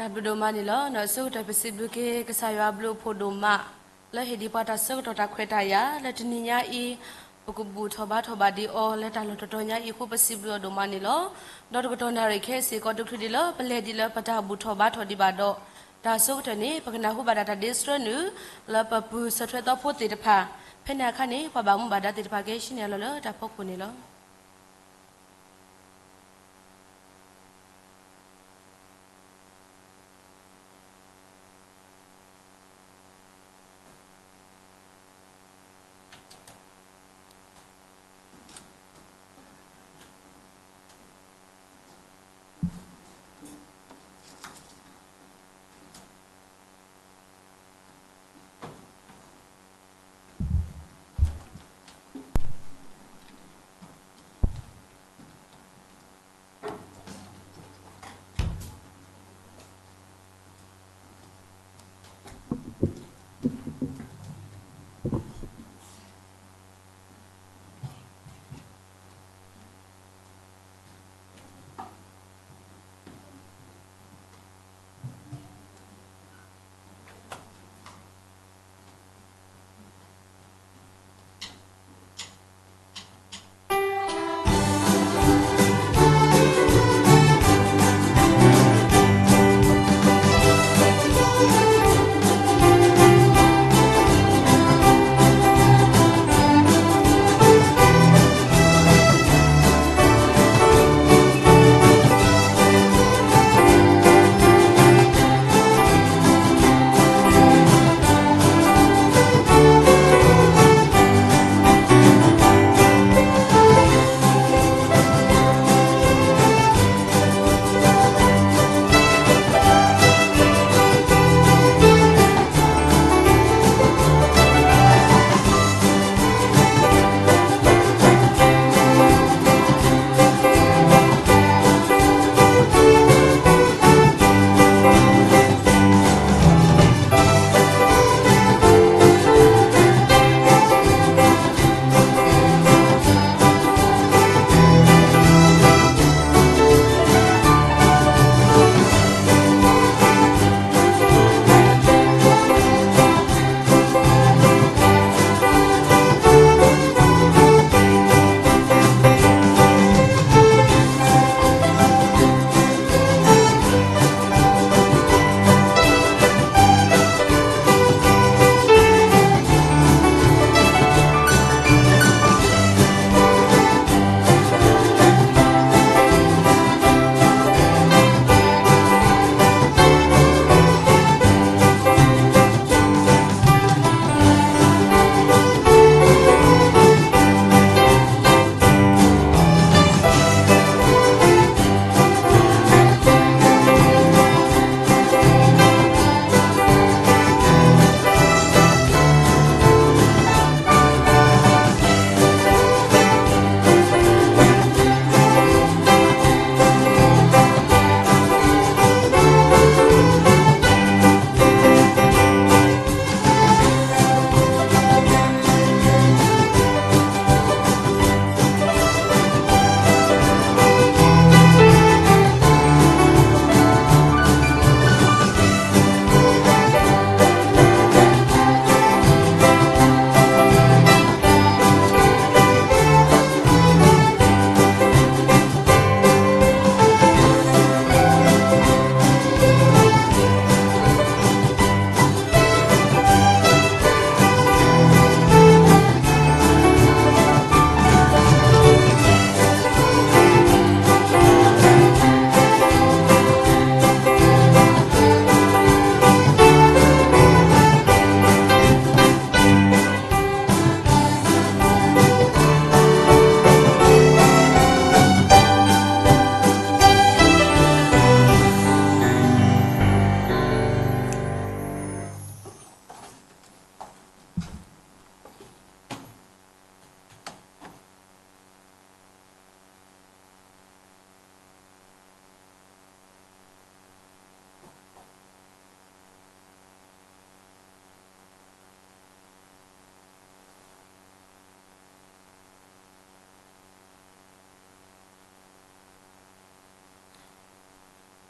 တၢ်ဘျုးဒိၣ်မးန့ၣ်လီၤ. အဆိကတၢၢ်ပစံးဘျုးက့ၤ ကစၢ်ယွၤအဘျုးအဖှိၣ်ဒိၣ်မး လၢဟ့ၣ်ဒံးပှၤတၢ်ဆၢကတီၢ်တၢ်ခွဲးတၢ်ယာ် လၢတနံၤညါအံၤ ပကဘူၣ်ထီၣ်ဘါထီၣ်ဘၣ်ဒံးအီၤ လၢတၢ်လီၢ်တတီၤညါအံၤအဃိ ပစံးဘျုးအီၤဒိၣ်မးန့ၣ်လီၤ. ဒီးတကတီၢ်နၣ်ရံၣ်ခဲအံၤစ့ၢ်ကီး တချုးဒံးလၢပလဲၤဒံးလၢပတၢ်ဘူၣ်ထီၣ်ဘါထီၣ်ဒံးဘၣ်ဒီး တၢ်အဆိကတၢၢ်န့ၣ် ပကနၢ်ဟူဘၣ်ဒၣ်တၢ်ဒ့ဆှၢနုာ် လၢပပုၢ်ဆၢထွဲသီဖိသ့ၣ်တဖၣ်, ဖဲန့ၣ်အခါန့ၣ် ပှၤဘၣ်မူဘၣ်ဒါသ့ၣ်တဖၣ်ကဟဲဆှၢန့ၢ်အလီၢ်လၢတၢ်ဖီခိၣ်န့ၣ်လီၤ.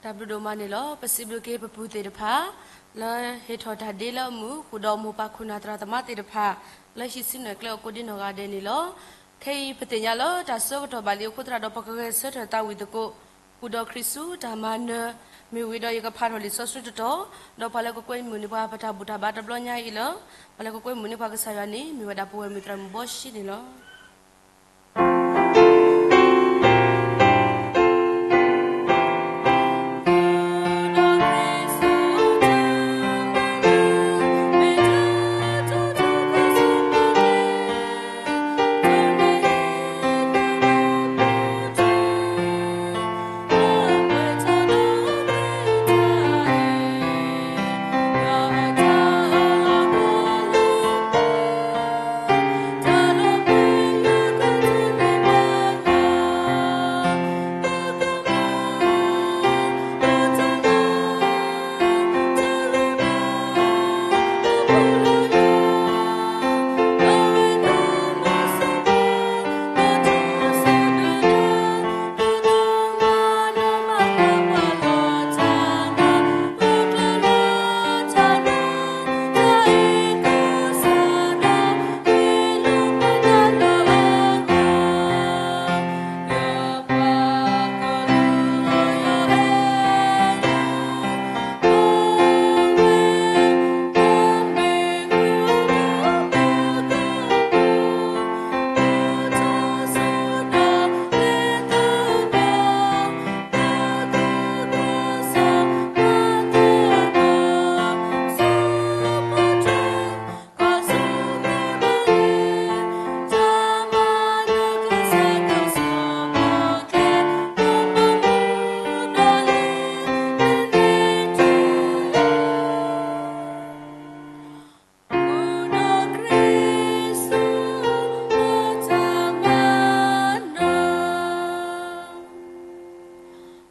တၢ်ဘျုးဒိၣ်မးန့ၣ်လီၤ. ပစံးဘျုးက့ၤပပုၢ်သ့ၣ်တဖၣ် လၢဟ့ၣ်ထီၣ်တၢ်ဒ့လၢအမုာ် ဃုာ်ဒီးမိၢ်ပၢ်ခိၣ်နၢ်သရၣ်သမါသ့ၣ်တဖၣ် လၢဟံးစုနဲၣ်ကျဲအီၤကိးဒ်နီၢ်ဂၤဒဲးန့ၣ်လီၤ. ခဲအံၤပသ့ၣ်ညါလၢတၢ်ဆၢကတီၢ်ဘၣ်လံအဃိသတးဒီး ပကဂဲၤဆၢထၢၣ်သးဝံၣ်သကိး ဃုာ်ဒီးခရံာ်ဆူတၢ်မၤနၢၤ, မ့ၢ်ဝံၤဒီးယကဖးထီၣ်လံာ်စီဆှံတတီၤ, ဒီးပှၤလၢကကွဲမုာ်န့ၢ်ပှၤပတၢ်ဘူၣ်တၢ်ဘါတဘျီညါအံၤလီၤ. ပှၤလၢကကွဲမုာ်န့ၢ်ပှၤကစၢ်ယွၤန့ၣ် မ့ၢ်ဝဲဒၣ်ပဝဲၢ်မုၣ်သရၣ်မုၣ်ဘီၡ့န့ၣ်လီၤ.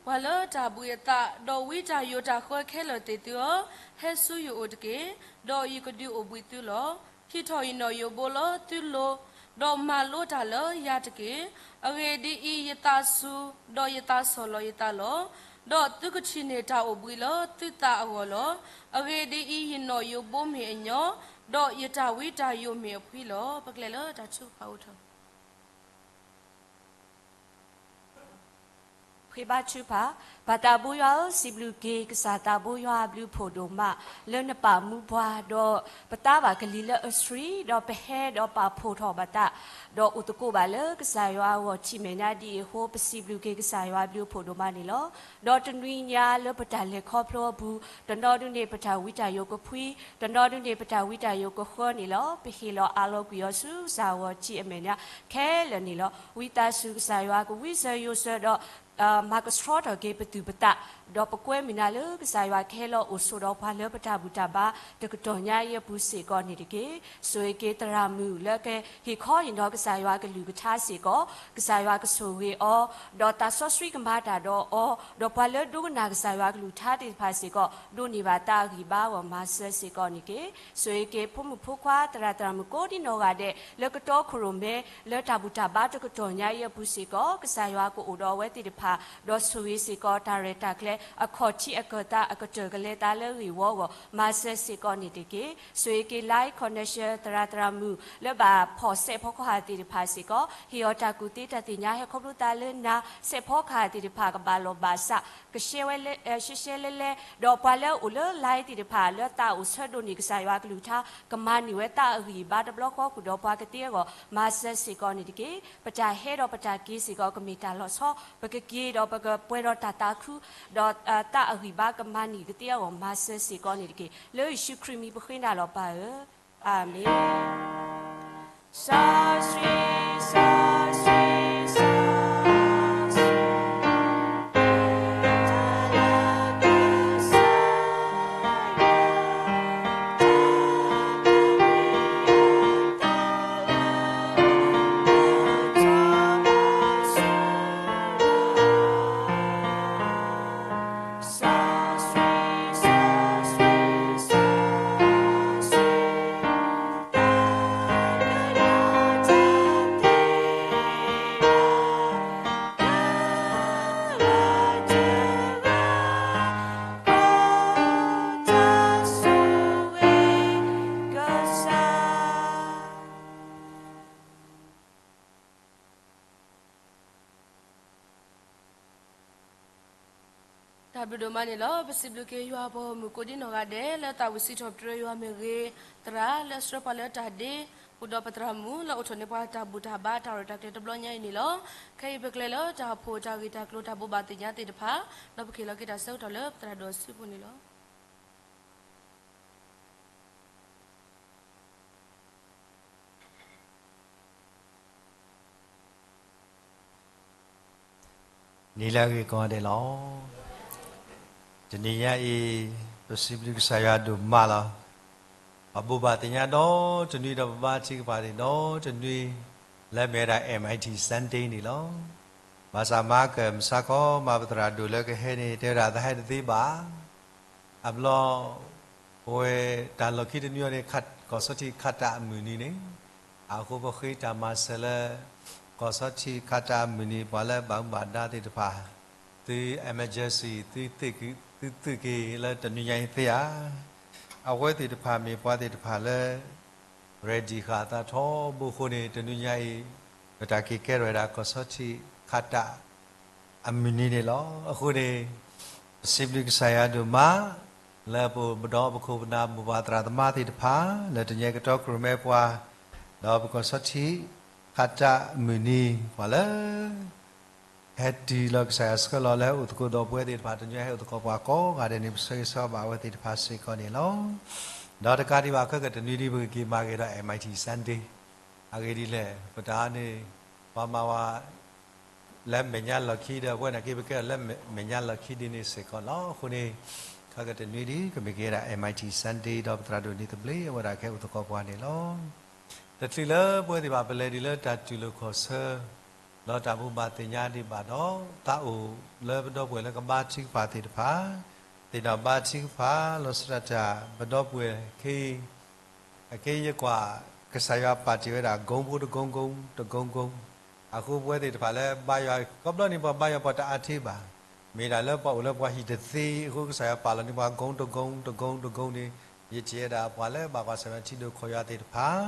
ပှၤလၢတၢ်ဘှံးအသး ဒီးဝံတၢ်ယိာ်တၢ်ဃၢခဲလၢာ်သ့ၣ်သုဧၢ, ဟဲဆူယအိၣ်တက့ၢ်, ဒီးယကဒုးအိၣ်ဘှံးသုလီၤ. ဟံးထီၣ်ယနီၣ်ယိးဘိလၢသုလိၤ, ဒီးမၤလိတၢ်လၢယၤတက့ၢ်. အဂ့ၢ်ဒ်အံၤ, ယသးစူၤ, ဒီးယသးဆီၣ်လီၤယသးလီၤ. ဒီးသုကထံၣ်န့ၢ်တၢ်အိၣ်ဘှံးလၢသုသးအဂီၢ်လီၤ. အဂ့ၢ်ဒ်အံၤ, ယနီၣ်ယိးဘိမ့ၢ်အညီ, ဒီးယတၢ်ဝံတၢ်ယိာ်မ့ၢ်အဖှံလီၤ. ပကျဲၤလၢတၢ်ထုကဖၣ်အိၣ်ထီၣ် ဃ့ဘါထုကဖၣ်, ပၢ်သးဘိယွၤဧၢ, စံးဘျုးက့ၤကစၢ်သးဘိယွၤအဘျုးအဖှိၣ်ဒိၣ်မး လၢနပာ်မူပှၤ, ဒီးပသါဘၣ်ကလံၤလၢအဆှံ, ဒီးပဟဲဒီးပာ်ဖှိၣ်ထီၣ်ဘၣ်သး, ဒီးအိၣ်သကိးဘၣ်လၢကစၢ်ယွၤအဂီၢ်ထံၣ်မဲာ်ညါဒ်အံၤအဃိ, ပစံးဘျုးက့ၤကစၢ်ယွၤအဘျုးအဖှိၣ်ဒိၣ်မးန့ၣ်လီၤ. ဒီးတနွံညါလၢပတၢ်လဲၤခီဖျိအပူၤ, တနီၤဒုန့ၣ်ပတၢ်ဝံတၢ်ယိာ်ကဖှံ, တနီၤဒုန့ၣ်ပတၢ်ဝံတၢ်ယိာ်ကဃၢန့ၣ်လီၤ. ပဟ့ၣ်လီၤအးလီၤကွံာ်အီၤဆူကစၢ်အဂီၢ်ထံၣ်အမဲာ်ညါ ခဲလၢာ်န့ၣ်လီၤ. ဝံသးစူၤကစၢ်ယွၤကဝံစၢၤယိာ်စၢၤဒီး မၤကဆှီထီၣ်က့ၤပသူၣ်ပသး, ဒီးပကွဲမုာ်နၤလၢကစၢ်ယွၤကဟဲလီၤအိၣ်ဆိးဒီးပှၤလၢပတၢ်ဘူၣ်တၢ်ဘါတကတီၢ်ညါအံၤအပူၤစ့ၢ်ကီးန့ၣ်တက့ၢ်. ဆိၣ်ဂ့ၤက့ၤသရၣ်မုၣ်လၢကဟ့ၣ်ခီအံၤဒီးကစၢ်ယွၤကလုၢ်ကထါစ့ၢ်ကီး, ကစၢ်ယွၤကဆိၣ်ဂ့ၤအီၤ, ဒီးသးစီဆှံကမၤတၢ်ဒီးအီၤ, ဒီးပှၤလၢဒိကနၣ်ကစၢ်ယွၤကလုၢ်ကထါသ့ၣ်တဖၣ်စ့ၢ်ကီး ဒိးန့ၢ်ဘၣ်သးအဂံၢ်ဘါအဂီၢ်မၤစၢၤစ့ၢ်ကီးန့ၣ်တက့ၢ်. ဆိၣ်ဂ့ၤက့ၤဖိမုၣ်ဖိခွါသရၣ်သရၣ်မုၣ်ကိးဒ်နီၢ်ဂၤဒဲး လၢကတီခိၣ်ရိၣ်မဲ လၢတၢ်ဘူၣ်တၢ်ဘါတကတီၢ်ညါအံၤအပူၤစ့ၢ်ကီး ကစၢ်ယွၤကအိၣ်ဒီးအဝဲသ့ၣ်တဖၣ်, ဒီးဆိၣ်ဂ့ၤစ့ၢ်ကီးတၢ်ရဲၣ်တၢ်ကျဲၤ အခီၣ်ထံးအကၢၢ်သးအကတၢၢ်ကလဲၤသးလၢဂ့ၢ်ဝီအဂီၢ် မၤစၢၤစ့ၢ်ကီးန့ၣ်တက့ၢ်. ဆိၣ်ဂ့ၤက့ၤ Live Connection သရၣ်သရၣ်မုၣ် လၢဘၣ်ဖီၣ်စဲးဖီကဟၣ်သ့ၣ်တဖၣ်စ့ၢ်ကီး ဟ့ၣ်အီၤတၢ်ကူၣ်သ့တၢ်သ့ၣ်ညါ ဟဲခီဖျိသးလၢနၤ စဲးဖီကဟၣ်သ့ၣ်တဖၣ်ကဘၣ်လီၢ်ဘၣ်စး ကရှဲဝဲလၢ ရှဲရှဲလဲလဲ, ဒီးပှၤလၢအအိၣ်လၢ line သ့ၣ်တဖၣ် လၢသးအိၣ်ဆၢဒိးန့ၢ်ကစၢ်ယွၤကလုၢ်ကထါ ကမၤန့ၢ်ဝဲသးအဂံၢ်အဘါတဘျီဃီဃုာ်ဒီးပှၤကသ့အဂီၢ် မၤစၢၤစ့ၢ်ကီးန့ၣ်တက့ၢ်. ပတၢ်ဟဲဒီးပတၢ်က့ၤစ့ၢ်ကီး ကမ့ၢ်တၢ်လီၤဆီ, ပကက့ၤဒီးပကပှဲၤဒီးတၢ်သးခု, ဒီးသးအဂံၢ်ဘါကမၤန့ၢ်ကသ့အဂီၢ် မၤစၢၤစ့ၢ်ကီးန့ၣ်တက့ၢ်. လၢယ့ၣ်ၡူးခရံာ်မံၤပဃ့နၤလီၤပၢ်ဧၢ, အၤမ့ၣ်. တၢ်ဘျုးဒိၣ်မးန့ၣ်လီၤ. ပစံးဘျုးက့ၤယွၤပှၤဂီၢ်မုၢ်ကိးဒံနီၢ်ဂၤဒဲး လၢသးဝံၣ်စံးထီၣ်ပတြၢၤယွၤမ့ၢ်ဂ့ၤ, သရၣ်လၢအဆှၢပှၤလၢတၢ်ဒ့, အိၣ်ဒီးပသရၣ်မုၣ်လၢအိၣ်ထီၣ်န့ၢ်ပှၤတၢ်ဘူၣ်တၢ်ဘါ တၢ်ရဲၣ်တၢ်ကျဲၤတဘျီညါအံၤန့ၣ်လီၤ. ခဲအံၤပကျဲၤလၢတၢ်အိၣ်ဖှိၣ်တၢ်ဂ့ၢ်တၢ်ကျိၤတၢ်ဘိးဘၣ်သ့ၣ်ညါသ့ၣ်တဖၣ်, ဒီးပကဟ့ၣ်လီၤက့ၤတၢ်ဆၢကတီၢ်လၢပသရၣ်ဒိၣ်အစုပူၤန့ၣ်လီၤ. နံၤလၢအဂ့ၤကိးဂၤဒဲးလီၤ. တနံၤညါအံၤ ပစံးဘျုးကစၢ်ယွၤဒိၣ်မးလီၤ. ပဘိးဘၣ်သ့ၣ်ညါဒီးတနွံဒီးပဘါထုကဖၣ်န့ၣ်ဒီးတနွံ လၢမ့ၢ်ဝဲဒၣ် M I T Sunday န့ၣ်လီၤ. ဘၣ်ဆၣ်မၤကမၣ်စ့ၢ်ကီး မၤပသရၣ်ဒိၣ်လၢကဟဲန့ၣ် တဲဝဲဒၣ်သးဟဲတသ့ဘၣ် အဘျီ ပဝဲတၢ်လီၢ်ခံတနွံအံၤန့ၣ် ကီၢ်စီထံးခးတၢ်အမုၢ်နံၤန့ၣ်, အဃိပဃ့တၢ်မၤစၢၤလၢ ကီၢ်စီထံးခးတၢ်အမုၢ်နံၤ ပှၤလၢဘၣ်မူဘၣ်ဒါသ့ၣ်တဖၣ်, သု emergency သုသုးက့ၤလၢတနွံညါအံၤသ့ဧါ. အဝဲသ့ၣ်တဖၣ်မ့ၢ်ပှၤသ့ၣ်တဖၣ်လၢ ready ဃာ်အသးထီဘိအဃိန့ၣ် တနွံညါအံၤ ပတၢ်က့ၤကဲထီၣ်ဝဲဒၣ်ကီၢ်စီထံးခးတၢ် အမုၢ်နံၤန့ၣ်လီၤ. အဃိန့ၣ် ပစံးဘျုးကစၢ်ယွၤဒိၣ်မး လၢပအိၣ်ဒီးပခိၣ်ပနၢ်မိၢ်ပၢ်သရၣ်သမါသ့ၣ်တဖၣ် လၢတညဲကတီၢ်ကရူၢ်မဲပှၤ ဒီးပကီၢ်စီထံးခးတၢ်အမုၢ်နံၤ ပှၤလၢ ဟဲတုၤလီၤကစၢ်ယွၤဆှၢလီၤလၢအိၣ်သကိးဒီးပဝဲသ့ၣ်တဖၣ် တညဲဟဲအိၣ်သကိးပှၤကိးဂၤဒဲးန့ၣ် ပဆၢဂ့ၤဆၢဝါဘၣ်အဝဲသ့ၣ်တဖၣ်စ့ၢ်ကီးန့ၣ်လီၤ. ဒီးတကးဒံးဘၣ်ခဲကတနွံဒ်ပကက့ၤမၤဂ့ၤဒီး M I T Sunday အဂ့ၢ်ဒ်လဲၣ် ပတၢ်န့ၣ် ပှၤမၤဝဲ လၢမဲာ်ညါလီၢ်ခံဒီး အဝဲန့ၣ်က့ၤပကဲထီၣ်လၢမဲာ်ညါလီၢ်ခံဒ်န့ၣ်စ့ၢ်ကီးလီၤ. အဃိန့ၣ် ခဲကတနွံဒ် ကမ့ၢ်က့ၤဝဲဒၣ် M I T Sunday ဒီးပသရၣ်ဒိၣ်နံၤသဘျ့ အဝဲဒၣ်ကဟဲအိၣ်သကိးပှၤန့ၣ်လီၤ. တချုးလၢပဝဲသ့ၣ်တဖၣ်ပလဲၤဒံးလၢတၢ်တူၢ်လိာ်ခီၣ်ဆၢ ဒီးတၢ်ဘိးဘၣ်သ့ၣ်ညါဒံးဘၣ်ဒီး သးအိၣ်လၢပဒီပုၢ်ဝဲၢ်လၢကဘါထုကဖၣ်သ့ၣ်တဖၣ် သ့ၣ်နီၣ်ဘါထုကဖၣ် လီၤဆီဒၣ်တၢ် ပဒီပုၢ်ဝဲၢ်ခဲအံၤ အခဲအံၤယကွၢ် ကစၢ်ယွၤပာ်တ့ၢ်ဝဲဒၣ် ကိဖိတကိဖိတကိဖိ, အဃိပဝဲသ့ၣ်တဖၣ်လၢဘါယွၤ ကိးဘျီန့ၣ် ပှၤဘါယွၤပှၤတအါထံဘၣ်, မ့ၢ်ဒၣ်လၢပှၤအိၣ်လၢပှၤဟံၣ်တသ့အဃိ ကစၢ်ယွၤပာ်လီၤန့ၢ်ပှၤ ကိတကိတကိကိန့ၣ်, ယထံၣ်ဝဲဒၣ်ပှၤလၢဘၣ်ကွၢ်ဆၢၣ်မဲာ်ထံဒိၣ်ခိၣ်ယွၤသ့ၣ်တဖၣ်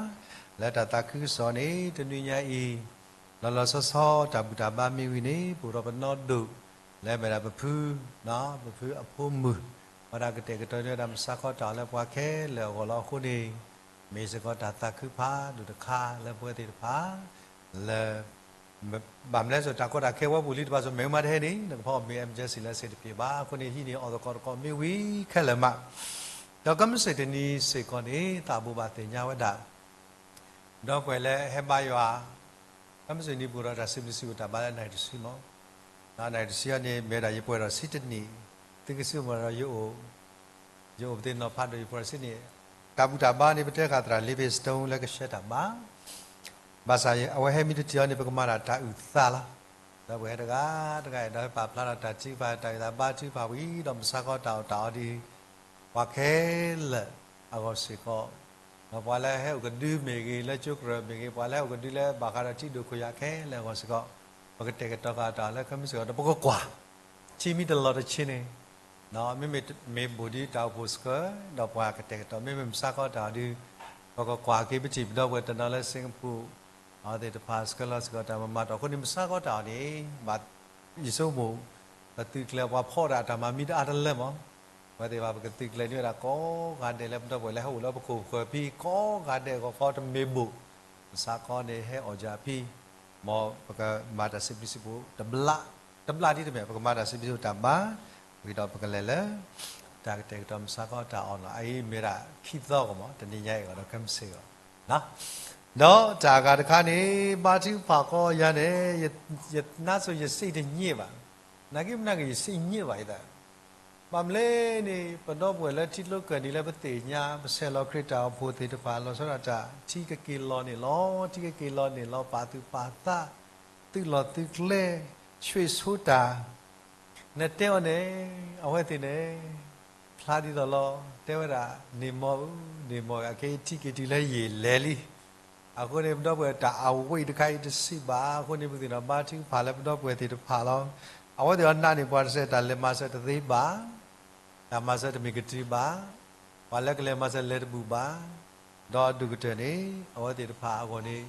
လၢတၢ်သးခုကစီၣ်န့ၣ် တနွံညါအံၤ လီၤလီၤဆီဆီတၢ်ဘူၣ်တၢ်ဘါမ့ၢ်ဝံၤန့ၣ် ပအိၣ်ဒီးပနီၢ်ဒိၣ် လၢမ့ၢ်ဒၣ်ပဖု ပဖုအဖိမုၣ် ဝဲဒၣ်ကတဲာ်ကတီၤန့ၢ်ဝဲဒၣ်မုၢ်ဆါခီတၢ်အီၣ်လၢပှၤခဲလၢာ်အဂီၢ်လီၤ. အဃိန့ၣ် မ့ၢ်စ့ၢ်ကီးတၢ်သးခုဖးဒိၣ်တခါလၢပဝဲသ့ၣ်တဖၣ် လၢ ဘၣ်မနုၤလဲၣ် တၢ်ကီတၢ်ခဲဝဲပူၤလံတဖၣ် စိၤမဲာ်မးတဟဲန့ၣ် နကဖီမ့ၢ် emergency လၢစ့ၢ်တဖျ့ဘၣ်. အဃိန့ၣ် ဟံးန့ၢ်အီၣ်သကိးတကိးမ့ၢ်ဝံၤခဲလၢာ်မး, ဒီးကမ့ၢ်စ့ၢ်တနံၤစ့ၢ်ကီးန့ၣ် သးဘိးဘၣ်သ့ၣ်ညါဝဲဒၣ် ဒီပုၢ်ဝဲၢ်လၢဟဲဘါယွၤ ကမ့ၢ်စ့ၢ်နံၤပူၤဒီးတၢ်စံးဘျုးစံးဖှိၣ်တၢ်ဘါလၢနၣ်ရံၣ်တဆံမး, ဒီးနၣ်ရံၣ်တဆံအံၤန့ၣ် မ့ၢ်ဝဲဒၣ်ယပှဲၤဒီးဆံတနံၣ်, သုကစံးမ့ၢ်ဒီးယအိၣ်, ယအိၣ်ပသ့ၣ်နီၤဖးဒိၣ်ယပှဲၤဒီးဆံတနံၣ်, တၢ်ဘူၣ်တၢ်ဘါန့ၣ် ပတဲဃာ်သရၣ် Livingstone လၢကဆှၢတၢ်ဘါ, ဘၣ်ဆၣ်အဝဲဟဲမံတထံၣ်အီၤန့ၣ် ပကမၤတၢ်တၢ်အုၣ်သးလီၤ. ဒီးပှၤဟဲတဂၤတဂၤအံၤ ဒီးဟဲပာ်ဖျါထီၣ်တၢ်ထုကဖၣ် တၢ်ဂံၢ်တၢ်ဘါထုကဖၣ်ဝံၤဒီး မုၢ်ဆါခီတၢ်အီၣ်တၢ်အီဒ် ပှၤခဲလၢာ်အဂီၢ်စ့ၢ်ကီး, ဒီးပှၤလၢဟဲအိၣ်ကဒုမ့ၢ်ဂ့ၤ လၢကၠိကရၢၢ်မ့ၢ်ဂ့ၤ ပှၤလၢဟဲအိၣ်ကဒုလၢဘၣ်ဃးဒီးထံဒိၣ်ခိၣ်ယွၤခဲလၢာ်အဂီၢ်စ့ၢ်ကီး, ပကတဲာ်ကတီၤဃာ်တၢ်အီၣ်လၢကမ့ၢ်စ့ၢ်ကီး ဒီးပကကွၢ်, ထံမ့ၢ်တလီၤတဆ့န့ၣ်, မ့မ့ၢ်မ့ၢ်ဘူးဒ်တၢ်အိၣ်ဖှိၣ်ဆှၢ ဒီးပှၤကတဲာ်ကတီၤ မ့မ့ၢ်မုၢ်ဆါခီတၢ်အီၣ်ဒ် ပကကွၢ်က့ၤပထံၣ်ပဒီပုၢ်ဝဲၢ်တနီၤလၢ Singapore အဝဲသ့ၣ်တဖၣ်ဆှၢလီၤစ့ၢ်ကီးတၢ်မၤမၤတီၢ်အဃိန့ၣ် မုၢ်ဆါခီတၢ်အီၣ်န့ၣ် ဘၣ် ယဆိကမိၣ် ပသုးကျဲၤပှၤဖီၣ်ဒၣ်တၢ်မၤမံတအါတလၢမး, အဝဲသ့ၣ်တဖၣ်ပကသုးကျဲၤန့ၢ်ဝဲဒၣ်ကိးဂၤဒဲးလၢ ပဒီပုၢ်ဝဲၢ်လၢဟဲအိၣ်လၢပခိၣ်ပဃၢၤဖံ ကိးဂၤဒဲးအဂီၢ်ဃီတမ့ၢ်ဘူး, မုၢ်ဆါခီန့ၣ်ဟဲအီၣ်ယၤဖံ, မ်ပကမၤတၢ်စံးဘျုးစံးဖှိၣ်တဘျီ, တဘျီဒ်တမ့ၢ် ပကမၤတၢ်စံးဘျုးစံးဖှိၣ်တၢ်ဘါ, ဝံၤဒီးပကလဲၤလၢ တၢ်ကတဲာ်ကတီၤမုၢ်ဆါခီတၢ်အီၣ်လီၤ. အအံၤမ့ၢ်ဒၣ်ခံသီဂီၢ်မး တနံၤညါအံၤဂီၢ်ဒီးခဲမုၢ်ဆ့ၣ်ဂီၢ် ဒီးတၢ်အဂၤတခါန့ၣ် ဘါထုကဖၣ်ကိးယၤန့ၣ် ယနါစိၤယစ့တညံးဘၣ်, နာ်က့မနာ်က့ ယစ့ညံးဘၣ်ယသး, ဘၣ်မနုၤလဲၣ်န့ၣ် ပဒီပုၢ်ဝဲၢ်လၢထံကျိကၢၢ်နံၤလၢပသ့ၣ်ညါ ပဆဲးလီၤခရံာ်တၢ်အိၣ်ဖှိၣ်သ့ၣ်တဖၣ် လီၤဆီဒၣ်တၢ် ထံကက့ၤလီၤန့ၣ်လီၤ, ထံကက့ၤလီၤန့ၣ်လီၤ, ပာ်သူၣ်ပာ်သး, သုးလီၢ်သုးကျဲ, ဆွံၣ်ဆိတၢ် နတဲအီၤန့ၣ် အဝဲသ့ၣ်န့ၣ် ဖျါဒ်သိးလီၤ, တဲဝဲဒၣ် န့ၣ်မီၢ်ဧၢ, န့ၣ်မီၢ်ဧၢ, အခဲအံၤထံက့ၤတုၤလၢယံာ်လဲၣ်လံ. အဃိန့ၣ် ပဒီပုၢ်ဝဲၢ်တၢ်အဝံတခါအံၤတစံးဘၣ်, အဃိန့ၣ် ပသ့ၣ်နီၣ်ဘါထုကဖၣ်လၢပဒီပုၢ်ဝဲၢ်သ့ၣ်တဖၣ်လီၤ. အဝဲသ့ၣ်အီၤနာ်န့ၢ်ပှၤတစဲး တၢ်လဲၤမၤစၢၤတသ့ဘၣ်, တၢ်မၤစၢၤတမ့ၢ်ကတုၤဘၣ်, ပှၤလၢကလဲၤမၤစၢၤလဲၤတဘူၣ်ဘၣ်, ဒီးဒိၣ်ကတၢၢ်န့ၣ် အဝဲသ့ၣ်တဖၣ်အဂီၢ်န့ၣ်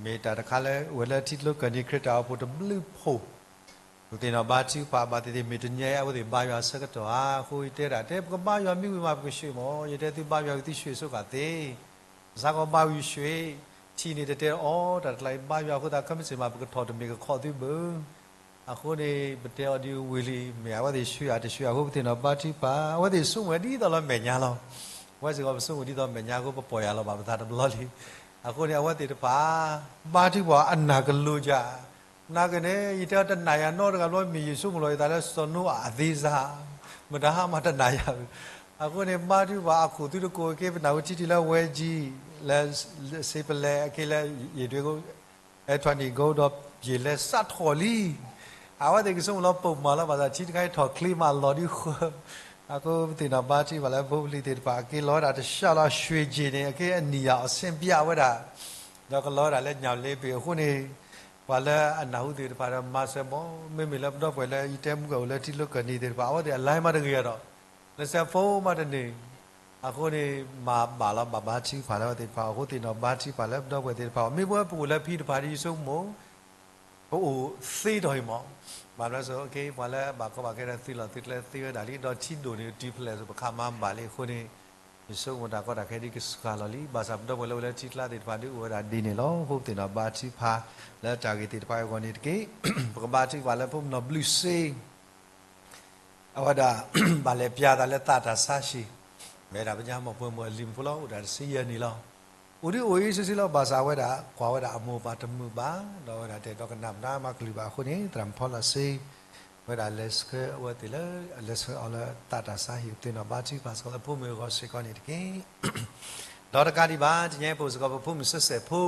မ့ၢ်တၢ်တခါလၢ အိၣ်ဝဲလၢထံကျိကၢၢ်နံၤခရံာ်တၢ်အိၣ်ဖှိၣ်တဘျုးဖှိၣ် ပသ့ၣ်နီၣ်ဘါထုကဖၣ်ဘၣ်သ့ၣ်သ့ၣ် မ့ၢ်တနံၤအံၤ အဝဲသ့ၣ်ဘါယွၤအဆၢကတီၢ်ဧါ. အဃိယတဲဒၣ် တဲပကဘါယွၤမ့ၢ်ဝံၤမး ပကဆှ့ၣ်မၢ်. ယတဲသုဘါယွၤကသံဆှ့ၣ်ဆိဃာ်သ့, ကစၢ်ကီးဘါဝံၤဆှ့ၣ်, ထံန့ၣ်တတဲအီၤ တၢ်တကျါအံၤ ဘါယွၤအဃိသတး ခဲမုၢ်ဆ့ၣ်မး ပကထီၣ်တမ့ၢ်ကခီၣ်သုဘၣ်. အဃိန့ၣ် ပတဲအီၤဒ်ဝံၤလံ မ့ၢ်အဝဲသ့ၣ်ဆှ့ၣ်ဧါတဆှ့ၣ်ဧါအဃိ ပသ့ၣ်နီၣ်ဘါထုကဖၣ် အဝဲသ့ၣ်ဆိကမိၣ်ဒ်သိးလီၤမဲာ်ညါလီၤ. ပဝဲစ့ၢ်ကီး ပဆိကမိၣ်ဒ်သိးမဲာ်ညါအဃိ ပပီၢ်ယၢ်လီၤဘၣ်ပသးတဘျီလံ. အဃိန့ၣ် အဝဲသ့ၣ်တဖၣ် ဘါထုကဖၣ်အနၢ်ကလိၤယၤ နာ်က့န့ၣ် ယတဲအီၤတနာ်ယၤနီတဂၤဘျီ မ့ၢ်ယဆိကမိၣ်လီၤယသးလၢစီၤနိအၤအသ့စါ, မတၤဟါမးတနာ်ယၤဘၣ်. အဃိန့ၣ် ဘါထုကဖၣ်အခိၣ်သုတကိးက့ၤ ပနၢ်ဟူထံထံလၢဝဲကံ လၢစ့ပလဲၤအက့လၢ ယံာ်ဒွဲကိ အဲထွးနံၣ်ကိဒီး ယံာ်လဲၤစးထီၣ်လံ. အဝဲသ့ၣ်ကဆိကမိၣ်လီၤပိာ်မးလီၤ ဘၣ်ဆၣ်ထံတခါအံၤထီၣ်ချ့မးလီၤဒ်ဃီ. အဃိပသ့ၣ်နီၣ်ဘါထုကဖၣ်လၢဖိပလံၤသ့ၣ်တဖၣ် အက့လီၤဝဲဒၣ်တၢ်ဆှၢလီၤဆှ့ၣ်က့ၤန့ၣ် အက့အနံၣ်ယၤအီၤဆ့ပၠးဝဲဒၣ် ဒီးကလီၤဝဲဒၣ်လၢညၣ်လ့ပ့ၤအဃိန့ၣ် ပှၤလၢအနၢ်ဟူသ့ၣ်တဖၣ်ဒီးမၤစၢၤဘၣ် မ့မ့ၢ်လၢပဒီပုၢ်ဝဲၢ်လၢယတဲမူကအိၣ်လၢထံကျိကၢၢ်နံၤသ့ၣ်တဖၣ် အဝဲသ့ၣ်အလဲမးတဂ့ၤဒီး လၢစဲးဖိမးတန့ၢ် အဃိန့ၣ် မၤဘၣ်လီၤဘၣ်ဘါထုကဖၣ်လၢအဝဲသ့ၣ်တဖၣ်အဃိ သ့ၣ်နီၣ်ဘါထုကဖၣ်လၢပဒီပုၢ်ဝဲၢ်သ့ၣ်တဖၣ်အီၤ မ့ၢ်ပဝဲပအိၣ်လၢဖံတဖၣ်ဒီးယဆိကမိၣ် ပအိၣ်သ့ထီၣ်အံၤမး ဘၣ်ဘျီစိ ပှၤလၢအဘၣ်ကီဘၣ်ခဲဒီးသုးလီၢ်သုးကျဲသ့ဝဲဒၣ်လံ ဒီးထံဒိၣ်န့ၣ် တုၤဖဲလဲၣ်စိပခးမၤဘၣ်လံအဃိန့ၣ် ယဆိကမိၣ်တၢ်ကီတၢ်ခဲဒ်ကစှၤလီၤလံ ဘၣ်ဆၣ်ပဒီပုၢ်ဝဲၢ်လၢအိၣ်လၢထံကျါသ့ၣ်တဖၣ်ဒ်အိၣ်ဝဲဒၣ်ဒ်န့ၣ်လီၤ. အဃိပသ့ၣ်နီၣ်ဘါထုကဖၣ်လၢတၢ်ဂ့ၢ်သ့ၣ်တဖၣ်အံၤအဂီၢ်န့ၣ်တက့ၢ်. ပကဘါထုကဖၣ်လၢဖိမုၣ်နီၢ်ဘျုးစ့ အဝဲဒၣ် ဘၣ်လဲၤပၠးသးလၢသးတၢ်ဆါဟံၣ် မ့ၢ်ဝဲဒၣ်ပညါမီၢ်ပှဲၤမီၢ်အလံၤမူဖိလီၤ အိၣ်ဒၣ်တဆံယဲၢ်နံၣ်လီၤ. အိၣ်ဒံးအိၣ်အံၤစုဆံလီၤ ဘၣ်ဆၣ်ဝဲဒၣ် ကွၢ်ဝဲဒၣ်အမိၢ်ပၢ်တမုာ်ဘၣ် ဒီးဝဲဒၣ်တဲဒီးကနၣ်မတၤမၤကလုၢ်ဘၣ်အဃိန့ၣ် သရၣ်မုၣ်ဖီလီၤစ့ ဝဲဒၣ်လဲၤဆှၢအဝဲသ့ၣ်လၢ လဲၤဆှၢအီၤလၢသးတၢ်ဆါဟံၣ် ပသ့ၣ်နီၣ်ဘါထုကဖၣ်စ့ၢ်ကီးလၢဖိမုၣ်အဂီၢ်စ့ၢ်ကီးန့ၣ်တက့ၢ်. ဒီးတကးဒံးဘၣ် တနံၤအံၤပအိၣ်စ့ၢ်ကီးပဖိမုၣ်ဆၢစဲးဖိ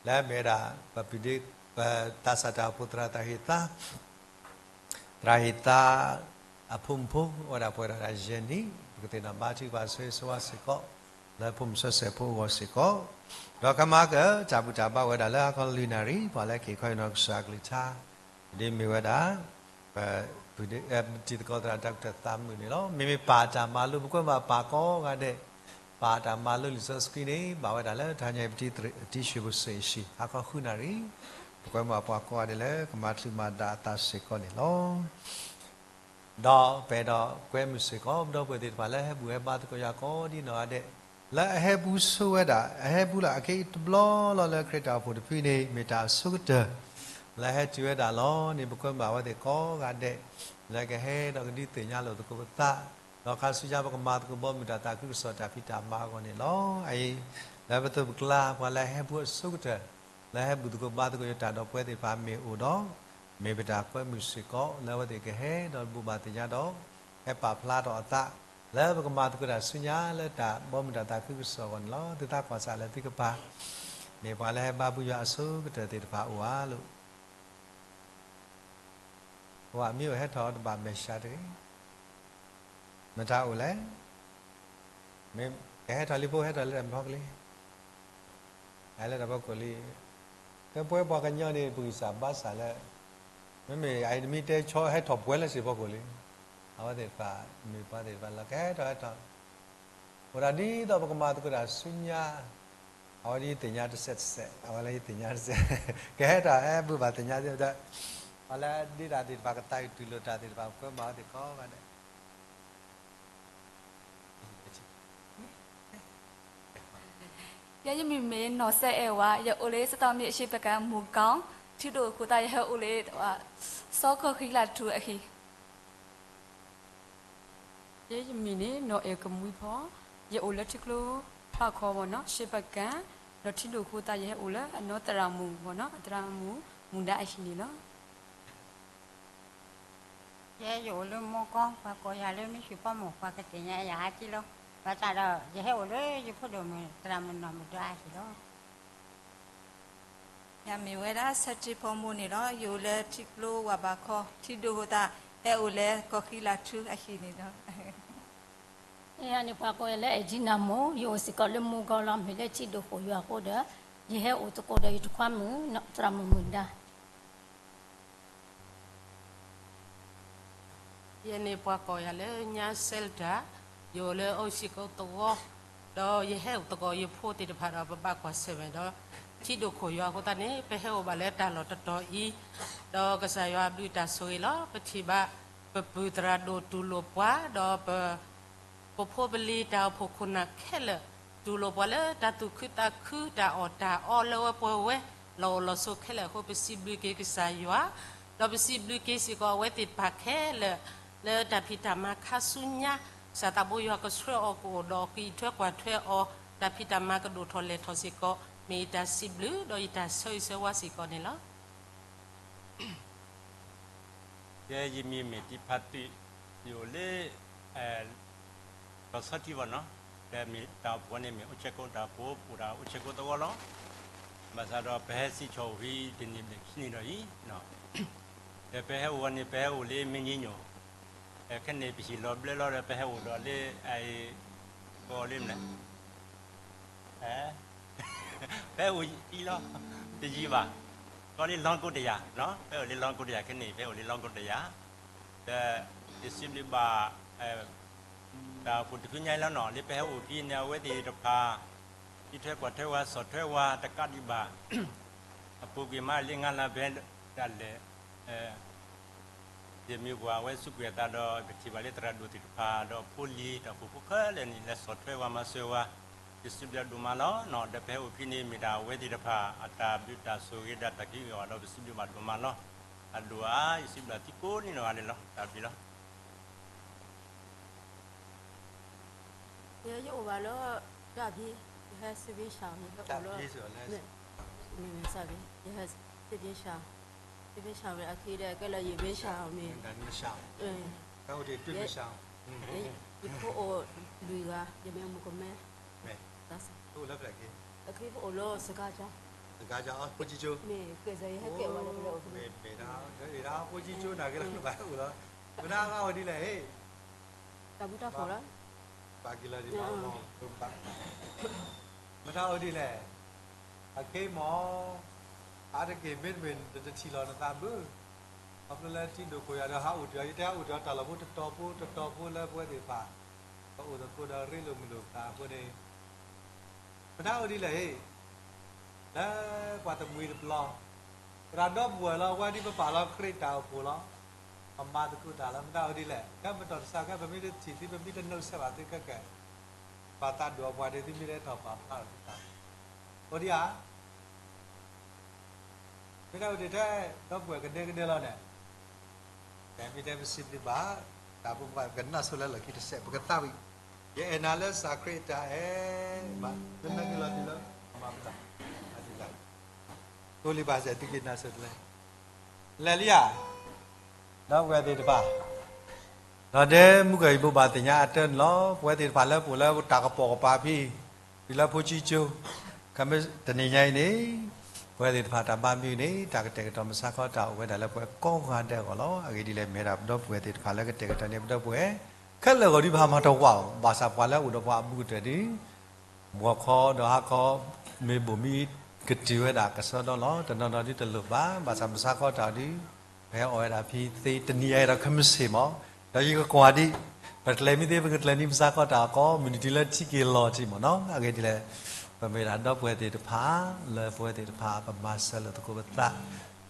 လၢအမ့ၢ်ဝဲဒၣ် ပပုၢ်ဒ့ ပသးစၢ်တၢ်အိၣ်ဖှိၣ်သရၣ်သးဟ့သါ သရၣ်ဟ့သါ အဖိမုၣ်ဖိ အိၣ်ဝဲဒၣ်ပှဲၤဒီးဒၣ်ယဲၢ်နံၣ် ပကသ့ၣ်နီၣ်ဘါထုကဖၣ်ဆိၣ်ဂ့ၤဆိၣ်ဝါစ့ၢ်ကီး လၢဖိမုၣ်ဆၢစဲးဖိအဂီၢ်စ့ၢ်ကီး ဒီးကမၤကတၢ်ဘူၣ်တၢ်ဘါဝဲဒၣ်လၢဟါခီလွံၢ်နၣ်ရံၣ် ပှၤလၢက့ၤခီအံၤနီၢ်ကစၢ်အကလုၢ်ကထါ ဒ်မ့ၢ်ဝဲဒၣ် ပပုၢ်ဒ့ တံၤသကိးသရၣ်တၢ်ကတၢၢ်သးမုာ်န့ၣ်လီၤ. မ့မ့ၢ်ပၢ်တၢ်မၤလိ ပကွဲမုာ်ဘၣ်ပၢ်ကိးဂၤဒဲး ပၢ်တၢ်မၤလိလံာ်စီဆှံန့ၣ် ဘၣ်ဝဲဒၣ်လၢတဟါညါအံၤ ပတံၤသရ့ၣ် တံၤသရ့ၣ်ဖိစ့ၣ်အ့ၣ်ၡံး ဟါခီဃုနၣ်ရံၣ် ပကွဲမုာ်ဘၣ်ပှၤကိးဂၤဒဲးလၢ ကမၤချုးမၤဒၣ်အသးစ့ၢ်ကီးန့ၣ်လီၤ. ဒီးပအဲၣ်ဒိးကွဲမုာ်စ့ၢ်ကီး ပဒီပုၢ်ဝဲၢ်သ့ၣ်တဖၣ်လၢအဟဲဘူၣ်ဟဲဘါသကိးယွၤကိးဒ်နီၢ်ဂၤဒဲး လၢအဟဲပူၤဆိဝဲဒၣ် အဟဲပူၤလၢ အခဲအံၤတဘျီလီၤလၢခရံာ်တၢ်အိၣ်ဖှိၣ်တဖုန့ၣ် မ့ၢ်တၢ်အဆိကတၢၢ် လၢအဟဲတုၤဝဲဒၣ်လီၤန့ၣ် ပကွဲမုာ်ဘၣ်အဝဲသ့ၣ်ကိးဂၤဒဲး လၢကဟဲဒီးကဒုးသ့ၣ်ညါလိာ်သကိးပသး ဒီးခါဆူညါပကမၤသကိးဘီမုၢ်တၢ်သးခုကစီၣ်တၢ်ဖံးတၢ်မၤအဂီၢ်န့ၣ်လီၤ. အအံၤ လၢပသိးပကျါ ပှၤလၢအဟဲပူၤအဆိကတၢၢ် လၢဟဲဘူၣ်သကိးဘါသကိးယွၤတၢ်ဒီးပဝဲသ့ၣ်တဖၣ်မ့ၢ်အိၣ်ဒီး မ့ၢ်ပတၢ်ကွဲမုာ်စ့ၢ်ကီး လၢအဝဲသ့ၣ်ကဟဲဒီးဘူၣ်ဘၣ်သ့ၣ်ညါဒီး ဟဲပာ်ဖျါထီၣ်အသး လၢပကမၤသကိးတၢ်ဆူညါလၢတၢ်ဘီမုၢ်တၢ်သးခုကစီၣ်အဂီၢ်န့ၣ်လီၤ. သုသးကွၢ်ဆၣ်လၢသုကပၤ မ့ၢ်ပှၤလၢဟဲဘါဘူၣ်ယွၤအဆိကတၢၢ်သ့ၣ်တဖၣ်အိၣ်ဧါလိၤ ပှၤမ့ၢ်အိၣ်ဟဲထီၣ်တဘၣ်မဲာ်ဆှးတဂ့ၤ မတၤအိၣ်လဲၣ် မ့ၢ်ကဟဲထီၣ်လံဖိဟဲထီၣ်လၢတၢ်မ့ၢ်ဖီကလံၤ ဟဲလၢတၢ်ဖီခိၣ်လံ ကပှဲၤပှၤကညီန့ၣ် ပဂံၢ်စၢ်ဘါစၢ်လၢ မ့မ့ၢ်အအံၤတမံၤတဲဆီဟဲထီၣ်ပှဲၤလၢစ့ၢ်ဖီခိၣ်လံ အဝဲသ့ၣ်တဖၣ် မ့ၢ်ပှၤသ့ၣ်တဖၣ်လၢကဟဲထီၣ်ဟဲထီၣ် အိၣ်ဒၣ်ဒ်သိးပကမၤသကိးတၢ်ဆူညါ အဝဲဒ်ယသ့ၣ်ညါတစဲးတစဲး အဝဲလၢယသ့ၣ်ညါတစဲး ကဟဲထီၣ်ဟဲဘူၣ်ဘၣ်သ့ၣ်ညါသ့ၣ်ဒီး ပှၤလၢဒ့တၢ်သ့ၣ်တဖၣ် ကသးအုးတူၢ်လိာ်တၢ်သ့ၣ်တဖၣ် ပကွဲမုာ်အဝဲသ့ၣ်ကိးဂၤဒဲး ယဲယမံၤမ့ၢ်နီၢ်စဲအဲၣ်ဝါ, ယအိၣ်လၢ စတီမ့ၣ် အရှေ့ဘက်ကမ်း မူဂေါင်း, ထံဒိၣ်အဃိသတး ယဟဲအိၣ်လၢ စီၤကီၢ်ဃံလၤထူအဟံၣ်. ယဲယမံၤန့ၣ် နီၢ်အဲၣ်ကမှံဖီ, ယအိၣ်လၢထံကျိဖးခီဝဲနီၤ ရှ့ပကၣ်, ဒီးထံဒိၣ်အဃိသတး ယဟဲအိၣ်လၢအနီၢ်သရၣ်မုၣ်ဝဲနီၤ အသရၣ်မုၣ်မူဒါအဟံၣ်န့ၣ်လီၤ. ယဲယအိၣ်လၢမူကီ, ပှၤကိးယၤလၢမ့ၢ်ဆူၣ်ဖီမိၢ်, ပှၤကသ့ၣ်ညါယၤဟးက့လီၤ. ဘၣ်ဆၣ်ဒီး ယဟဲအိၣ်လၢယဖိဒိၣ်မုၣ်သရၣ်မုၣ်နီၢ်မုၢ်ဒွးအဟံၣ်လီၤ. ယမ့ၢ်ဝဲဒၣ် ဆၢထံဖီမိၢ်န့ၣ်လီၤ. ယအိၣ်လၢထံကျိဝၤဘးခီ, ထံဒိၣ်အဃိသတး ဟဲအိၣ်လၢကီၢ်ဃံလၤထူအဟံၣ်န့ၣ်လီၤ. ယဲန့ၣ် ပှၤကိးယၤလၢအဲၣ်ကၠံနၢ်မိၢ်, ယအိၣ်စ့ၢ်ကီးလၢမူကီလီၤ. မ့ၢ်လၢထံဒိၣ်ဃိၣ်ယွၤအဃိဒီး ယဟဲအိၣ်သကိးဒီးယတခွါမုၣ် သရၣ်မုၣ်မုၢ်ဒါ. ယဲန့ၣ်ပှၤကိးယၤလၢညါစဲလတၢၢ်, ယအိၣ်လၢအိၣ်စ့ၢ်ကီးသဝီ, ဒီးယဟဲအိၣ်သကိးယဖိသ့ၣ်တဖၣ်ဒီး ပဘၣ်ကွၢ်ဆၢၣ်မဲာ်ဒီး ထံဒိၣ်ခိၣ်ယွၤအဃိသတးန့ၣ် ပဟဲအိၣ်ဘၣ်လၢတၢ်လီၢ်တတီၤအံၤ, ဒီးကစၢ်ယွၤအဘျုးတၢ်ဆိၣ်ဂ့ၤလီၤ. ပထံၣ်ဘၣ် ပပုၢ်သရၣ်ဒိၣ်တူၢ်လိာ်ပှၤ, ဒီးပ ပဖိပလံၤတၢ်အိၣ်ဖှိၣ်ခိၣ်နၢ်ခဲလၢာ်, တူၢ်လိာ်ပှၤလၢတၢ်သူၣ်ခုသးခု တၢ်အီၣ်တၢ်အီလၢဝဲပှဲၤဝဲ လီၤအိၣ်လီၤဆိးခဲလၢာ်အဃိ ပစံးဘျုးက့ၤကစၢ်ယွၤ, ဒီးပစံးဘျုးက့ၤစ့ၢ်ကီးအဝဲသ့ၣ်တဖၣ်ခဲလၢာ် လၢတၢ်ဖံးတၢ်မၤခါဆူညါ, ကစၢ်သးဘိယွၤကဆှၢအီၤကအိၣ်ဒီးကအံးထွဲကွၢ်ထွဲအီၤ, တၢ်ဖံးတၢ်မၤကဒိၣ်ထီၣ်လဲၢ်ထီၣ်စ့ၢ်ကီး, မ့ၢ်ယတၢ်စံးဘျုး ဒီးယတၢ်ဆၢဂ့ၤဆၢဝါစ့ၢ်ကီးန့ၣ်လီၤ. ယဲယမံၤမ့ၢ်တံဖးသုး, ယအိၣ်လၢ လီၤဆီထံဘၣ်နီၤ, ဒီးမ့ၢ်တၢ်အိၣ်ဖှိၣ်န့ၣ်မ့ၢ်အိၣ်ဆဲးကိးတၢ်အိၣ်ဖှိၣ် အိၣ်ဒၣ်အိၣ်ဆဲးကိးသဝီလီၤ. ဘၣ်ဆၣ်ဒီးပဟဲစံးဆီၣ်ဝံၤတနံၣ်ဘျဲၣ်ခံနံၣ်ဒီးအံၤ, ဒီးပဟဲအိၣ်ဝဲန့ၣ် ပဟဲအိၣ်လၢမ့ၢ်ညံညိၣ်, ခဲန့ၣ်ပဟံၣ်လီၤဘျၢလီၤဒီး ပဟဲအိၣ်ဒီးလၢ ကိးလၢမနုၤ ပဟဲအိၣ်အံၤလီၤ, တယံာ်ဘၣ်, ကိးလၢလီကိးတယၢ်, ပဟဲအိၣ်လၢလီကိးတယၢ် ခဲန့ၣ် ပဟဲအိၣ်လၢလီကိးတယၢ်, ဒီးယစံးဘျုးဘၣ် တၢ်အိၣ်ဖှိၣ်တဖုညါအံၤလီၤနီၤ, လၢပဟဲအိၣ်ဖဲန့ၣ် အဝဲသ့ၣ်တဖၣ် အံးထွဲကွၢ်ထွဲဝဲ ဆီၣ်ထွဲဝဲတကးဒံးဘၣ်, အပူၤကွံာ်မးလၢငါလၢပဟဲဒၣ်လဲာ် ယမ့ၢ်ပှၤအဝဲစူးကွံာ်အသးဒီး ပထံၣ်ဘၣ်လၢသရၣ်ဒိၣ်သ့ၣ်တဖၣ် ဒီးဖိလံၤတၢ်အိၣ်ဖှိၣ်ဖိခဲလၢာ်န့ၣ် လဲၤဆီၣ်ထွဲဝဲမၤစၢၤဝဲ, ယစံးဘျုးဒိၣ်မးလီၤနီၤ, ဒီးပဟဲအိၣ်ဖဲန့ၣ် မ့ၢ်ဒၣ်အဝဲသ့ၣ်တဖၣ် အတၢ်ဘျုးတၢ်ဆိၣ်ဂ့ၤဒီးတၢ်ခံဂ့ၤအီၤဒီး ပစံးဘျုးဘၣ်ဒိၣ်မးလီၤ, အဒိၣ်ဧါ, ယစံးဘျုးသုကိးနံၤနီၤဂၤန့ၣ်လီၤ, တၢ်ဘျုးလီၤ. ယဲယအိၣ်ဘၣ်လၢ တၢ်ဘ့ၣ်, ယဟဲစ့ဘ့ၣ်ဆၣ်, ယဟဲအိၣ်လၢ မ့ၢ်, မ့ၢ်, ယဟဲစ့ဘ့ၣ်ဆၣ်, စ့ဘ့ၣ်ဆၣ်ဝဲအခံဒီး ကဲလၢယဘ့ၣ်ဆၣ်မ့ၢ်, ယဖိအိၣ်လွံၢ်ဂၤ, ယမ့ၢ်မုၣ်ကမဲ, အခံပအိၣ်လၢစကါကၠီ, မ့ၢ်ကဲစၢ်ယဟဲကဲဝဲလၢပလဲၤအိၣ်, ဖိကၠံကၠိနၤကဲလၢဘၣ်အိၣ်လီၤ, မတၤအဂၤအိၣ်ဒ်လဲၣ်, တၢ်ဘူၣ်တၢ်ဖှိၣ်လီၤ, ပာ်က့ၤလီၤဒ်လီၤ, မတၤအိၣ်ဒ်လဲၣ်, အခဲမီၢ်, အါတက့ၢ်မ့တမ့ၢ် နတထံၣ်လီၤနသးဘၣ်, ခီဖျိလၢထံဒိၣ်ခိၣ်ယွၤဒီးဟးအိၣ်တ့ၢ်အီၤ, ယတဲဟးအိၣ်တ့ၢ်အီၤတၢ်လီၢ်ဖိတတီၤဖိတတီၤဖိလၢပဝဲသ့ၣ်တဖၣ် ပအိၣ်သကိးဒီးရ့လိာ်မုာ်လိာ်ပသးအဃိန့ၣ်, မတၤအိၣ်ဒ်လဲၣ်, လၢပှၤတမှံၤတပျီၤ, သရၣ်ဒီပုၢ်ဝဲၢ်လီၤ, ဝဲဒ်ပပာ်လီၤခရံာ်တၢ်အိၣ်ဖှိၣ်လီၤ, ပမၤသကိးတၢ်လီၤ, မတၤအိၣ်ဒ်လဲၣ်, ခဲမတီၢ်တစၢ်ခဲ ပမ့ၢ်တထံၣ်သု ပမ့ၢ်တနုာ်ဆဲးဘၣ်သုခဲကဲ, ပှၤသးဒိၣ်အပှၤန့ၣ် သုမ့ၢ်တအဲၣ်ထီၣ်ပာ်ဖျါလီၤသုသး, အိၣ်ဒံးဧါ မ့ၢ်တၢ်အိၣ်ဒံးထဲ ဒီပုၢ်ဝဲၢ်ကဒဲကဒဲလီၤန့ၣ်, မ့ၢ်တဲပစံးဘျုးဘၣ်, တၢ်ဖိပှၤကနၣ်ဆိလၢလီၢ်ခံတစဲး ပကသးဝံၣ်, ယအဲၣ်နၤလၢစၢ်ခရံာ်အတၢ်အဲၣ်, လၢနကလီၤတုၤလၢ, ကိးလံဘၣ်စဲးသုက့ၤနၤဆိတလဲ, လဲၤလံဧါ, ဒီပုၢ်ဝဲၢ်သ့ၣ်တဖၣ် ဒီးဒဲမုၢ်ကီၢ်အံၤဘိးဘၣ်သ့ၣ်ညါအတၢ်န့ၣ်လီၤ, ပဝဲသ့ၣ်တဖၣ်လၢပအိၣ်လၢတၢ်ကပီၤကပၤဖဲ, တုၤလၢဖိဆံကၠိ, ခမ့ၢ်တနံၤညါအံၤန့ၣ်, ပဝဲသ့ၣ်တဖၣ်တၢ်ဘၣ်မနုၤန့ၣ် တၢ်ကတဲာ်ကတီၤမၤဆါခီတၢ်အိၣ်ဝဲဒၣ်လၢပှၤကိးဂၤဒဲးအဂီၢ်လီၤ. အဂ့ၢ်ဒ်လဲၣ် မ့ၢ်ဒၣ်ပဒီပုၢ်ဝဲၢ်သ့ၣ်တဖၣ်လၢကတဲာ်ကတီၤန့ၢ်ပဒီပုၢ်ဝဲၢ်, ခဲလၢာ်အဂီၢ်ဒ်ပဟးမၤတဝီၤအီၤ, ဘၣ်ဆၣ်ပှၤလၢအအိၣ်ဒီးပှၤအဘူးကတၢၢ်ဒီး မုၢ်ခီဒီးဟါခီ, မ့ၢ်ဘိၣ်မံကတုၤဝဲဒၣ်ကစီဒီလီၤ. တနီၤနီၤဒ်တလိၣ်ဘၣ်, ဘၣ်ဆၣ်မၤဆါခီတၢ်အီၤဒ်, ပဟဲအီၣ်ဝဲဒၣ်ဖဲသ့တနံၤအံၤဒီး ခဲမုၢ်ဆ့ၣ်မး, ဒီးယကကွၢ်ဒ်, ပတကျဲၤမ့ၢ်သ့ ပကကျဲၤန့ၢ်မၤဆါခီတၢ်အီၤကိးမုၢ်နံၤတုၤလၢထံက့ၤလီၤထံမးနီၤ. အဂ့ၢ်ဒ်လဲၣ်, ပမ့ၢ်ဒၣ်ဒီပုၢ်ဝဲၢ်သ့ၣ်တဖၣ်, လၢပဝဲသ့ၣ်တဖၣ် ပမၤစၢၤလိာ်သကိးပသး,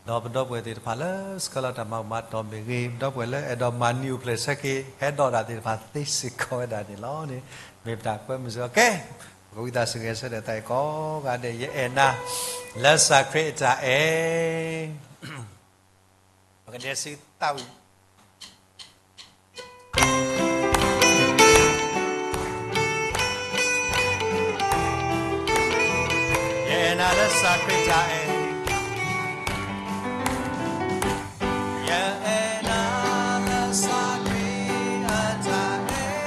ဒီးပဒီပုၢ်ဝဲၢ်သ့ၣ်တဖၣ်လၢဆှၢလီၤတၢ်မၤကမၣ်တီၢ်မ့ၢ်ဂ့ၤ, ဒီပုၢ်ဝဲၢ်လၢအဲၣ်ဒိးမၤနံၤအိၣ်ဖျဲၣ်ဆၢက့ၤ ဟဲဒိးတၢ်သ့ၣ်တဖၣ်သ့စ့ၢ်ကီးဝဲဒၣ်န့ၣ်လီၤန့ၣ်, မ့ၢ်ပတၢ်ကွဲမုာ်စ့ၢ်ကီး, ပကဝံသးစူၤဂဲၤဆၢထၢၣ်သးအံၤကိးဂၤဒဲး, ယအဲၣ်နၤ, လၢစၢ်ခရံာ်အတၢ်အဲၣ် ပကဒဲးဆူသးဝံၣ် ယအဲၣ်နၤလၢစၢ်ခရံာ်တၢ်အဲၣ်, ယအဲၣ်နၤလၢစၢ်ခရံာ်အတၢ်အဲၣ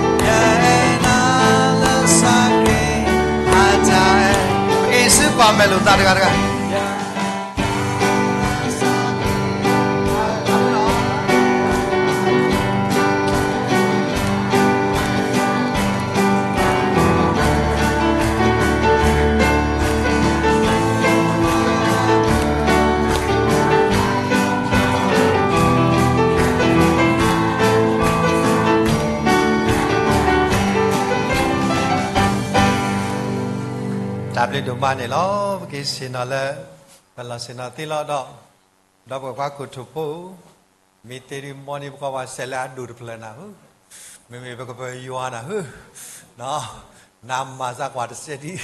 ်, ယအဲၣ်နၤလၢစၢ်ခရံာ် ပက့ၤဆူပှၤမဲာ်လိာ်သးတဂၤတဂၤ. တၢ်ဘျုးဒိၣ်မးန့ၣ်လီၤ. ပက့ၤဆ့ၣ်နီၤလၢ ပလီၢ်ဆ့ၣ်နီၤသ့လီၤဒီး ဒီပုၢ်ဝဲၢ်ခွါကိၣ်ထိၣ်ဖိဧၢ, မ့ၢ်တ့ၢ်ဒုးမ်န့ၣ် ပကွၢ်ဝဲစဲးလၢအဒိၣ်တဖျၢၣ်နၤဧၢ, မ့မ့ၢ်ပကပယွၤနၤဧၢ, နမၤစၢ်ကွၢ်တစဲးဒံး,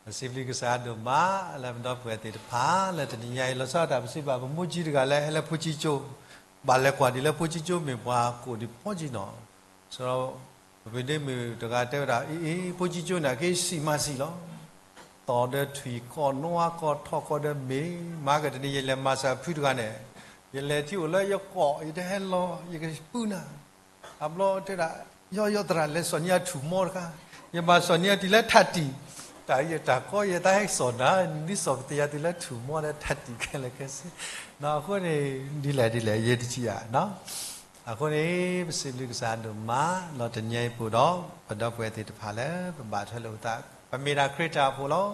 ပစံးဘျုးကစၢ်ဒိၣ်မး လၢပဒီပုၢ်ဝဲၢ်သ့ၣ်တဖၣ် လၢတနံၤညါအံၤ လီၤဆီဒၣ်တၢ် ပစံးဘၣ်ပမိၢ်ကၠံတဂၤလၢဟဲလၢဖိကၠံကၠိ, ဘၣ်လဲၤကွၢ်ဒ်လၢဖိကၠံကၠိမ့ၢ်ပှၤကိးဒံးဖီကၠံနီၤ, စီၤ ပပ့ၤဒ့မုၣ်တဂၤတဲဝဲဒၣ် အ့အ့ ဖိကၠံကၠိန့ၣ် အက့ၤဆံးမၤဆံးလီၤ. သီၣ်ဒီးထွံၣ်ကီၢ်နွါကီၢ်ထီၣ်ကီၢ်ဒီးမ့ၢ် မၤကတနံၤ ယလဲၤမၤစၢၤဖုတဂၤန့ၣ်, ယလဲၤထံအိၣ်လၢယကီၢ် ယတဟဲလီၤ ယကပုၢ်နၤ, အဘျီတဲဒၣ် ယီယီသရၣ်လဲၤစိာ်န့ၢ်အထူၣ်မီတခါ, ယဘၣ်စိာ်န့ၢ်အတုၤလၢထးတံၢ်, တၢ်အံၤယတၢ်ကီ ယတၢ်ဟဲစိာ်နၤ ဒ်စိာ်ကသ့ယၤတုၤလၢထူၣ်မီလၢထးတံၢ်ခဲလၢာ်ခဲဆ့, အဃိန့ၣ် ဒ်လဲၣ်ဒ်လဲၣ် ယဲတဆံးယၤနီၤ အဃိန့ၣ် ပစံးဘျုးကစၢ်ဒိၣ်မး လီၤတနံၤအံၤပူၤဒီး ပဒီပုၢ်ဝဲၢ်သ့ၣ်တဖၣ်လၢ ပဘၣ်ထွဲလိာ်ပသး, ပမ့ၢ်ဒၣ်ခရံာ်တၢ်အိၣ်ဖှိၣ်လီၤ.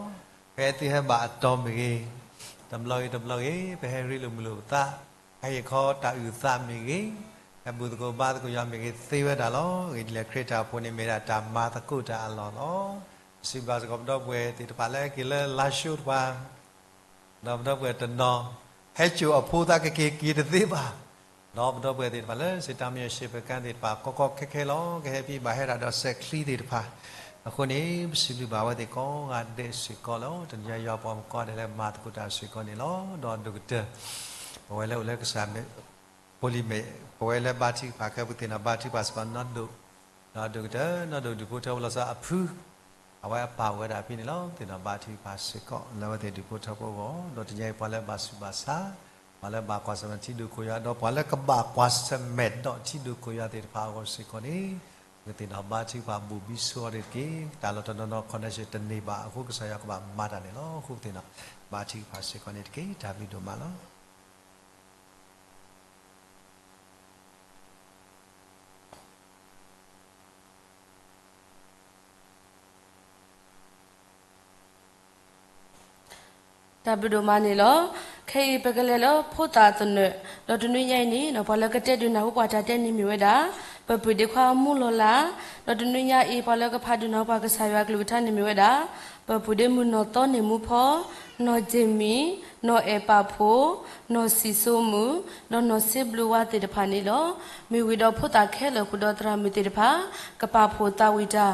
ပဟဲသုဟဲဘၣ်အတီၤမ့ၢ်ဂ့ၤ, တဘျီဂ့ၤတဘျီဂ့ၤ ပဟဲရ့လိာ်မုာ်လိာ်ပသး, ဟဲဟ့ၣ်ခီတၢ်အုၣ်သးမ့ၢ်ဂ့ၤ, ဟဲဘူၣ်သကိးဘါသကိးယွၤမ့ၢ်ဂ့ၤ သ့ဝဲဒၣ်လီၤ. ဂ့ၢ်ဒ်လဲၣ် ခရံာ်တၢ်အိၣ်ဖှိၣ်န့ၣ်မ့ၢ်ဒၣ်တၢ်မၤသကိးတၢ်အလီၢ်လီၤ. ပစံးဘျုးစ့ၢ်ကီးပဒီပုၢ်ဝဲၢ်သ့ၣ်တဖၣ်လၢက့ၤလၢလါၡိတဖၣ် ဒီးပဒီပုၢ်ဝဲၢ်တနီၤ ဟဲစိာ်အဖိသးကက့ၤက့ၤတသ့ဘၣ်, ဒီးပဒီပုၢ်ဝဲၢ်သ့ၣ်တဖၣ်လၢ စံးတၢ်မံယီၤရှ့ပကါသ့ၣ်တဖၣ် ကီကီခဲခဲလီၤ ကဟဲဖံးဘၣ်ဟဲဒၣ်ဒီးစဲးချံသ့ၣ်တဖၣ်, အဃိန့ၣ် ပစံးဘျုးဘၣ်ဝဲသ့ၣ်ကိးဂၤဒဲးစ့ၢ်ကီးလီၤ. တနံၤညါယွၤပှၤမုၣ်ကိးဂၤဒဲးလၢမၤသကိးတၢ်စ့ၢ်ကီးန့ၣ်လီၤ. ဒီးဒိၣ်ကတၢၢ် ပဝဲလၢအိၣ်လၢကစၢ်မ့ၢ် ဖိလံၤမ့ၢ် ပဝဲလၢဘါထုကဖၣ်ခဲပူၤသ့ၣ်နီၣ်ဘါထုကဖၣ်စ့ၢ်ကီးနီၢ်ဒိၣ်, ဒီးဒိၣ်ကတၢၢ်နီၢ်ဒိၣ်ဒုးဖိထၢဖိလီၤဆီအဖု, အဝဲအပာ်ဝဲဒၣ်ဖဲန့ၣ်လီၤ. သ့ၣ်နီၣ်ဘါထုကဖၣ်စ့ၢ်ကီး လၢအဝဲသ့ၣ်ဒုးဖိထၢဖိအဂီၢ်, ဒီးတနံၤညါအံၤပှၤလၢဘၣ်ဆူးဘၣ်ဆါ, ပှၤလၢဘၣ်ကွၢ်ဆၢၣ်မဲာ်ထံဒိၣ်ခိၣ်ယွၤ ဒီးပှၤလၢကဘၣ်ကွၢ်ဆၢၣ်မဲာ်ဒီးထံဒိၣ်ခိၣ်ယွၤသ့ၣ်တဖၣ်အဂီၢ်စ့ၢ်ကီးန့ၣ်, ပကသ့ၣ်နီၣ်ဘါထုကဖၣ်ဘူးဘံဆိအီၤတက့ၢ်. တၢ်လီၢ်တနီၤနီၤ connection တန့ၢ်ဘၣ်အဃိ ကစၢ်ယွၤကဘၣ်မၤတၢ်န့ၣ်လီၤ. အဃိပသ့ၣ်နီၣ်ဘါထုကဖၣ်စ့ၢ်ကီးန့ၣ်တက့ၢ်. တၢ်ဘျုးဒိၣ်မးလီၤ. တၢ်ဘျုးဒိၣ်မးန့ၣ်လီၤ. ခဲအံၤပကလဲၤလၢဖိသၣ်သနၢၣ်, ဒီးတနွံညါအံၤန့ၣ် ပှၤလၢကတဲဒုးနၢ်ဟူပှၤတၢ်တဲန့ၣ်မ့ၢ်ဝဲဒၣ် ပပုၢ်ဒ့ခွါမူလီၤလၢ်, ဒီးတနွံညါအံၤ ပှၤလၢကဖးဒုးနၢ်ဟူပှၤကစၢ်ယွၤကလုၢ်ကထါန့ၣ်မ့ၢ်ဝဲဒၣ် ပပုၢ်ဒ့မုၣ်နီၢ်သီန့ၢ်မူဖီ, နီၢ်ကၠ့ၣ်မံၤ, နီၢ်အဲၣ်ပာ်ဖိ, နီၢ်စံၣ်စိမုၣ်, ဒီးနီၢ်စ့ဘျုးဝါသ့ၣ်တဖၣ်န့ၣ်လီၤ. မ့ၢ်ဝံၤဒီးဖိသၣ်ခဲလၢာ်ဃုာ်ဒီးသရၣ်မုၣ်သ့ၣ်တဖၣ် ကပာ်ဖှိၣ်သးဝံၣ်တၢ်,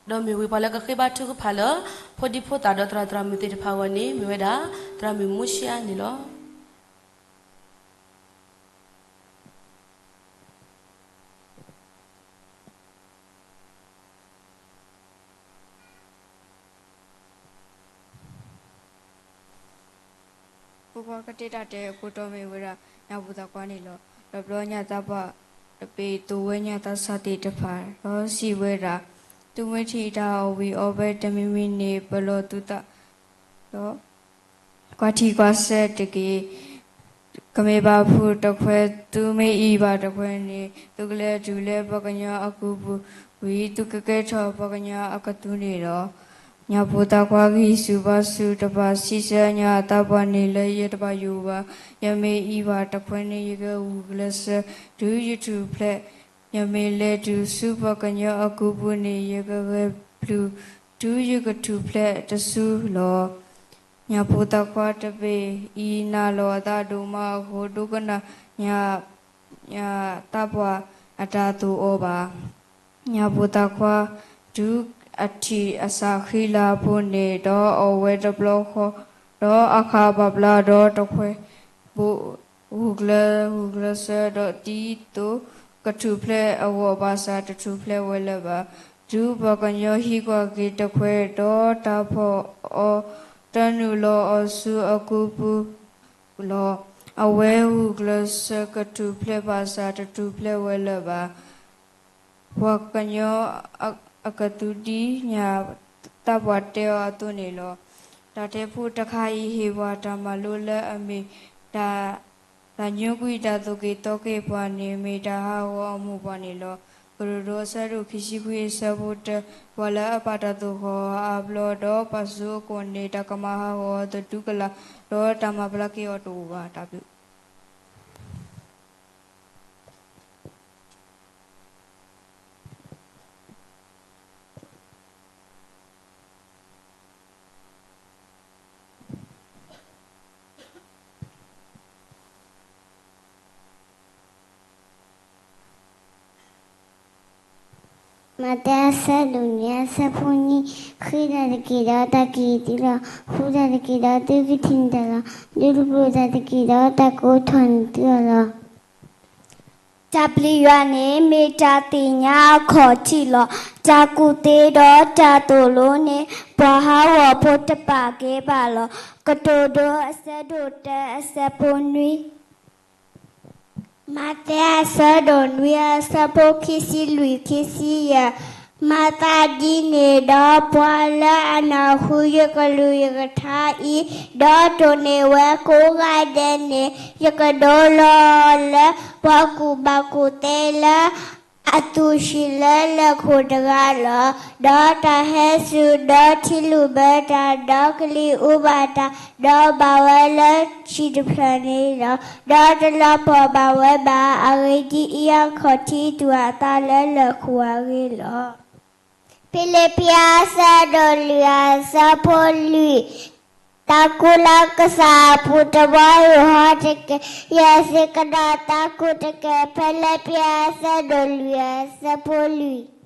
ဒီးမ့ၢ်ဝံၤပှၤလၢကဃ့ဘါထုကဖၣ်လၢ ဖိဒံဖိသၣ်ဒီးသရၣ်သရၣ်မုၣ်သ့ၣ်တဖၣ်အဂီၢ်န့ၣ် မ့ၢ်ဝဲဒၣ် သရၣ်မုၣ်မူရှါန့ၣ်လီၤ. ဖိခွါကတဲတၢ်တဲအခိၣ်တီမ့ၢ်ဝဲဒၣ် ညၣ်ဖိသၣ်ခွါန့ၣ်လီၤ. တဘျီညၣ်သးပှၢ်တဘ့ၣ် သိၣ်ဝဲညၣ်သးစၢ်သ့ၣ်တဖၣ် ဒီးစံးဝဲဒၣ်, သုမ့ၢ်ထံၣ်တၢ်အီၣ်ဝံၤအီဝဲတမံၤမံၤန့ၣ် ပလီၢ်သုသး ဒီး ကွၢ်ထံကွၢ်ဆးတက့ၢ်. ကမ့ၢ်ဘၣ်ဖုးတခွဲး သုမ့ၢ်အံၤဘၣ်တခွဲးန့ၣ် သုကလဲၤတုၤလၢပှၤကညီအကူပူၤဝံၤ သုကကဲထီၣ်ပှၤကညီအကသူန့ၣ်လီၤ. ညၣ်ဖိသၣ်ခွါဂံၢ်ဆူၣ်ဘါဆူၣ်တဖၣ် စံးဆၢညၣ်အသးပှၢ်န့ၣ်လၢ ယတဘၣ်ယိၣ်ဘၣ်. ယမ့ၢ်အံၤဘၣ်တခွဲးန့ၣ် ယကဂုာ်ကျဲးစၢး တုၤယထူၣ်ဖျဲး ယမ့ၢ်လဲၤတုၤဆူပှၤကညီအကူပူၤန့ၣ် ယကဂဲၤပျုၢ် တုၤယကထူၣ်ဖျဲးတစုလီၤ. ညၣ်ဖိသၣ်ခွါတဘ့ၣ်အံၤ နာ်လီၤအသးဒိၣ်မးအဃိ ဒိကနၣ်ညၣ်သးပှၢ်အတၢ်သိၣ်အီၤဘၣ်. ညၣ်ဖိသၣ်ခွါ တုၤအထံၣ်အစၢ်ဃံလၤအဖိန့ၣ် ဒီးအီၣ်ဝဲတဘျီဃီ ဒီးအခးပာ်ဖျါဒီးတခွဲး ဘိး ဂုာ်ကျဲး ဂုာ်ကျဲးစၢးဒီး ဒ်သိးကထူၣ်ဖျဲးအဂီၢ်ဘၣ်ဆၣ် တထူၣ်ဖျဲးဝဲလၢၤဘၣ်. တုၤပှၤကညီဟံးကွၢ်က့ၤတခွဲး ဒီးတၢ်ဖီၣ်အီၤ တနုာ်လီၤအီၤဆူအကူပူၤလီၤ. အဝဲဂုာ်ကျဲးစၢးကထူၣ်ဖျဲးဘၣ်ဆၣ် တထူၣ်ဖျဲးဝဲလၢၤဘၣ်. ပှၤကညီအကသူ ဒ်ညၣ်သးပှၢ်တဲအီၤအသိးန့ၣ်လီၤ. တၢ်တဲဖိတခါအံၤ ဟ့ၣ်ပှၤတၢ်မၤလိလၢအမ့ၢ် တၢ်ညိကွံာ်တၢ်သိၣ်က့ၤသီက့ၤပှၤန့ၣ် မ့ၢ်တၢ်ဟးဂီၤအမိၢ်ပှၢ်န့ၣ်လီၤ. ကရံၣ်သူးအဆၢဒိၣ်ခံဆံခွံအဆၢဖိတၢ, ပှၤလၢအပာ်တၢ်သိၣ်ဃီၤအါဘျီ ဒီးပာ်ဆူအကိာ်န့ၣ် တၢ်ကမၤဟးဂီၤအီၤသတူၢ်ကလာ်, ဒီးတၢ်မၤပျီက့ၤအီၤတအိၣ်ဘၣ်. တၢ်ဘျုး. မးသဲအဆၢဒိၣ်နွံအဆၢဖိနွံ, ဃ့တၢ်တက့ၢ်ဒီးတၢ်ကဟ့ၣ်သုလီၤ. ဃုတၢ်တက့ၢ်ဒီးသုကထံၣ်န့ၢ်တၢ်လီၤ. ဒုးသကိးတၢ်တက့ၢ်ဒီးတၢ်ကအိးထီၣ်န့ၢ်သုအီၤလီၤ. တၢ်ပျံၤယွၤန့ၣ် မ့ၢ်တၢ်သ့ၣ်ညါအခီၣ်ထံးလီၤ. တၢ်ကူၣ်သ့ဒီးတၢ်သိၣ်လိန့ၣ် ပှၤဟးဂီၤဖိတပာ်ကဲဘၣ်လီၤ. ကတိၤဒိအဆၢဒိၣ်တၢအဆၢဖိနွံ. မးသဲအဆၢဒိၣ်နွံအဆၢဖိခံဆံလွံၢ် ခံဆံယဲၢ်, မၤသးဒ်န့ၣ်ဒီး ပှၤလၢအနၢ်ဟူယကလုၢ်ယကထါအံၤ, ဒီးတိၢ်န့ၢ်ဝဲကိးဂၤဒဲးန့ၣ်, ယကဒိလီၤအီၤလၢ ပှၤကူၣ်ဘၣ်ကူၣ်သ့လၢ အသူၣ်ဆံးလၢလၢၢ်ခိၣ်တဂၤလီၤ. ဒီးတၢ်ဟဲစူၤ, ဒီးထံလုၢ်ဘၢတၢ်, ဒီးကလံၤအူဘၣ်တၢ်, ဒီးဘၣ်ဝဲလၢထံတဖျၢၣ်န့ၣ်လီၤ. ဒီးတလီၤပှီၢ်ဘၣ်ဝဲဘၣ်. အဂ့ၢ်ဒ်အံၤအခီၣ်ထံးတူၢ်အသးလၢလၢၢ်ခိၣ်အဂ့ၢ်လီၤ. ဖံလံးပံၤအဆၢဒိၣ်လွံၢ်အဆၢဖိလွံၢ်, တၢ်ကူၣ်လၢကစၢ်အပူၤတဘီယူၢ်ဟီတက့ၢ်. ယဲၢ်စ့ၢ်ကဒီးတၢ်ကူၣ်တက့ၢ်. ဖံလံးပံၤအဆၢဒိၣ်လွံၢ်အဆၢဖိလွံၢ်.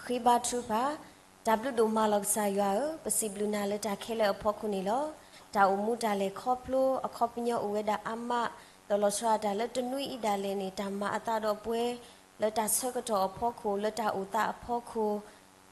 ပဃ့ဘါထုကဖၣ်. တၢ်ဘျုးဒိၣ်မးလီၤကစၢ်ယွၤဧၢ, ပစံးဘျုးနၤလၢတၢ်ခဲလၢာ်အဖီခိၣ်န့ၣ်လီၤ. တၢ်အိၣ်မူတၢ်လဲၤခီဖျိအခီပညီအိၣ်ဝဲဒၣ်အါမး, ဒီးလီၤဆီဒၣ်တၢ်လၢတနွံအံၤဒၣ်လဲာ်န့ၣ် တၢ်မၤအသးဒီးပှဲၤ လၢတၢ်ဆၢကတီၢ်အဖီခိၣ် လၢတၢ်အိၣ်သးအဖီခိၣ်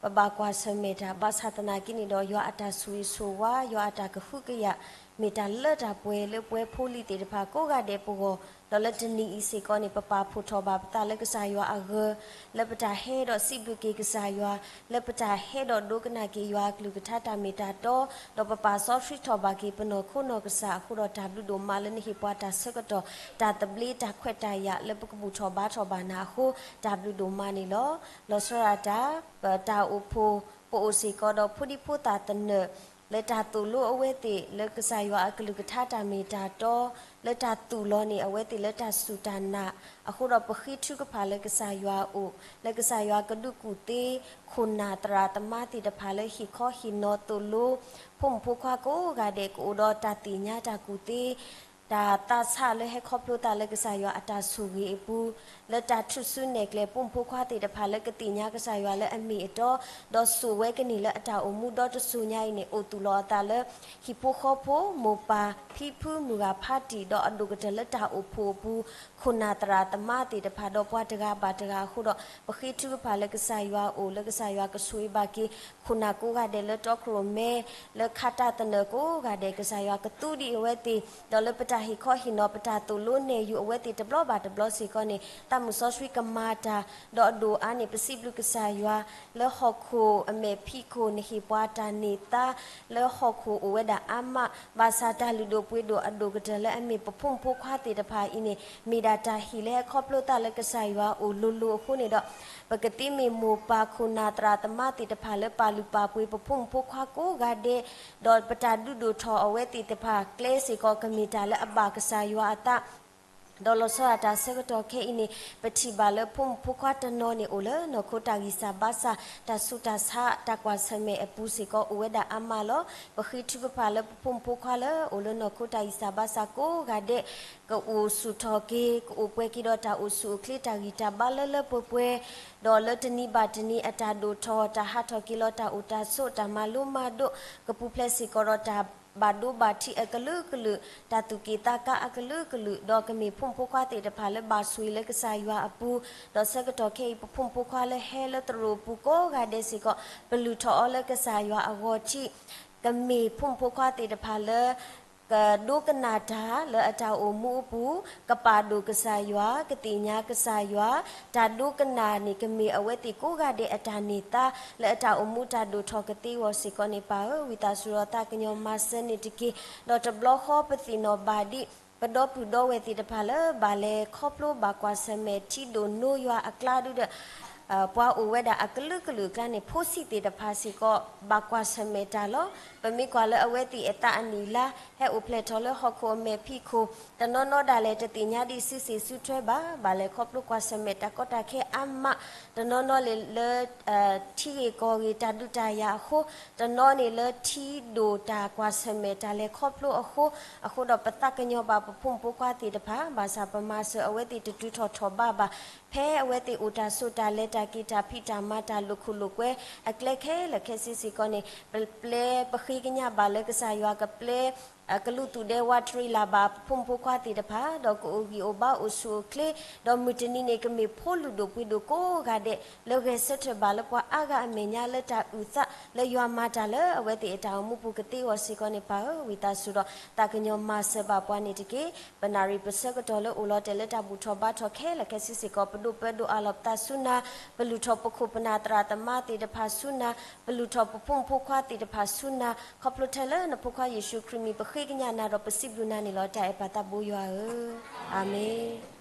ပဘၣ်ကွၢ်ဆၢၣ်မဲာ်တၢ် ဘၣ်ဆၣ်သနာ်က့န့ၣ်ဒီး ယွၤအတၢ်ဆိၣ်ဂ့ၤဆိၣ်ဝါ ယွၤအတၢ်ကဟုကယာ် မ့ၢ်တၢ်လၢတၢ်ပှဲၤလၢပဝဲဖိလံၤသ့ၣ်တဖၣ်ကိးဂၤဒဲးပဂီၢ်, ဒီးလၢတနံၤအံၤစ့ၢ်ကီးန့ၣ် ပပာ်ဖှိၣ်ထီၣ်ဘၣ်ပသးလၢကစၢ်ယွၤအဂီၢ်, လၢပတၢ်ဟဲဒီးစံးဘျုးက့ၤကစၢ်ယွၤ, လၢပတၢ်ဟဲဒီးဒိကနၣ်က့ၤယွၤအကလုၢ်ကထါတၢ်မ့ၢ်တၢ်တီ, ဒီးပပာ်စီဆှံထီၣ်ဘၣ်က့ၤပနီၢ်ခိနီၢ်ကစၢ်အဃိဒီး တၢ်ဘျုးဒိၣ်မးလၢနဟ့ၣ်ပှၤတၢ်ဆၢကတီၢ် တၢ်သဘျ့တၢ်ခွဲးတၢ်ယာ်လၢပကဘူၣ်ထီၣ်ဘါထီၣ်ဘၣ်နၤအဃိ တၢ်ဘျုးဒိၣ်မးန့ၣ်လီၤ. လီၤဆီဒၣ်တၢ် ပတၢ်အိၣ်ဖှိၣ် ပအိၣ်စ့ၢ်ကီးဒီးဖိဒံဖိသၣ်သနၢၣ် လၢတၢ်သိၣ်လိအဝဲသ့ၣ်လၢကစၢ်ယွၤအကလုၢ်ကထါတၢ်မ့ၢ်တၢ်တီ, လၢတၢ်သူၣ်လီၤန့ၢ်အဝဲသ့ၣ်လၢတၢ်စူၢ်တၢ်နာ်အဃိဒီး ပဃ့ထုကဖၣ်လၢကစၢ်ယွၤအအိၣ် လၢကစၢ်ယွၤကဒုးကူၣ်သ့ ခိၣ်နၢ်သရၣ်သမါသ့ၣ်တဖၣ်လၢဟ့ၣ်ခီဟ့ၣ်နီၤသိၣ်လိ ဖိမုၣ်ဖိခွါကိးဂၤဒဲး ကအိၣ်ဒီးတၢ်သ့ၣ်ညါတၢ်ကူၣ်သ့ တၢ်သးဆးလၢဟဲခီဖျိသးလၢကစၢ်ယွၤအတၢ်ဆိၣ်ဂ့ၤအပူၤ, လၢတၢ်ထူၣ်စုနဲၣ်ကျဲ ဖိမုၣ်ဖိခွါသ့ၣ်တဖၣ်လၢကသ့ၣ်ညါကစၢ်ယွၤလၢအမ့ၢ်အတီ, ဒီးစိာ်ဝဲကန့ၢ်လၢအတၢ်အိၣ်မူဒီတစိၤညါအံၤန့ၣ် အိၣ်သူၣ်လီၤအသးလၢ ဟံၣ်ဖိဃီဖိ မိၢ်ပၢ်ဖံဖုမုၢ်ဂၤဖးတံၢ် ဒီးအဒိၣ်ကတၢၢ်လၢတၢ်အိၣ်ဖှိၣ်အပူၤ ခိၣ်နၢ်သရၣ်သမါသ့ၣ်တဖၣ် ဒီးပှၤတဂၤဘၣ်တဂၤအဃိဒီး ပဃ့ထုကဖၣ်လၢကစၢ်ယွၤအအိၣ် လၢကစၢ်ယွၤကဆိၣ်ဂ့ၤဘၣ်က့ၤ ခိၣ်နၢ်ကိးဂၤဒဲးလၢတီခိၣ်ရိၣ်မဲ လၢခါတၢ်သနၢၣ်ကိးဂၤဒဲး ကစၢ်ယွၤကသူဒံးအဝဲသ့ၣ်, ဒီးလၢပတၢ်ဟ့ၣ်ခီဟ့ၣ်နီၤ ပတၢ်သိၣ်လိနဲၣ်ယုာ်အဝဲသ့ၣ်တဘျီဘၣ်တဘျီစ့ၢ်ကီးန့ၣ် သးမုၢ်စီဆှံကမၤတၢ်, ဒီးအဒိၣ်အါန့ၣ် ပစံးဘျုးကစၢ်ယွၤ လၢဟီၣ်ခိၣ်အမဲာ်ဖံးခိၣ် နဟ့ၣ်ပှၤတၢ်န့ၢ်သါ လၢဟီၣ်ခိၣ်အိၣ်ဝဲဒၣ်အါမး, ဘၣ်ဆၣ်တၢ်လုၢ်ဒိၣ်ပှ့ၤဒိၣ်အဒိၣ်ကတၢၢ်လၢအမ့ၢ်ပဖိမုၣ်ဖိခွါသ့ၣ်တဖၣ်အံၤန့ၣ် မ့ၢ်ဒၣ်တၢ်ဟ့ၣ်လၢဟဲခီဖျိသးလၢကစၢ်ယွၤအအိၣ်လိၤလိၤအဃိန့ၣ်ဒီး ပကသ့မ့ၢ်မိၢ်ပၢ်ခိၣ်နၢ်သရၣ်သမါသ့ၣ်တဖၣ်လၢပာ်လုၢ်ပာ်ပှ့ၤပဖိမုၣ်ဖိခွါကိးဂၤဒဲး, ဒီးပတၢ်ဒုးဒိၣ်ထီၣ်အဝဲသ့ၣ်တဖၣ်ကျဲစ့ၢ်ကီး ကမ့ၢ်တၢ်လၢအဘၣ်ကစၢ်ယွၤအသး ဒီးလီၤဆီဒၣ်တၢ်ဆၢကတီၢ်ခဲအံၤန့ၣ် ပထံၣ်ဘၣ်လၢဖိမုၣ်ဖိခွါတနီၤန့ၣ် အိၣ်လၢနီၢ်ခိတၢ်ဂံၢ်စၢ်ဘါစၢ် တၢ်ဆူးတၢ်ဆါ တၢ်ကွၢ်ဆၢၣ်မဲာ်အပူၤစ့ၢ်ကီး အိၣ်ဝဲဒၣ်အါမးလီၤ. ပဃ့ထုကဖၣ်လၢပဖိမုၣ်ဖိခွါလၢအိၣ်လၢနီၢ်ခိတၢ်ဂံၢ်စၢ်ဘါစၢ်ကိးဂၤဒဲး ကအိၣ်ဆူၣ်ထီၣ်က့ၤ ကအိၣ်ပှဲၤက့ၤဒီးတၢ်အိၣ်ဆူၣ်အိၣ်ချ့တၢ်ဂံၢ်တၢ်ဘါလၢလၢပှဲၤပှဲၤ, ဒီးလၢတနံၤဘၣ်တနံၤအတၢ်ဒိၣ်ထီၣ် တၢ်ဟးထီၣ်က့ၤလီၤ တၢ်အိၣ်တၢ်ဆိး တၢ်မၤလိမၤဒိး ကပူၤဖျဲးစ့ၢ်ကီးဒီးတၢ်ဘၣ်ဒိဘၣ်ထံးအကလုာ်ကလုာ်, တၢ်သူၣ်က့ၣ်သးကါအကလုာ်ကလုာ်, ဒီးကမ့ၢ်ဖိမုၣ်ဖိခွါသ့ၣ်တဖၣ်လၢဘၣ်ဆိၣ်ဂ့ၤလၢကစၢ်ယွၤအပူၤ, ဒီးဆၢကတီၢ်ခဲအံၤ ပဖိမုၣ်ဖိခွါလၢဟဲလၢသရိာ်ပူၤကိးဂၤဒဲးစ့ၢ်ကီး ပလုၢ်ထီၣ်အီၤလၢကစၢ်ယွၤအဂီၢ်ထံး ကမ့ၢ်ဖိမုၣ်ဖိခွါသ့ၣ်တဖၣ်လၢ ကဒိကနၣ်တၢ်လၢအတၢ်အိၣ်မူအပူၤ, ကပာ်ဒိၣ်ကစၢ်ယွၤ, ကသ့ၣ်ညါကစၢ်ယွၤ, တၢ်ဒိကနၣ်န့ၣ် ကမ့ၢ်အဝဲသ့ၣ်ကိးဂၤဒဲးအတၢ်န့ၢ်သါ လၢအတၢ်အိၣ်မူတၢ်ဒိၣ်ထီၣ်ကသ့အဂီၢ်စ့ၢ်ကီးန့ၣ် ပၢ်ဧၢ, ဝံသးစူၤဒီးသးကညီၤမၤစၢၤန့ၣ်တက့ၢ်. ဒီးတဘျီဃီပသ့ၣ်နီၣ်ဘၣ်ဒံး ပဒီပုၢ်ဒီဝဲၢ်သ့ၣ်တဖၣ်လၢဘၣ်လဲၤခီဖျိဘၣ်ကွၢ်ဆၢၣ်မဲာ်ထံဒိၣ်နိယွၤအကျါဒုဒီး ပှၤအိၣ်ဝဲဒၣ်အကလုာ်ကလုာ်အကျါန့ၣ် ဖိဆံးသ့ၣ်တဖၣ်စ့ၢ်ကီး ဘၣ်ကွၢ်ဆၢၣ်မဲာ်တၢ်လီၤ. ပမ့ၢ်ကွၢ်လၢအဝဲသ့ၣ်အသးအနံၣ်အလါ ဟဲအိၣ်ဖျဲၣ်ထီၣ်လၢဟီၣ်ခိၣ်အမဲာ်ဖံးခိၣ်, တနီၤနီၤဒၣ်လဲာ်တသ့ၣ်ညါဒံးစုစ့ၣ်စုထွဲဘၣ်, ဘၣ်လဲၤခီဖျိကွၢ်ဆၢၣ်မဲာ်တၢ်ကီတၢ်ခဲအါမး, တနီၤနီၤလၢ ထံဂ့ၢ်ကီၢ်ဂ့ၢ်တၢ်ဒုးတၢ်ယၤအဃိ, တနီၤန့ၣ်လၢထံဒိၣ်တၢ်ကွၢ်ဆၢၣ်မဲာ်တၢ်လဲၤခီဖျိအဃိ, အဃိဒီးပသးကညီၤဘၣ်ပဖိမုၣ်ဖိခွါသ့ၣ်တဖၣ်, ဘၣ်ဆၣ်ပမၤစၢၤအဝဲသ့ၣ်တတုၤထီၣ်ထီၣ်ဘးဘၣ်, ဖဲအဝဲသ့ၣ်အိၣ်တၢ်ဆိးတၢ်လဲၤတၢ်က့ၤတၢ်ဖံးတၢ်မၤတၢ်လိာ်ခိၣ်လိာ်ကွဲ အကျဲခဲလၢာ်ခဲဆ့စ့ၢ်ကီးန့ၣ် ပျဲပဃ့ကညးဘၣ်လၢကစၢ်ယွၤကပျဲ ကလူးသူၣ်ဒဲဝးတရံးလၢ်ဘၣ် ပဖိမုၣ်ဖိခွါသ့ၣ်တဖၣ်, ဒီးကအိၣ်ဂံၢ်အိၣ်ဘါအိၣ်ဆူၣ်အိၣ်ချ့, ဒီးမုၢ်တနံၤန့ၣ် ကမ့ၢ်ဖိလုၢ်ဒိၣ်ပှ့ၤဒိၣ်ကိးဂၤဒဲး လၢဂဲၤဆၢထၢၣ်ဘၣ်လၢပှၤအါဂၤအမဲာ်ညါလၢတၢ်အုၣ်သး လၢယွၤမၤတၢ်လၢအဝဲသ့ၣ်အတၢ်အိၣ်မူပူၤကသ့အဂီၢ်စ့ၢ်ကီးန့ၣ် ပၢ်ဧၢ, ဝံသးစူၤဒီး သးကညီၤမၤစၢၤဘၣ်ပှၤန့ၣ်တက့ၢ်. ပနၣ်ရံၣ်ပဆၢကတီၢ်လၢအိၣ်လီၤတဲာ်လၢတၢ်ဘူၣ်ထီၣ်ဘါထီၣ်ခဲလၢာ်ခဲဆ့စ့ၢ်ကီး ပဒိၣ်ပၢဒိၣ်အးလီၤပသးဆူနၤ, ပလုၢ်ထီၣ်ပခိၣ်ပနၢ်သရၣ်သမါသ့ၣ်တဖၣ်ဆူနၤ, ပလုၢ်ထီၣ်ပဖိမုၣ်ဖိခွါသ့ၣ်တဖၣ်ဆူနၤ, ခီဖျိထဲလၢနဖိခွါယ့ၣ်ၡူးခရံာ်မံၤ ပဃ့ကညးနၤဒီးပစံးဘျုးနၤန့ၣ်လီၤ. တၢ်အဲၣ်ပၢ်သးဘိယွၤဧၢ, အၤမ့ၣ်.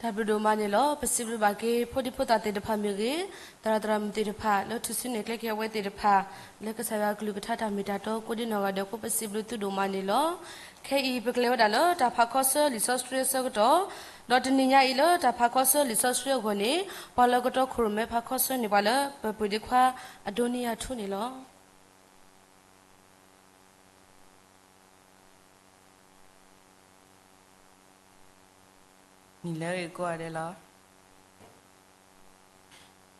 တၢ်ဘျုးဒိၣ်မးန့ၣ်လီၤ. ပစံးဘျုးဘၣ်က့ၤ ဖိဒံဖိသၣ်သ့ၣ်တဖၣ်မ့ၢ်ဂ့ၤ, သရၣ်သရၣ်မုၣ်သ့ၣ်တဖၣ် လၢထူၣ်စုနဲၣ်ကျဲက့ၤအဝဲသ့ၣ်တဖၣ် လၢကစၢ်ယွၤကလုၢ်ကထါတၢ်မ့ၢ်တၢ်တီကိးဒံနီၢ်ဂၤဒဲးအဃိ ပစံးဘျုးသုဒိၣ်မးန့ၣ်လီၤ. ခဲအံၤ ပကလဲၤဝဲဒၣ်လၢတၢ်ဖးခီဆၢလံာ်စီဆှံအဆၢကတီၢ်, ဒီးတနံၤညါအံၤလၢတၢ်ဖးခီဆၢလံာ်စီဆှံအဂီၢ်န့ၣ် ပှၤလၢကတီခိၣ်ရိၣ်မဲဖးခီဆၢန့ၢ်ပှၤလၢ ပပုၢ်ဒ့ခွါအဒိနံယၤထူန့ၣ်လီၤ. နံၤလၢအဂ့ၤကိးဂၤဒဲးလီၤ.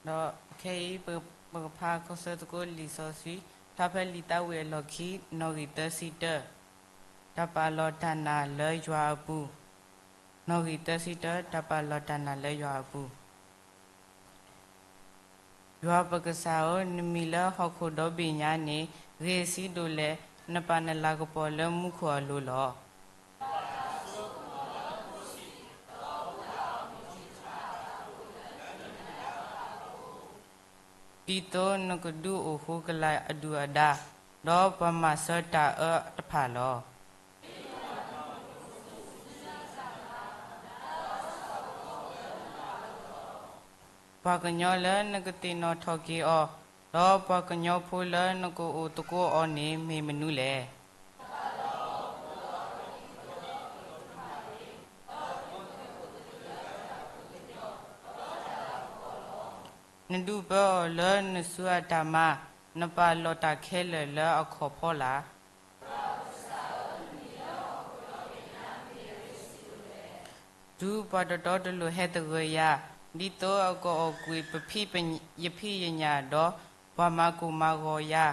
ဒီးခဲအံၤ ပကဖးခီဆၢသကိးလံာ်စီဆှံ ဖျါဖဲလံာ်သးဝံၣ်အလီၢ်ခံ နီၣ်ဂံၢ်သၢဆံတၢ, တၢ်ပာ်လီၤတၢ်နာ်လၢယွၤအပူၤ, နီၣ်ဂံၢ်သၢဆံတၢ တၢ်ပာ်လီၤတၢ်နာ်လၢယွၤအပူၤ. ယွၤပကစၢ်ဧၢ, နမံၤလၢဟီၣ်ခိၣ်ဒီဘ့ၣ်ညါန့ၣ် ဂ့ၤဆံးဒိၣ်လဲၣ်, နပာ်နလၤကပီၤလၢမူခိၣ်အလိၤလီၤ. ဒ်သိးနကဒုးအိၣ်ဃိကလာ်အဒုၣ်အဒါ, ဒီးပှၤမၤစၢၤတၢ်အၢတဖၣ်လီၤ. ပှၤကညီလၢနကသ့ၣ်နီၣ်ထီၣ်က့ၤအီၤ, ဒီးပှၤကညီဖိလၢနကအိၣ်သကိးအီၤန့ၣ် မ့ၢ်မနုၤလဲၣ်. နဒုးပၢအီၤလၢနစုအတၢ်မၤ, နပာ်လီၤတၢ်ခဲလၢာ်လၢအခီၣ်ဖီလာ်. တုၤပှၤတတီတလိၤဟဲသဂၢၢ်ယၤ, ဒ်သိးအကအီၣ်ကွံာ်ပဖံးယဖံးယညၣ်, ဒီးပှၤမၤကိၢ်မၤဂီၤ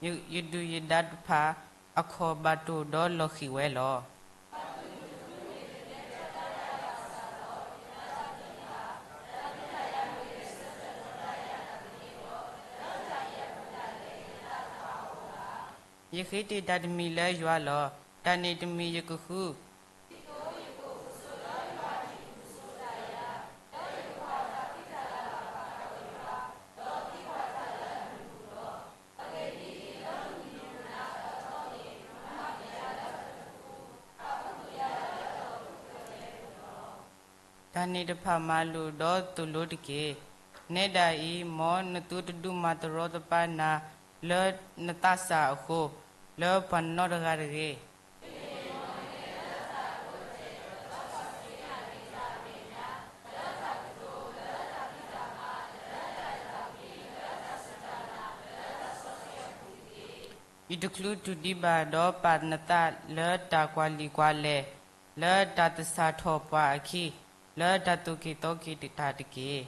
ယၤ, ယဒုၣ်ယဒါတဖၣ် အခီၣ်ဘၣ်တိၢ်ဒီးလီၤဃံၤဝဲလီၤ. ယဃ့တ့ၢ်တၢ်တမံၤလၢယွၤလီၤ. တၢ်န့ၣ်တမံၤယကဃု တၢ်န့ၣ်တဖၣ်မၤလိာ်ဒီးသိၣ်လိတက့ၢ်. နဲဒၣ်အံၤ မ်နသုတဒုးမၤတရီတပါနၤလၢနသးစၢ်အဃိ, လၢပှၤနီတဂၤတဂ့ၤ. ယတချုးတုၤဒံးဘၣ်ဒီးပာ်နသးလၢတၢ်ကွၢ်လံာ်ကွၢ်လဲၢ်, လၢတၢ်သဆၣ်ထီၣ်ပှၤအခံ, လၢတၢ်သိၣ်က့ၤသီက့ၤတၢ်တက့ၢ်.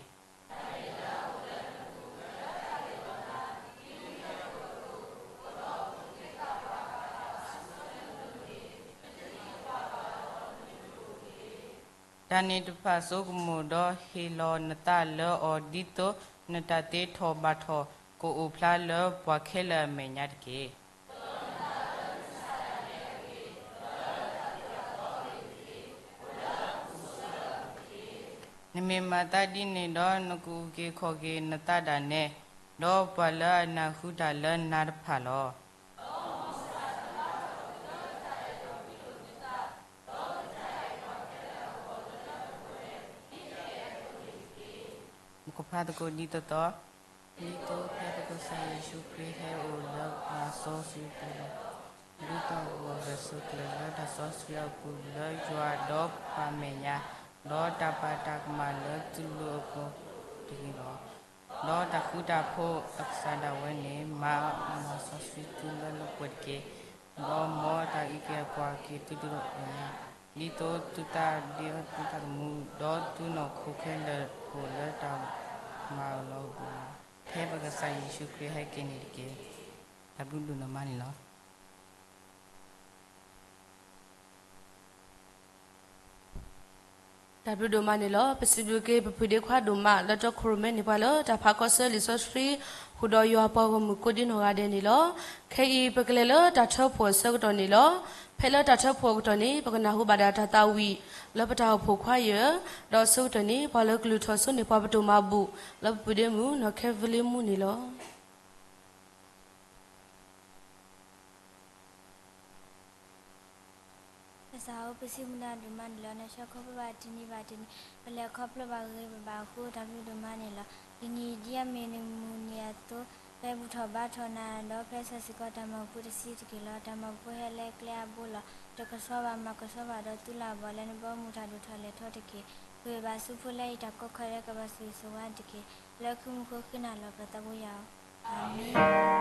တၢ်န့ၣ်တဖၣ်ဆိကမိၣ်ဒီးဟ့ၣ်လီၤနသးလၢအီၤ ဒ်သိးနတၢ်သ့ထီၣ်ဘၣ်ထီၣ်ကအိၣ်ဖျါလၢပှၤခဲလၢာ်အမဲာ်ညါတက့ၢ်. နမ့ၢ်မၤသးဒ်န့ၣ်ဒီး နကအုၣ်က့ၤခီၣ်က့ၤနသးဒၣ်နဲ, ဒီးပှၤလၢအနၢ်ဟူတၢ်လၢနၤတဖၣ်လီၤ. ပကဖးသကိးဒ်သိးသိး, ဒ်သိးဖဲပကစၢ်ယ့ၣ်ၡူးခရံာ်ဟဲအိၣ်လၢပှၤစီဆှံအပူၤလီၤ. ဒ်သိးအဂီၢ်ဂၢၢ်ဆိးကျၢၤလၢတၢ်စီဆှံအပူၤ လၢယွၤဒီးပှၤမဲာ်ညါ, ဒီးတၢ်ပာ်တၢ်ကမၣ်လၢသုလိၤအပူၤတဂ့ၤလီၤ. ဒီးတၢ်ဃူတၢ်ဖိးအကစၢ်ဒၣ်ဝဲန့ၣ် မၤအီၣ်မၤစီဆှံသုလၢလၢပှဲၤတက့ၢ်. ဒီးမ်တၢ်အုၣ်က့ၤအကွၢ်က့ၤသုတဂၤညါ, ဒ်သိးသုသးဒ့အီၣ်သုသးသမူ, ဒီးသုနီၢ်ခိခဲလၢာ်အိၣ်လၢတၢ်မၤအၢလီၤအပူၤလီၤ. ဖဲပကစၢ်ယ့ၣ်ၡူးခရံာ်ဟဲက့ၤန့ၣ်တက့ၢ်. တၢ်ဘျုးဒိၣ်မးန့ၣ်လီၤ. တၢ်ဘျုးဒိၣ်မးန့ၣ်လီၤ. ပစံးဘျုးက့ၤ ပပုၢ်ဒ့ခွါဒိၣ်မး လၢတီခိၣ်ရိၣ်မဲန့ၢ်ပှၤလၢ တၢ်ဖးခီဆၢလံာ်စီဆှံ ဃုာ်ဒီးယွၤပှၤဂီၢ်မုၢ်ကိးဒံနီၢ်ဂၤဒဲးန့ၣ်လီၤ. ခဲအံၤ ပကလဲၤလၢတၢ်ထၢဖှိၣ်အဆၢကတီၢ်န့ၣ်လီၤ. ဖဲလၢတၢ်ထၢဖှိၣ်အကတီၢ်န့ၣ် ပကနၢ်ဟူဘၣ်ဒၣ်တၢ်သးဝံၣ် လၢပတၢ်အိၣ်ဖှိၣ်ခွါယၢၢ်, ဒီးအဆၢကတီၢ်န့ၣ် ပှၤလၢကလုၢ်ထီၣ်စိန့ၢ်ပှၤပတိၢ်မၤဘူၣ် လၢပပုၢ်ဒ့မုၣ် နီၢ်ခဲဖလ့မူန့ၣ်လီၤ. ပ ကစၢ်ဧၢ, ပစံးဘျုးနၤဒိၣ်မးန့ၣ်လီၤ. နဆှၢခီဖျိဘၣ်တနံၤဘၣ်တနံၤ, ပလဲၤခီဖျိဘၣ်ဂ့ၤဂ့ၤဘၣ်ဘၣ်အဃိ တၢ်ဘျုးဒိၣ်မးန့ၣ်လီၤ. တနံၤအံၤဒ်အမ့ၢ်နမုၢ်နံၤအသိး, ဖဲဘူၣ်ထီၣ်ဘါထီၣ်နၤဒီး ဖဲစီၤၡံၣ်ကီးတၢ်မၤဘူၣ်တဆံတက့ၢ်လီၤ. တၢ်မၤဘူၣ်ဟဲလၢကျဲအါဘိလီၤ. တကဆှီဘၣ်မၤကဆှီဘၣ်ဒီး သုလၢအဘီၣ်လၢနဘီမုၢ်တၢ်ဒိၣ်ထီၣ်လဲၢ်ထီၣ်တက့ၢ်. ပဂ့ၤဘၣ်ဆူဖိလၢအံၤတၢ်ကီခီဒီး ကဘၣ်ဆိၣ်ဂ့ၤဆိၣ်ဝါတက့ၢ်. လၢခံမူခိၣ်ဃုနၤလီၤ ပသးဘိယွၤဧၢ, အၤမ့ၣ်.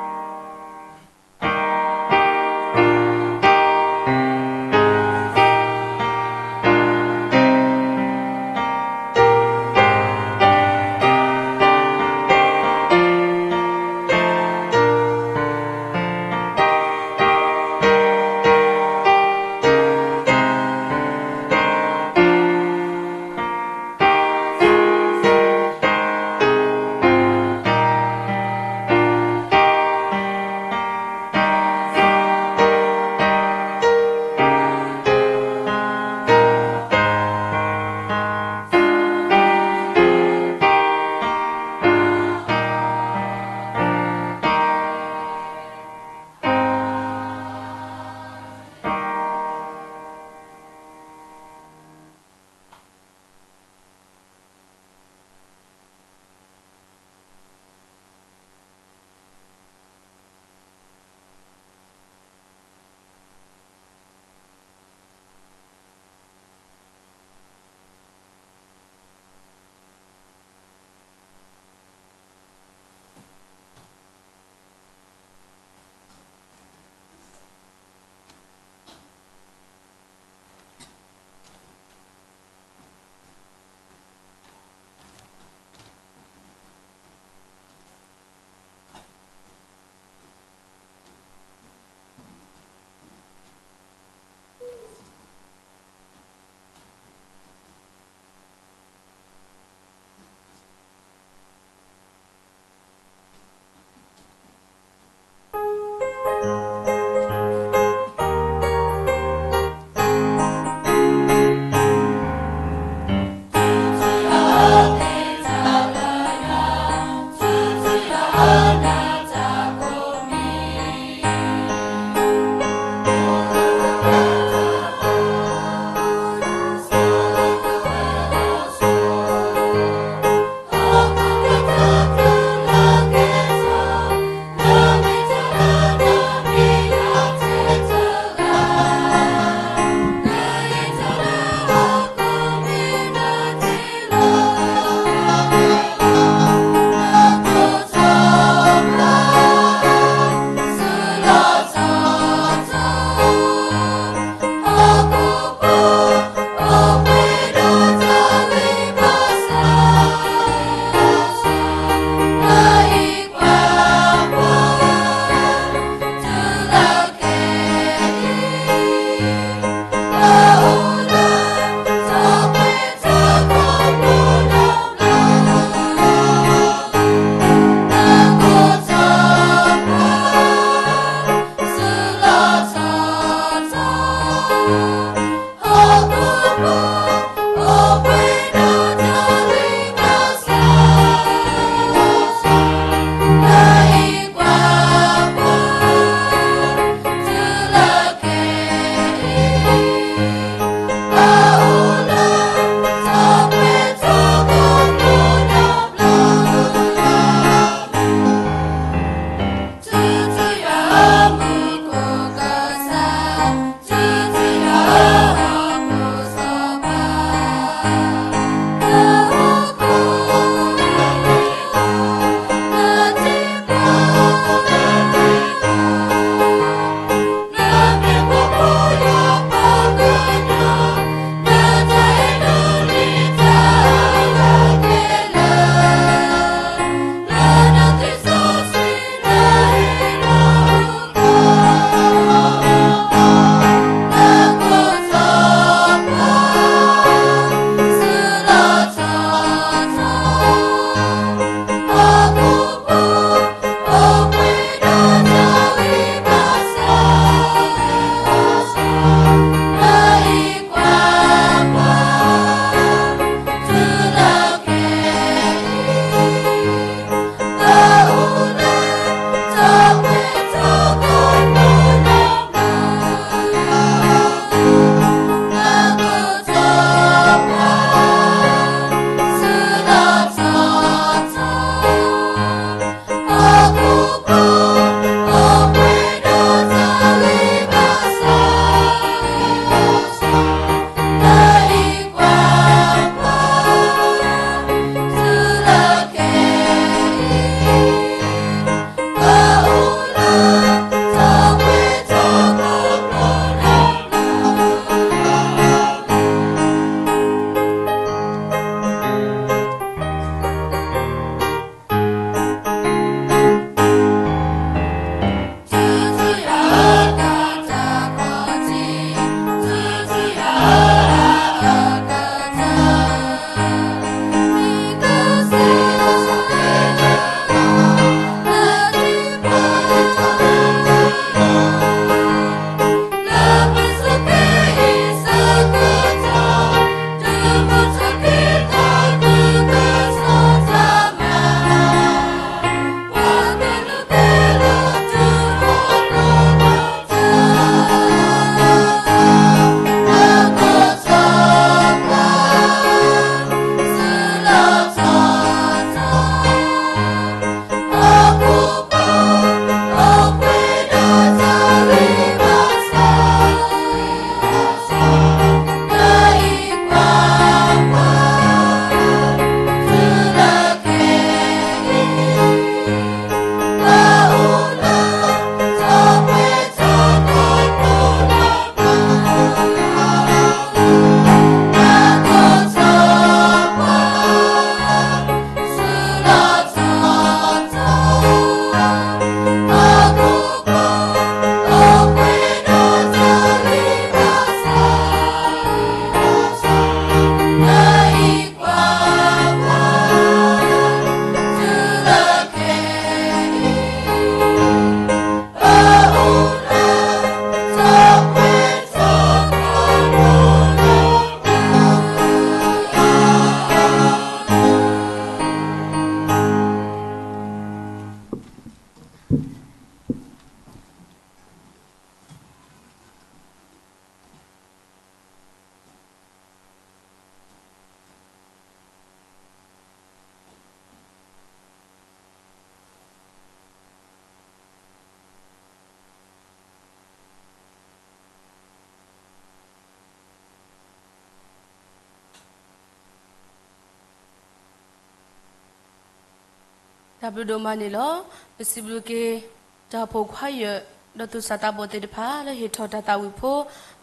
တၢ်ဘျုးဒိၣ်မးန့ၣ်လီၤ. ပစံးဘျုးက့ၤ တၢ်အိၣ်ဖှိၣ်ခွါယၢၢ် ဒီးသူၣ်စၢ်သးဘီၣ်သ့ၣ်တဖၣ် လၢဟ့ၣ်ထီၣ်တၢ်သးဝံၣ်ဖိ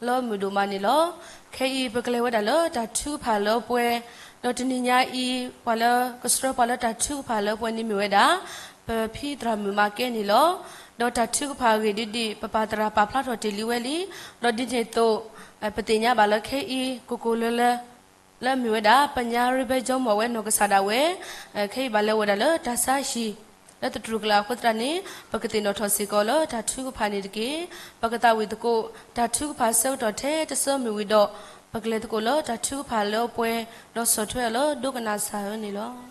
လၢမုာ်ဒိၣ်မးန့ၣ်လီၤ. ခဲအံၤပကလဲၤဝဲဒၣ်လၢတၢ်ထုကဖၣ်လၢပှဲၤ, ဒီးတနံၤညါအံၤ ပှၤလၢကဆှၢပှၤလၢတၢ်ထုကဖၣ်လၢပှဲၤန့ၣ်မ့ၢ်ဝဲဒၣ် ပဖံသရၣ်မုၣ်မၤကဲန့ၣ်လီၤ. ဒီးတၢ်ထုကဖၣ်အဂ့ၢ်ဒ်အံၤ ပပာ်သရၣ်ပာ်ဖျါထီၣ်တ့ၢ်လံဝဲလံ. ဒီးဒ်န့ၣ်အသိး ပသ့ၣ်ညါဘၣ်လၢခဲအံၤ ကိၢ်ကိၢ်လၢလၢ လၢအမ့ၢ်ဝဲဒၣ် ပညါရ့ဘဲကၠီမီၣ်ဝဲနီၢ်ကစၢ်ဒၣ်ဝဲ, ခဲအံၤဘၣ်လဲၤဝဲဒၣ်လၢတၢ်ဆါဟံၣ် လၢသတြူၢ်ကလာ်အဃိသတးန့ၣ် ပကသ့ၣ်နီၣ်ထီၣ်စ့ၢ်ကီးလၢတၢ်ထုကဖၣ်န့ၣ်တက့ၢ်. ပကသးဝံၣ်သကိး တၢ်ထုကဖၣ်ဆၢကတီၢ်ထဲတဆၢမုၢ်ဝံၤဒီး ပကလဲၤသကိးလၢတၢ်ထုကဖၣ်လၢအပှဲၤ ဒီးဆီၣ်ထွဲအီၤလၢဒိကနၣ်စၢ်ဧၢန့ၣ်လီၤ.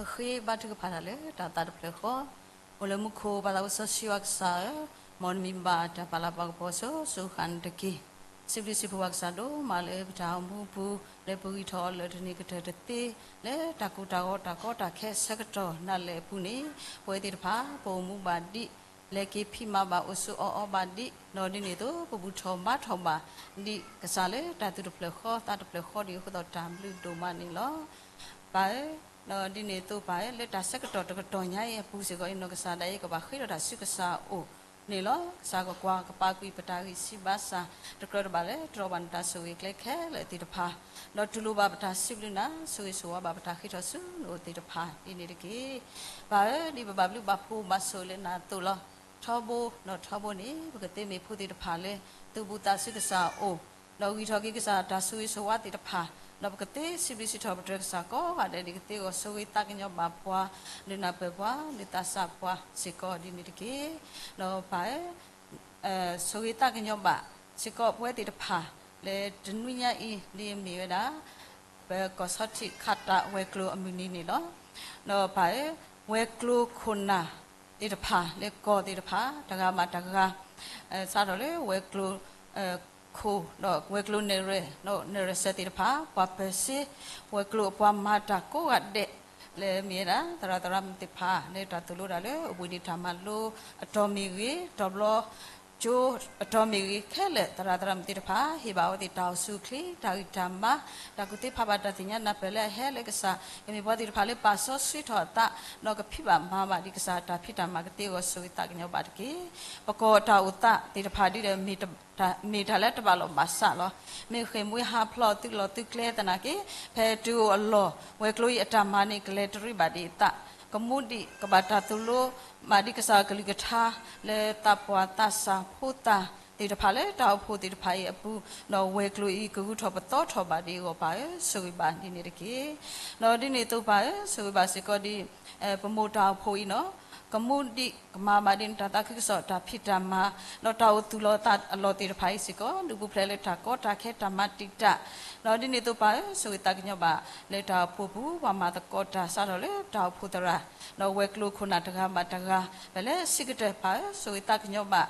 ပဃ့ဘါထုကဖၣ်တၢ်လၢတၢ်သးတဖျၢၣ်ဃီ, အိၣ်လၢမူခိၣ်ပၢ်သးစီဆှံယွၤကစၢ်ဧၢ, မ်နမံၤဘၣ်တၢ်ပာ်လၤပာ်ကပီၤစိၤစိၤဃၣ်န့ၣ်တက့ၢ်. စံးဘျုးစံးဖှိၣ်ပှၤကစၢ်ဒိၣ်မးလၢပတၢ်အိၣ်မူအပူၤ လၢပဂံၢ်ထီၣ်အီၣ်လၢတနံၤကတၢၢ်တသ့ လၢတၢ်ကိၢ်တၢ်ဂီၤတၢ်ကီတၢ်ခဲဆၢကတီၢ်နၤလၢအပူၤန့ၣ် ပဝဲသ့ၣ်တဖၣ် ပအိၣ်မူဘၣ်ဒံး, လဲၤက့ၤဖံးမၤဘၣ်အိၣ်ဆိးအီအီဘၣ်ဒံး, ဒီးဒ်န့ၣ်အသိး ပဘူၣ်ထီၣ်ဘါထီၣ်ဘၣ်ဒံးကစၢ်လၢတၢ်သူၣ်တဖျၢၣ်ဃီသးတဖျၢၣ်ဃီဒံးအဃိသတး တၢ်ဘျုးဒိၣ်မးန့ၣ်လီၤ. ပၢ်ဧၢ, ဒီးဒ်န့ၣ်အသိးပၢ်ဧၢ, လၢတၢ်ဆၢကတီၢ်တကတီၢ်ညါအံၤအပူၤစ့ၢ်ကီး နီၢ်ကစၢ်ဒၣ်အံၤ ကဘၣ်ဃ့ထီၣ်တၢ်ဆူကစၢ်အအိၣ်န့ၣ်လီၤ. ကစၢ်ကကွၢ်ကပာ်ကွံာ်ပတၢ်ဂံၢ်စၢ်ဘါစၢ် တကြၢးတဘၣ်လၢ တြီဘၣ်နတၢ်ဆိၣ်ဂ့ၤကျဲခဲလၢာ်သ့ၣ်တဖၣ်, ဒီးတူၢ်လိာ်ဘၣ်ပတၢ်စံးဘျုးနၤ, ဆိၣ်ဂ့ၤဆိၣ်ဝါဘၣ်ပတၢ်ဃ့ထီၣ်ဆူနအိၣ်သ့ၣ်တဖၣ်ဒ်န့ၣ်တက့ၢ်. ပၢ်ဧၢ, ဒ်ပဘၣ်ဘျုးဘၣ်ဖှိၣ်ဘၣ်ဆိၣ်ဂ့ၤလၢနၤအသိးလီၤ. ထီဘိဒီးထီဘိန့ၣ် ပကသ့မ့ၢ်ဖိသ့ၣ်တဖၣ်လၢ သုးဘူးသးဆူကစၢ်အအိၣ်, ဒီးဂံၢ်ထီၣ်က့ၤကစၢ်တၢ်ဆိၣ်ဂ့ၤဆိၣ်ဝါသ့ၣ်တဖၣ်, ဒီးပကသ့စံးဘျုးစံးထီၣ်ပတြၢၤကစၢ်ကိးဂၤဒဲးန့ၣ် ကသ့ဂီၤဆိၣ်ဂ့ၤသးကညီၤဘၣ်ပှၤ, ဒုးနၢ်ပၢၢ်ပှၤ, ဒုးသးစၢ်ပှၤစ့ၢ်ကီးဒ်န့ၣ်တက့ၢ်. ဒီးပၢ်ဧၢ, ဆိၣ်ဂ့ၤသးကညီၤဘၣ်စ့ၢ်ကီးပဝဲသ့ၣ်တဖၣ် လၢတနွံညါအံၤ ဒ်အမ့ၢ်ဝဲဒၣ် ပကီၢ်ဆီထံးခးတးဝဲၤကျိၤအမုၢ်နံၤန့ၣ်လီၤ. ဒီးပၢ်ဧၢ, ဝဲၤကျိၤခိၣ်နၢ်သ့ၣ်တဖၣ် လၢကီၢ်သ့ၣ်တဖၣ် တဂၤဘၣ်တဂၤ စးထီၣ်လၢဝဲၤကျိၤ ခိၣ် ဒီးဝဲၤကျိၤနဲၣ်ရွဲၣ် ဒီးနဲၣ်ရွဲၣ်စဲးသ့ၣ်တဖၣ် ပှၤပၢၤစ့ ဝဲၤကျိၤအပှၤမၤတၢ်ကိးဂၤဒဲး လၢမ့ၢ်ဝဲဒၣ် သရၣ်သရၣ်မုၣ်သ့ၣ်တဖၣ် လၢတၢ်သိၣ်လိတၢ်လၢအိၣ်ဘှံးနံၤတၢ်မၤလိအတီၢ်မ့ၢ်ဂ့ၤ, တီၢ်ဘျီကၠိအတီၢ်မ့ၢ်ဂ့ၤ ခဲလၢာ်သရၣ်သရၣ်မုၣ်သ့ၣ်တဖၣ် ဟ့ၣ်ဘၣ်အဝဲသ့ၣ်တၢ်အိၣ်ဆူၣ်အိၣ်ချ့ တၢ်ဂံၢ်တၢ်ဘါ တၢ်ကူၣ်သ့ဖးဘၣ်တၢ်သ့ၣ်ညါနၢ်ပၢၢ်လၢအဟဲလၢကစၢ် ကမ့ၢ်ပှၤသ့ၣ်တဖၣ်လၢပာ်စီဆှံထီၣ်အသး ဒီးကဖံးဘၣ်မၤဘၣ်ဒံးကစၢ်တၢ်ဖံးတၢ်မၤ ကသ့ဂီၤဆိၣ်ဂ့ၤသးကညီၤဘၣ်တက့ၢ်. ပကီၢ်တၢ်အိၣ်သးသ့ၣ်တဖၣ်ဒ်ဒီး မ့ၢ်တၢ်လၢတဘၣ်လီၢ်ဘၣ်စးလီၤ. မ့ၢ်ဃ့ၢ်မှံဟးဖျိးသုးလီၢ်သုးကျဲသနာ်က့ ဖဲတုၤအိၣ်အလီၢ် ဝဲၤကျိၤအံၤအတၢ်မၤန့ၣ် ကလဲၤတရံးဘၣ်ဒံးအသး ကမူဒံးကဘၣ်တၢ်သိၣ်လိ မၤဒံးကစၢ်အကလုၢ်ကထါ လၢသးပှၢ်သးစၢ်ဖိသၣ်သ့ၣ်တဖၣ်လၢတၢ်အိၣ်ဖှိၣ်သ့ၣ်တဖၣ်အံၤအပူၤ ဒီးဝဲၤကျိၤအံၤကဂုၤထီၣ်ပသီထီၣ်ဘၣ်ဒံးအဂီၢ် ပၢ်ဧၢ ဆိၣ်ဂ့ၤဘၣ်ဒ်န့ၣ်တက့ၢ်. ဒီးဒ်န့ၣ်အသိးပၢ်ဧၢ ဆိၣ်ဂ့ၤဘၣ်စ့ၢ်ကီးဒ် ပမိၢ်တၢ်အိၣ်ဖှိၣ်အံၤနီၤ ကမူဒံးကမၤဘၣ်ဒ်နတၢ်သးခုကစီၣ်တၢ်ဖံးတၢ်မၤ ဒီးတၢ်အိၣ်သူၣ်လီၤသးအလီၢ်သ့ၣ်တဖၣ်အံၤစ့ၢ်ကီး ဒုးပူၤဖျဲးလၢတၢ်ကီတၢ်ခဲတၢ်မၤတံာ်တာ် ဒီးဒ်န့ၣ်အသိးပၢ်ဧၢ ဆိၣ်ဂ့ၤသးကညီၤဘၣ် လၢတၢ်အိၣ်ဖှိၣ်ပူၤ ပှၤမၤသကိးတၢ်စးထီၣ်လၢတၢ်အိၣ်ဖှိၣ်သရၣ် ဒီးဝဲၤကျိၤခိၣ်နၢ်တဂၤဘၣ်တဂၤ ဖဲလၢဆံးကတၢၢ်ပၢ်ဧၢ ဆိၣ်ဂ့ၤသးကညီၤဘၣ်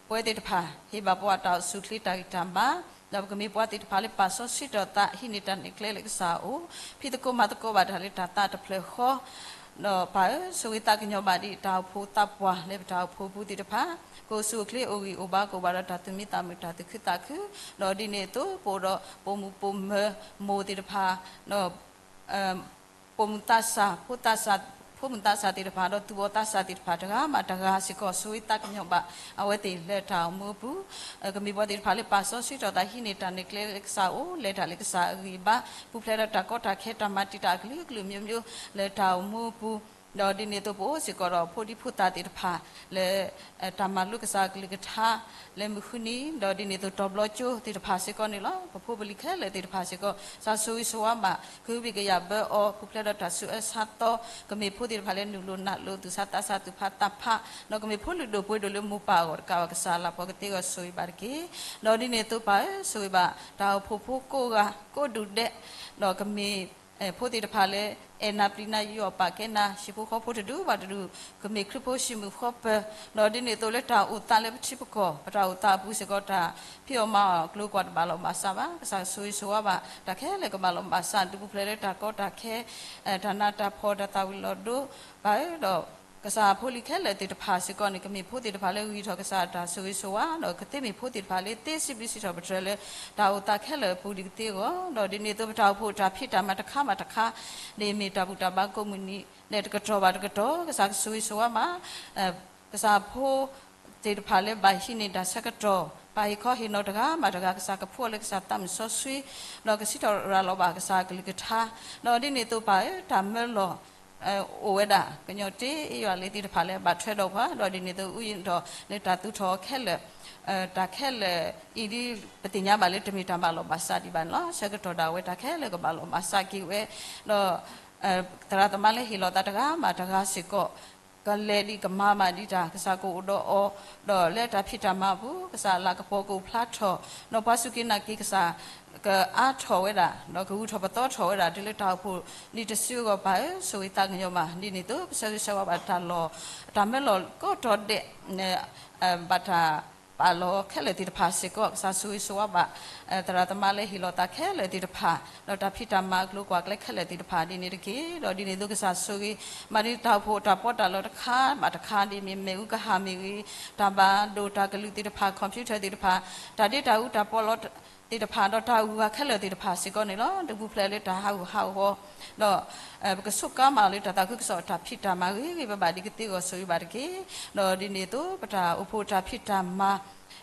ပဝဲသ့ၣ်တဖၣ် ဟ့ၣ်ဘၣ်ပှၤတၢ်အိၣ်ဆူၣ်အိၣ်ချ့တၢ်ဂံၢ်တၢ်ဘါ ဒီးပကမ့ၢ်ပှၤသ့ၣ်တဖၣ်လၢပာ်စီဆှံထီၣ်သး ဟံးန့ၢ်တၢ်နဲၣ်ကျဲလၢကစၢ်အအိၣ် ဖံးသကိးမၤသကိးဘၣ်တၢ်လၢတၢ်သးတဖျၢၣ်ဃီ ဒီးပၢ်ဧၢ, ဆိၣ်ဂ့ၤသးကညီၤဘၣ်ဒံးတၢ်အိၣ်ဖှိၣ်သးပှၢ်လၢပတၢ်အိၣ်ဖှိၣ်ပူၤသ့ၣ်တဖၣ်, ကအိၣ်ဆူၣ်အိၣ်ချ့အိၣ်ဂံၢ်အိၣ်ဘါ ကအိၣ်ဘၣ်ဒီးတၢ်သူၣ်မံသးမုာ်တၢ်သူၣ်ခုသးခု, ဒီးဒ်န့ၣ်အသိး ပအိၣ်ဒီးပိာ်မုၣ်ပိာ်မၢၤမိၢ်သ့ၣ်တဖၣ်, ဒီး ပိာ်မုၣ်သးစၢ်, ဖိသးစၢ်, ဖိမုၣ်သးစၢ်သ့ၣ်တဖၣ် ဒီးသူၣ်ဘီၣ်သးစၢ်သ့ၣ်တဖၣ် တဂၤဘၣ်တဂၤစ့ၢ်ကီး ဆိၣ်ဂ့ၤသးကညီၤဘၣ်အဝဲသ့ၣ်လၢတၢ်အိၣ်မူအပူၤ, ကမ့ၢ်ပှၤသ့ၣ်တဖၣ်လၢပာ်စီဆှံထီၣ်သး ဟံးန့ၢ်တၢ်နဲၣ်ကျဲလၢကစၢ်အအိၣ်, လဲၤတၢ်လၢကစၢ်အဂံၢ်အဘါ, ပူၤဖျဲးဒီးတၢ်ကီတၢ်ခဲတၢ်မၤတံာ်တာ်အကလုာ်ကလုာ်မျိုးမျိုးလၢတၢ်အိၣ်မူအပူၤ, ဒီးဒ်န့ၣ်အသိးပအိၣ်စ့ၢ်ကီးဒီးဖိဒံဖိသၣ်သ့ၣ်တဖၣ်လၢ တၢ်မၤလိကစၢ်အကလုၢ်ကထါ လၢမုၢ်ဃုနံၤ, ဒီးဒ်န့ၣ်အသိးတီၤဘျီကၠိသ့ၣ်တဖၣ်စ့ၢ်ကီးန့ၣ်လီၤ. ပဖိပလံၤခဲလၢာ်သ့ၣ်တဖၣ်စ့ၢ်ကီး ကစၢ်ဆိၣ်ဂ့ၤဆိၣ်ဝါဘၣ် ကဟုဘံၣ်ကယာ်ဘၢအီၤ ပူၤဖျဲးဒီးတၢ်ဆူးအၢဆါသီ, ကမ့ၢ်ဖိသ့ၣ်တဖၣ်လၢနုာ်လိာ်နာ်လိာ်သူၣ်ဆါသးဆါသူၣ်ဖးသးဖး, ဒီးကမ့ၢ်ဖိလုၢ်ဒိၣ်ပှ့ၤဒိၣ်လၢမိၢ်ပၢ်အဂီၢ်တကးဘၣ် ကစၢ်လၤကပီၤကသ့အဂီၢ်ဆိၣ်ဂ့ၤဘၣ်တက့ၢ်. ဒီးဒ်န့ၣ်အသိးပၢ်ဧၢ, ဆိၣ်ဂ့ၤဘၣ်တၢ်အိၣ်ဖှိၣ်ဖိကိးဂၤကိးဒူၣ်ဒဲး, ဒီးကမ့ၢ် ဖိသ့ၣ်တဖၣ်လၢ အဲၣ်နၤပျံၤနၤယူးယီၣ်ပာ်ကဲနၤ ဟံၣ်ဖိဃီဖိတဒူၣ်ဘၣ်တဒူၣ်, ကမ့ၢ်ခရံာ်ဖိဟံၣ်မုၢ်ဃီပၢၤ, ဒီးဒ်န့ၣ်အသိးလၢတၢ်အိၣ်သးလၢပထံပကီၢ် ပတၢ်အိၣ်သးအပူၤစ့ၢ်ကီး တၢ်ဖံးအီၣ်မၤအီၣ်အကျိၤအကွာ်တဘၣ်လီၢ်ဘၣ်စးဘၣ်, ကစၢ်ဆိၣ်ဂ့ၤဆိၣ်ဝါဘၣ် တၢ်ခဲလၢာ်ကဘၣ်လီၢ်ဘၣ်စး ဒုးပူၤဖျဲးလၢတၢ်ကီတၢ်ခဲ တၢ်နးတၢ်ဖှီၣ်တၢ်သၣ်ဝံၤလီၤဒိ, ပၢ်ဧၢ, ဒီးကစၢ်ဖိလံၤခဲလၢာ်သ့ၣ်တဖၣ်စ့ၢ်ကီးန့ၣ် ကမ့ၢ်ဖိသ့ၣ်တဖၣ်လၢဂံၢ်ထီၣ်ကစၢ်တၢ်ဆိၣ်ဂ့ၤဆိၣ်ဝါ, ဒီးကသ့မ့ၢ်ဖိသ့ၣ်တဖၣ်လၢသ့စံးဘျုးစံးထီၣ်ပတြၢၤလၢ တၢ်အိၣ်သးခဲလၢာ်အပူၤဒ်ကသ့အဂီၢ်, ဒီးဒ်န့ၣ်အသိးပတၢ်အိၣ်ဖှိၣ်တၢ်ဖံးတၢ်မၤတခါဘၣ်တခါ ဒ်မ့ၢ်တၢ်ဘူၣ်တၢ်ဘါကိးမုၢ်နံၤ လၢတကတီၢ်ဘၣ်တကတီၢ် ကစၢ်ကဆိၣ်ဂ့ၤဆိၣ်ဝါဘၣ် ကစၢ်ဖိသ့ၣ်တဖၣ်လၢဘၣ်ဟံးန့ၢ်တၢ်ဆၢကတီၢ် ပာ်ဟ့ၣ်ခီဟ့ၣ်နီၤတဂၤဘၣ်တဂၤ ကစၢ်ကဖှူအီၤလၢကစၢ်သးမုၢ်စီဆှံ, ဒီးကစံးထီၣ်ရၤလီၤဘၣ်ကစၢ်အကလုၢ်ကထါ, ဒီးဒ်န့ၣ်အသိးပၢ်ဧၢ, တၢ်မၢလီၤ အိၣ်ဝဲဒၣ် ကညီတ့ယွၤလ့သ့ၣ်တဖၣ်လၢဘၣ်ထွဲဒီးပှၤ, ဒီးဒ်န့ၣ်အသိးအုၣ်ယံၤဒီးလၢတၢ်သူၣ်ထီၣ်အီၤခဲလၢာ်, တၢ်ခဲလၢာ်အံၤဒ်ပသ့ၣ်ညါဘၣ်လၢတမ့ၢ်တၢ်ဘၣ်လီၢ်ဘၣ်စးဒံးဘၣ်န့ၣ်လီၤ. ဆၢကတီၢ်ဒၣ်ဝဲတၢ်ခဲလၢာ်ကဘၣ်လီၢ်ဘၣ်စးက့ၤဝဲ, ဒီး သရၣ်သမါလၢဟ့ၣ်လီၤသးတဂၤဘၣ်တဂၤစ့ၢ်ကီး ကလဲၤဒံးကမၤဘၣ်ဒံးတၢ် ကစၢ်ကအိၣ်ဒီးအီၤ, ဒီးလၢတၢ်ဖံးတၢ်မၤအပူၤ ကစၢ်အလၤကပီၤကအိၣ်ဖျါထီၣ်, ဒီးပှၤစူၢ်က့ၤနာ်က့ၤကစၢ် ကအါထီၣ်ဝဲဒၣ် ဒီးကဂုာ်ထီၣ်ပသီထီၣ်ဝဲဒၣ် တုၤလၢတၢ်အိၣ်ဖှိၣ်နံၤတစုအဂီၢ် ပၢ်ဧၢ, ဆိၣ်ဂ့ၤသးကညီၤဘၣ် ဒ်န့ၣ်အသိး ပဆၢဂ့ၤဆၢဝါဘၣ်တၢ်လီၢ် တၢ်မၢလီၤကိးတီၤဒဲး ဘၣ်တၢ်ပာ်လီၤခဲလၢာ်သ့ၣ်တဖၣ်စ့ၢ်ကီး ကစၢ်ဆိၣ်ဂ့ၤဆိၣ်ဝါဘၣ် သရၣ်သမါလၢဟ့ၣ်လီၤသးခဲလၢာ်သ့ၣ်တဖၣ်, ဒီးတၢ်ဖံးတၢ်မၤအကျိၤအကွာ်ကျဲခဲလၢာ်သ့ၣ်တဖၣ်ဒ်န့ၣ်တက့ၢ်. ဒီးဒ်န့ၣ်အသိးကစၢ်ဆိၣ်ဂ့ၤ မၤဒ်တၢ်အိၣ်ဖှိၣ်တၢ်ပီးတၢ်လီတခါဘၣ်တခါ ဒ်မ့ၢ်မ့ၣ်အူကဟၣ်မ့ၢ်ဂ့ၤ, တၢ်ဘၣ်ဒိၣ်တၢ်ကလုာ်သ့ၣ်တဖၣ် computer သ့ၣ်တဖၣ်, တၢ်ဒ့တၢ်အူတၢ်ပီးလီသ့ၣ်တဖၣ် ဒီးတၢ်ဂုၤဂၤခဲလၢာ်သ့ၣ်တဖၣ်စ့ၢ်ကီးန့ၣ်လီၤ. ဒုးပူၤဖျဲးလၢတၢ်ဟးဂူာ်ဟးဂီၤ ဒီး ပကဆိးကါမးလၢတၢ်သးခုကစီၣ်တၢ်ဖံးတၢ်မၤဂ့ၤဂ့ၤဘၣ်ဘၣ်ဒ်ကသ့အဂီၢ်ဆိၣ်ဂ့ၤဘၣ်တက့ၢ်. ဒီးဒ်န့ၣ်အသိး ပတၢ်အိၣ်ဖှိၣ်တၢ်ဖံးတၢ်မၤ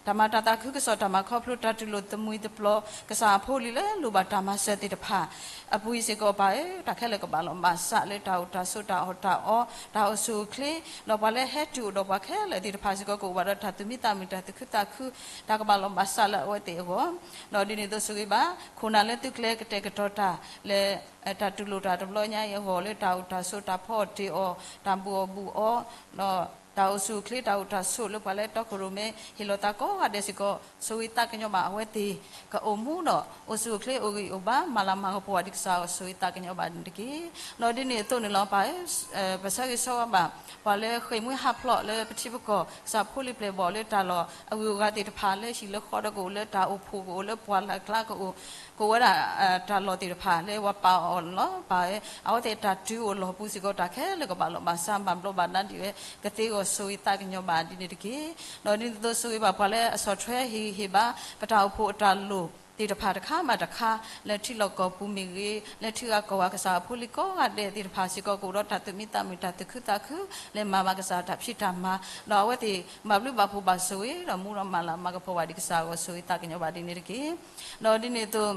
တၢ်မၤတၢ်သးခုကစီၣ် တၢ်မၤခီဖျိတၢ်တူၢ်လိာ်သမှံသပျီၤ ကစၢ်အဖိလံၤလၢလိၣ်ဘၣ်တၢ်မၤစၢၤသ့ၣ်တဖၣ် အပူၤအံၤစ့ၢ်ကီးပၢ်ဧၢ, တၢ်ခဲလၢာ်ကဘၣ်လီၤဘၣ်စးလၢတၢ်အိၣ်တၢ်ဆိးတၢ်အီၣ်တၢ်အီ တၢ်အိၣ်ဆူၣ်အိၣ်ချ့, ဒီးပှၤလၢဟဲတုၤအိၣ်ဒီးပှၤခဲလၢာ်သ့ၣ်တဖၣ်စ့ၢ်ကီး ကအိၣ်ဘၣ်ဒီးတၢ်သူၣ်မံသးမုာ်တၢ်သူၣ်ခုသးခု တၢ်ကဘၣ်လီၤဘၣ်စးလၢအဝဲသ့ၣ်အဂီၢ်, ဒီးဒ်န့ၣ်အသိးဆိၣ်ဂ့ၤဘၣ် ခိၣ်နၢ်လၢသုကျဲကတဲာ်ကတီၤတၢ်လၢ တၢ်တူၢ်လိာ်တၢ်တဘျီညါအံၤအဂီၢ် လၢတၢ်အိၣ်တၢ်ဆိးတၢ်ဖီအီၣ်တ့ၢ်အီၣ် တၢ်ဘူၣ်အီၣ်ဘူၣ်အီ ဒီးတၢ်အိၣ်ဆူၣ်အိၣ်ချ့ တၢ်အိၣ်တၢ်ဆိးလၢပှၤလၢတီခိၣ်ရိၣ်မဲ ဟ့ၣ်လီၤသးကိးဂၤဒဲးစ့ၢ်ကီး ဆိၣ်ဂ့ၤသးကညီၤဘၣ်အဝဲသ့ၣ် ကအိၣ်မူဒီး အိၣ်ဆူၣ်အိၣ်ချ့အိၣ်ဂံၢ်အိၣ်ဘါ မၤလၤမၤကပီၤဘၣ်ဒ်ကစၢ်အဂီၢ် ဆိၣ်ဂ့ၤသးကညီၤဘၣ်န့ၣ်တက့ၢ်. ဒီးဒ်န့ၣ်အသိးန့ၣ်လီၤ ပၢ်ဧၢ, ပဆၢဂ့ၤဆၢဝါဘၣ် ပှၤလၢဃ့ၢ်မှံဟးဖျိးလၢပထံပကီၢ် ကစၢ်ဖိလံၤပျဲၢ်ဘီၣ်လၢတၢ်လီၢ်အဂုၤအဂၤသ့ၣ်တဖၣ် လၢဟံၣ်လၢဃီဒီးကအိၣ်လၢတၢ်အိၣ်ဖှိၣ် ကအိၣ်လၢပှၢ်လၢ်ကျါကအိၣ် ကအိၣ်ဝဲဒၣ် တၢ်လီၢ်သ့ၣ်တဖၣ်လၢပှၤပာ်အီၤန့ၣ်လီၤ. ပၢ်ဧၢ, အဝဲသ့ၣ်တၢ်တုၤအိၣ်လီၢ်ပူၤစ့ၢ်ကီး တၢ်ခဲလၢာ်ကဘၣ်လီၤဘၣ်စးဘၣ်ဘျီးဘၣ်ဒါဒ်ဝဲ ကသ့အဂီၢ်ဆိၣ်ဂ့ၤသးကညီၤဘၣ်ဒ်န့ၣ်တက့ၢ်. ဒီးဒ်န့ၣ်အသိးဆိၣ်ဂ့ၤဘၣ်ပှၤလၢအဆီၣ်ထွဲဟ့ၣ်ဂံၢ်ဟ့ၣ်ဘါ ပတၢ်အိၣ်ဖှိၣ်အတၢ်လိၣ်သ့ၣ်တဖၣ်တခါဘၣ်တခါ လၢထံလီၢ်ကီၢ်ပူၤမ့ၢ်ဂ့ၤ လၢထံဂၤကီၢ်ဂၤ ကစၢ်အဖိလံၤကိးဂၤဒဲးသ့ၣ်တဖၣ်စ့ၢ်ကီး ကအိၣ်ဒီးတၢ်သူၣ်မံသးမုာ်တၢ်သူၣ်ခုသးခု လၢမၤဘၣ်ကစၢ်တၢ်ဖံးတၢ်မၤ ဒီးအဝဲသ့ၣ်ဘၣ်ဘျုးဘၣ်ဖှိၣ်ဘၣ်ဆိၣ်ဂ့ၤ ဒီးမူဒီးမၤလၤမၤကပီၤဘၣ်ဒ်ကစၢ်အဂီၢ်ဆိၣ်ဂ့ၤသးကညီၤဘၣ်ဒ်န့ၣ်တက့ၢ်. ဒီးဒ်န့ၣ်အသိး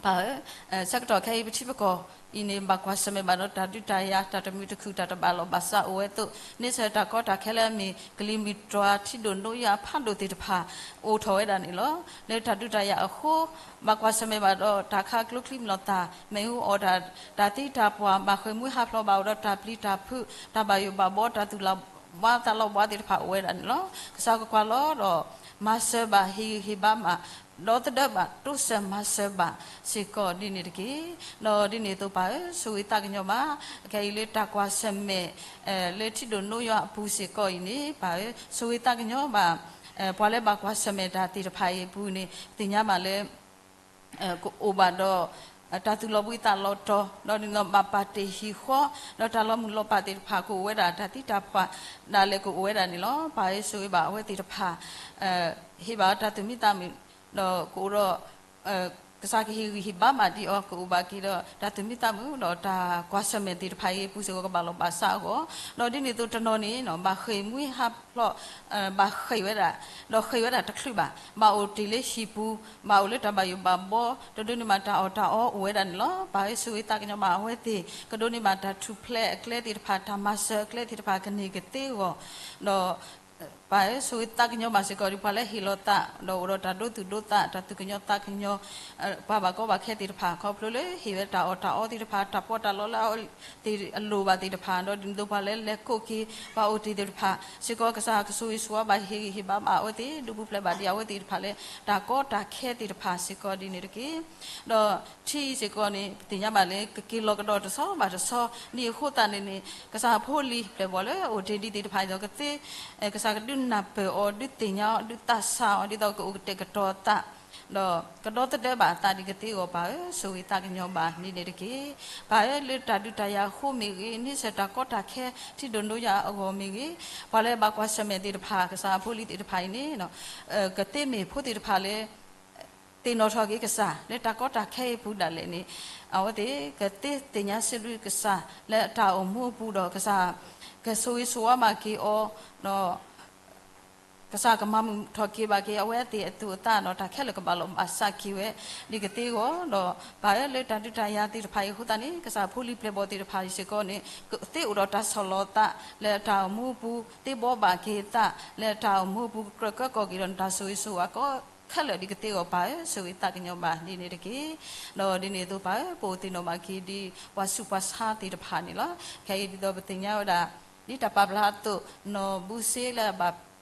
ပၢ်ဧၢ, ဆၢကတီၢ်ခဲအံၤပထံပကီၢ်အံၤန့ၣ် ဘၣ်ကွၢ်ဆၢၣ်မဲာ်ဘၣ်ဒီးတၢ်ဒုးတၢ်ယၤ တၢ်တမုာ်တခုၣ် တၢ်တဘၣ်လီၢ်ဘၣ်စးအိၣ်ဝဲအသိး န့ဆၢၣ်တၢ်ကီတၢ်ခဲလၢအမ့ၢ် ကလံၤမုၢ်တွၤ ထံဒိၣ်နိယွၤအဖးဒိၣ်သ့ၣ်တဖၣ် အိၣ်ထီၣ်ဝဲဒၣ်န့ၣ်လီၤ. လၢတၢ်ဒုးတၢ်ယၤအဃိ ဘၣ်ကွၢ်ဆၢၣ်မဲာ်ဘၣ်ဒီးတၢ်ခးကျိချံမျိာ်သၣ် မ့ၣ်အူအီၣ်တၢ် တၢ်သံတၢ်ပှၢ် ဘၣ်ဃ့ၢ်မှံဟးဖျိးဘၣ် အိၣ်ဒီးတၢ်ပျံၤတၢ်ဖုး တၢ်ဘၣ်ယိၣ်ဘၣ်ဘှီ တၢ်သူၣ်လီၤဘှါသးလီၤဘှါသ့ၣ်တဖၣ်အိၣ်ဝဲဒၣ်န့ၣ်လီၤ. ကစၢ်ကကွၢ်လီၤဒီး မၤစၢၤဘၣ်ဟ့ၣ်ဂံၢ်ဟ့ၣ်ဘါမး ဒီသဒၢဘၣ်တိစၢၤမၤစၢၤဘၣ်စ့ၢ်ကီးဒ်န့ၣ်တက့ၢ်. ဒီးဒ်န့ၣ်အသိးပၢ်ဧၢ, ဆိၣ်ဂ့ၤသးကညီၤဘၣ် ခဲအံၤလၢတၢ်ကွၢ်ဆၢၣ်မဲာ် လၢထံဒိၣ်နိယွၤအပူၤစ့ၢ်ကီးအံၤန့ၣ် ပၢ်ဧၢ, ဆိၣ်ဂ့ၤသးကညီၤဘၣ် ပှၤလၢဘၣ်ကွၢ်ဆၢၣ်မဲာ်တၢ်သ့ၣ်တဖၣ်အံၤအပူၤန့ၣ် သ့ၣ်ညါဘၣ်လၢ ကအိၣ်ဘၣ်ဒီး တၢ်သူၣ်လီၤဘှံးသးလီၤတီၤ, ဒီးဒ်သိးဘၣ်ပာ်တ့ၢ်ဟံၣ်ဃီ, ဒီးတၢ်လီၤမုၢ်လီၤပာ်သ့ၣ်တဖၣ်ကအိၣ်ဝဲဒၣ်, တၢ်သံတၢ်ပှၢ်ဒၣ်လဲာ်ကအိၣ်ဝဲဒၣ်န့ၣ်လီၤ. ပၢ်ဧၢ ဆိၣ်ဂ့ၤဘၣ်အဝဲသ့ၣ်တဖၣ်, ဟ့ၣ်ဘၣ်အီၤတၢ်သူၣ်မံသးမုာ်, ဒီးကအိၣ်ဒီး ကစၢ်ကဟ့ၣ်ဂံၢ်ဟ့ၣ်ဘါဘၣ်ဒံးအီၤ, ကအိၣ်ဘၣ်က့ၤဒီးတၢ်သူၣ်မံသးမုာ်, ဒီးတၢ်ကွၢ်ဆၢၣ်မဲာ်သ့ၣ်တဖၣ်အံၤအပူၤစ့ၢ်ကီး ကဘၣ်လိာ်ဘၣ်စးအဂီၢ်, ဒီးဒ်န့ၣ်အသိးတနီၤန့ၣ် ဘၣ်ဃ့ၢ်မှံဟးဖျိး, ဘၣ်ဃ့ၢ်ဝဲဒၣ်, ဒီးဃ့ၢ်ဝဲဒၣ်တချုးဘၣ်, ဘၣ်အိၣ်တ့ၢ်လၢဟံၣ်ပူၤ, ဘၣ်အိၣ်လၢတၢ်ဘၣ်ယိၣ်ဘၣ်ဘီ, တဒိးန့ၢ်ဘၣ်တၢ်အီၣ်တၢ်အီအိၣ်ဝဲဒၣ်န့ၣ်လီၤ. ပၢ်ဧၢ ဆိၣ်ဂ့ၤသးကညီၤဘၣ်အဝဲသ့ၣ်, ကဒိးန့ၢ်ဘၣ်တၢ်ထူၣ်ဖျဲးအကျဲသ့ၣ်တဖၣ်, တၢ်မၤစၢၤအကျဲသ့ၣ်တဖၣ်ကန့ၢ်ကသ့အဂီၢ်, ဒီး ပၢ်ဧၢ ဆိၣ်ဂ့ၤသးကညီၤဘၣ်စ့ၢ်ကီးဒ် ပှၤလၢဟ့ၣ်လီၤသး, ဒီးအိၣ်ဒီးတၢ်ဒိသူၣ်ဒိသး, တၢ်သူၣ်ကညီၤသးကညီၤ, ပှၤဘၣ်ကီဘၣ်ခဲသ့ၣ်တဖၣ်, ခီဖျိလၢဟ့ၣ်ဝဲတၢ်အီၣ်တၢ်အီသ့ၣ်တဖၣ်, တၢ်ပီးတၢ်လီလၢအဝဲသ့ၣ်အလိၣ်ဘၣ်သ့ၣ်တဖၣ်, ဒီးဒ်န့ၣ်အသိးပှၤလၢလဲၤကိးက့ၤ ပှၤအိၣ်တ့ၢ်သ့ၣ်တဖၣ်စ့ၢ်ကီး, ကစၢ်ကဆိၣ်ဂ့ၤဆိၣ်ဝါဘၣ်, ဟ့ၣ်ဂံၢ်ဟ့ၣ်ဘါဘၣ်အဝဲသ့ၣ်, ဒုးပူၤဖျဲးဘၣ်ဒံးအဝဲသ့ၣ်တဖၣ်လၢတၢ်ကီတၢ်ခဲသ့ၣ်တဖၣ်စ့ၢ်ကီးဒ်န့ၣ်တက့ၢ်. ဒီးထံအံၤစ့ၢ်ကီးန့ၣ် ပသ့ၣ်ညါဘၣ်လၢ ကက့ၤလီၤကဒီးတဆီဘၣ်တဆီ, ဒ်အဃိသတးန့ၣ်န့ၣ် ကစၢ်ဖိလံၤပျဲၢ်ဘီၣ်လၢအအိၣ်တ့ၢ်ဒ်သ့ၣ်တဖၣ်အံၤဒီး ကသ့, ကစၢ်ကဒုးနၢ်ပၢၢ်အီၤ, ဒုးသ့ၣ်ညါအီၤ, ဒုးသးဆးအီၤ, ဒ်သိးကအိၣ်ကတဲာ်ကတီၤအသး, ဒီးကဒီသဒၢဘၣ်အသးဒ်ကသ့အဂီၢ်, ပၢ်ဧၢ ဆိၣ်ဂ့ၤသးကညီၤဘၣ်ဒ်န့ၣ်တက့ၢ်. ပၢ်ဧၢ လၢတၢ်ဒုးတၢ်ယၤအဃိမ့ၢ်ဂ့ၤ, န့ဆၢၣ်တၢ်ကီတၢ်ခဲ ထံဒိၣ်ဒိၣ်ယၤအဂီၢ်မ့ၢ်ဂ့ၤ, ပှၤလၢဘၣ်ကွၢ်ဆၢၣ်မဲာ်သ့ၣ်တဖၣ်, ကစၢ်ဖိလံၤသ့ၣ်တဖၣ်အံၤန့ၣ် ကသ့မ့ၢ်ဖိသ့ၣ်တဖၣ်လၢ သ့ၣ်နီၣ်ထီၣ်က့ၤကစၢ် လၢတၢ်ကီတၢ်ခဲအံၤအပူၤဒၣ်လဲာ်န့ၣ်, အဝဲသ့ၣ်ကသ့သ့ၣ်ညါစံးဘျုးကစၢ်လၢတၢ်အိၣ်မူအပူၤဒီး ကစၢ်ကဆိၣ်ဂ့ၤဆိၣ်ဝါဘၣ်က့ၤအီၤ, ဒီးကစၢ်ကမၤမုာ်ထီၣ်က့ၤဘၣ်က့ၤအဝဲသ့ၣ်အသူၣ်အသးဒီး တၢ်ခဲလၢာ်ကဘၣ်လိာ်ဘၣ်စးက့ၤဝဲဒ်ကသ့အဂီၢ်, ဒီးပၢ်ဧၢ လၢတၢ်ဒုးတၢ်ယၤသ့ၣ်တဖၣ်အံၤအဃိသတးန့ၣ် ကစၢ်ဖိလံၤပျဲၢ်ဘီၣ်သ့ၣ်တဖၣ်အံၤစ့ၢ်ကီးန့ၣ် ကသ့အိၣ်ဒီးတၢ်ဆီၣ်လီၤသးလၢတၢ်အိၣ်မူအပူၤ, သ့ဘှီဘၣ်က့ၤသးလၢတၢ်အိၣ်မူအပူၤ, ကကြၢးကၢကီၢ်က့ၤဒီးနတၢ်ဆိၣ်ဂ့ၤဆိၣ်ဝါကိးခဲလၢာ်ဒ်ကသ့အဂီၢ်, ပၢ်ဧၢ ဆိၣ်ဂ့ၤသးကညီၤဘၣ်ဒ်န့ၣ်တက့ၢ်. ဒီးဒ်န့ၣ်အသိးပၢ်ဧၢ ပအိၣ်သ့ၣ်နီၣ်ဘၣ်က့ၤဒ်ပှၤဆူးပှၤဆါသ့ၣ်တဖၣ်န့ၣ်လီၤ. ခဲအံၤဒ်သိးပသ့ၣ်ညါဝဲဒၣ် ဒ်တၢ်ပာ်ဖျါအသိး နီၢ်ဘူစ့လၢ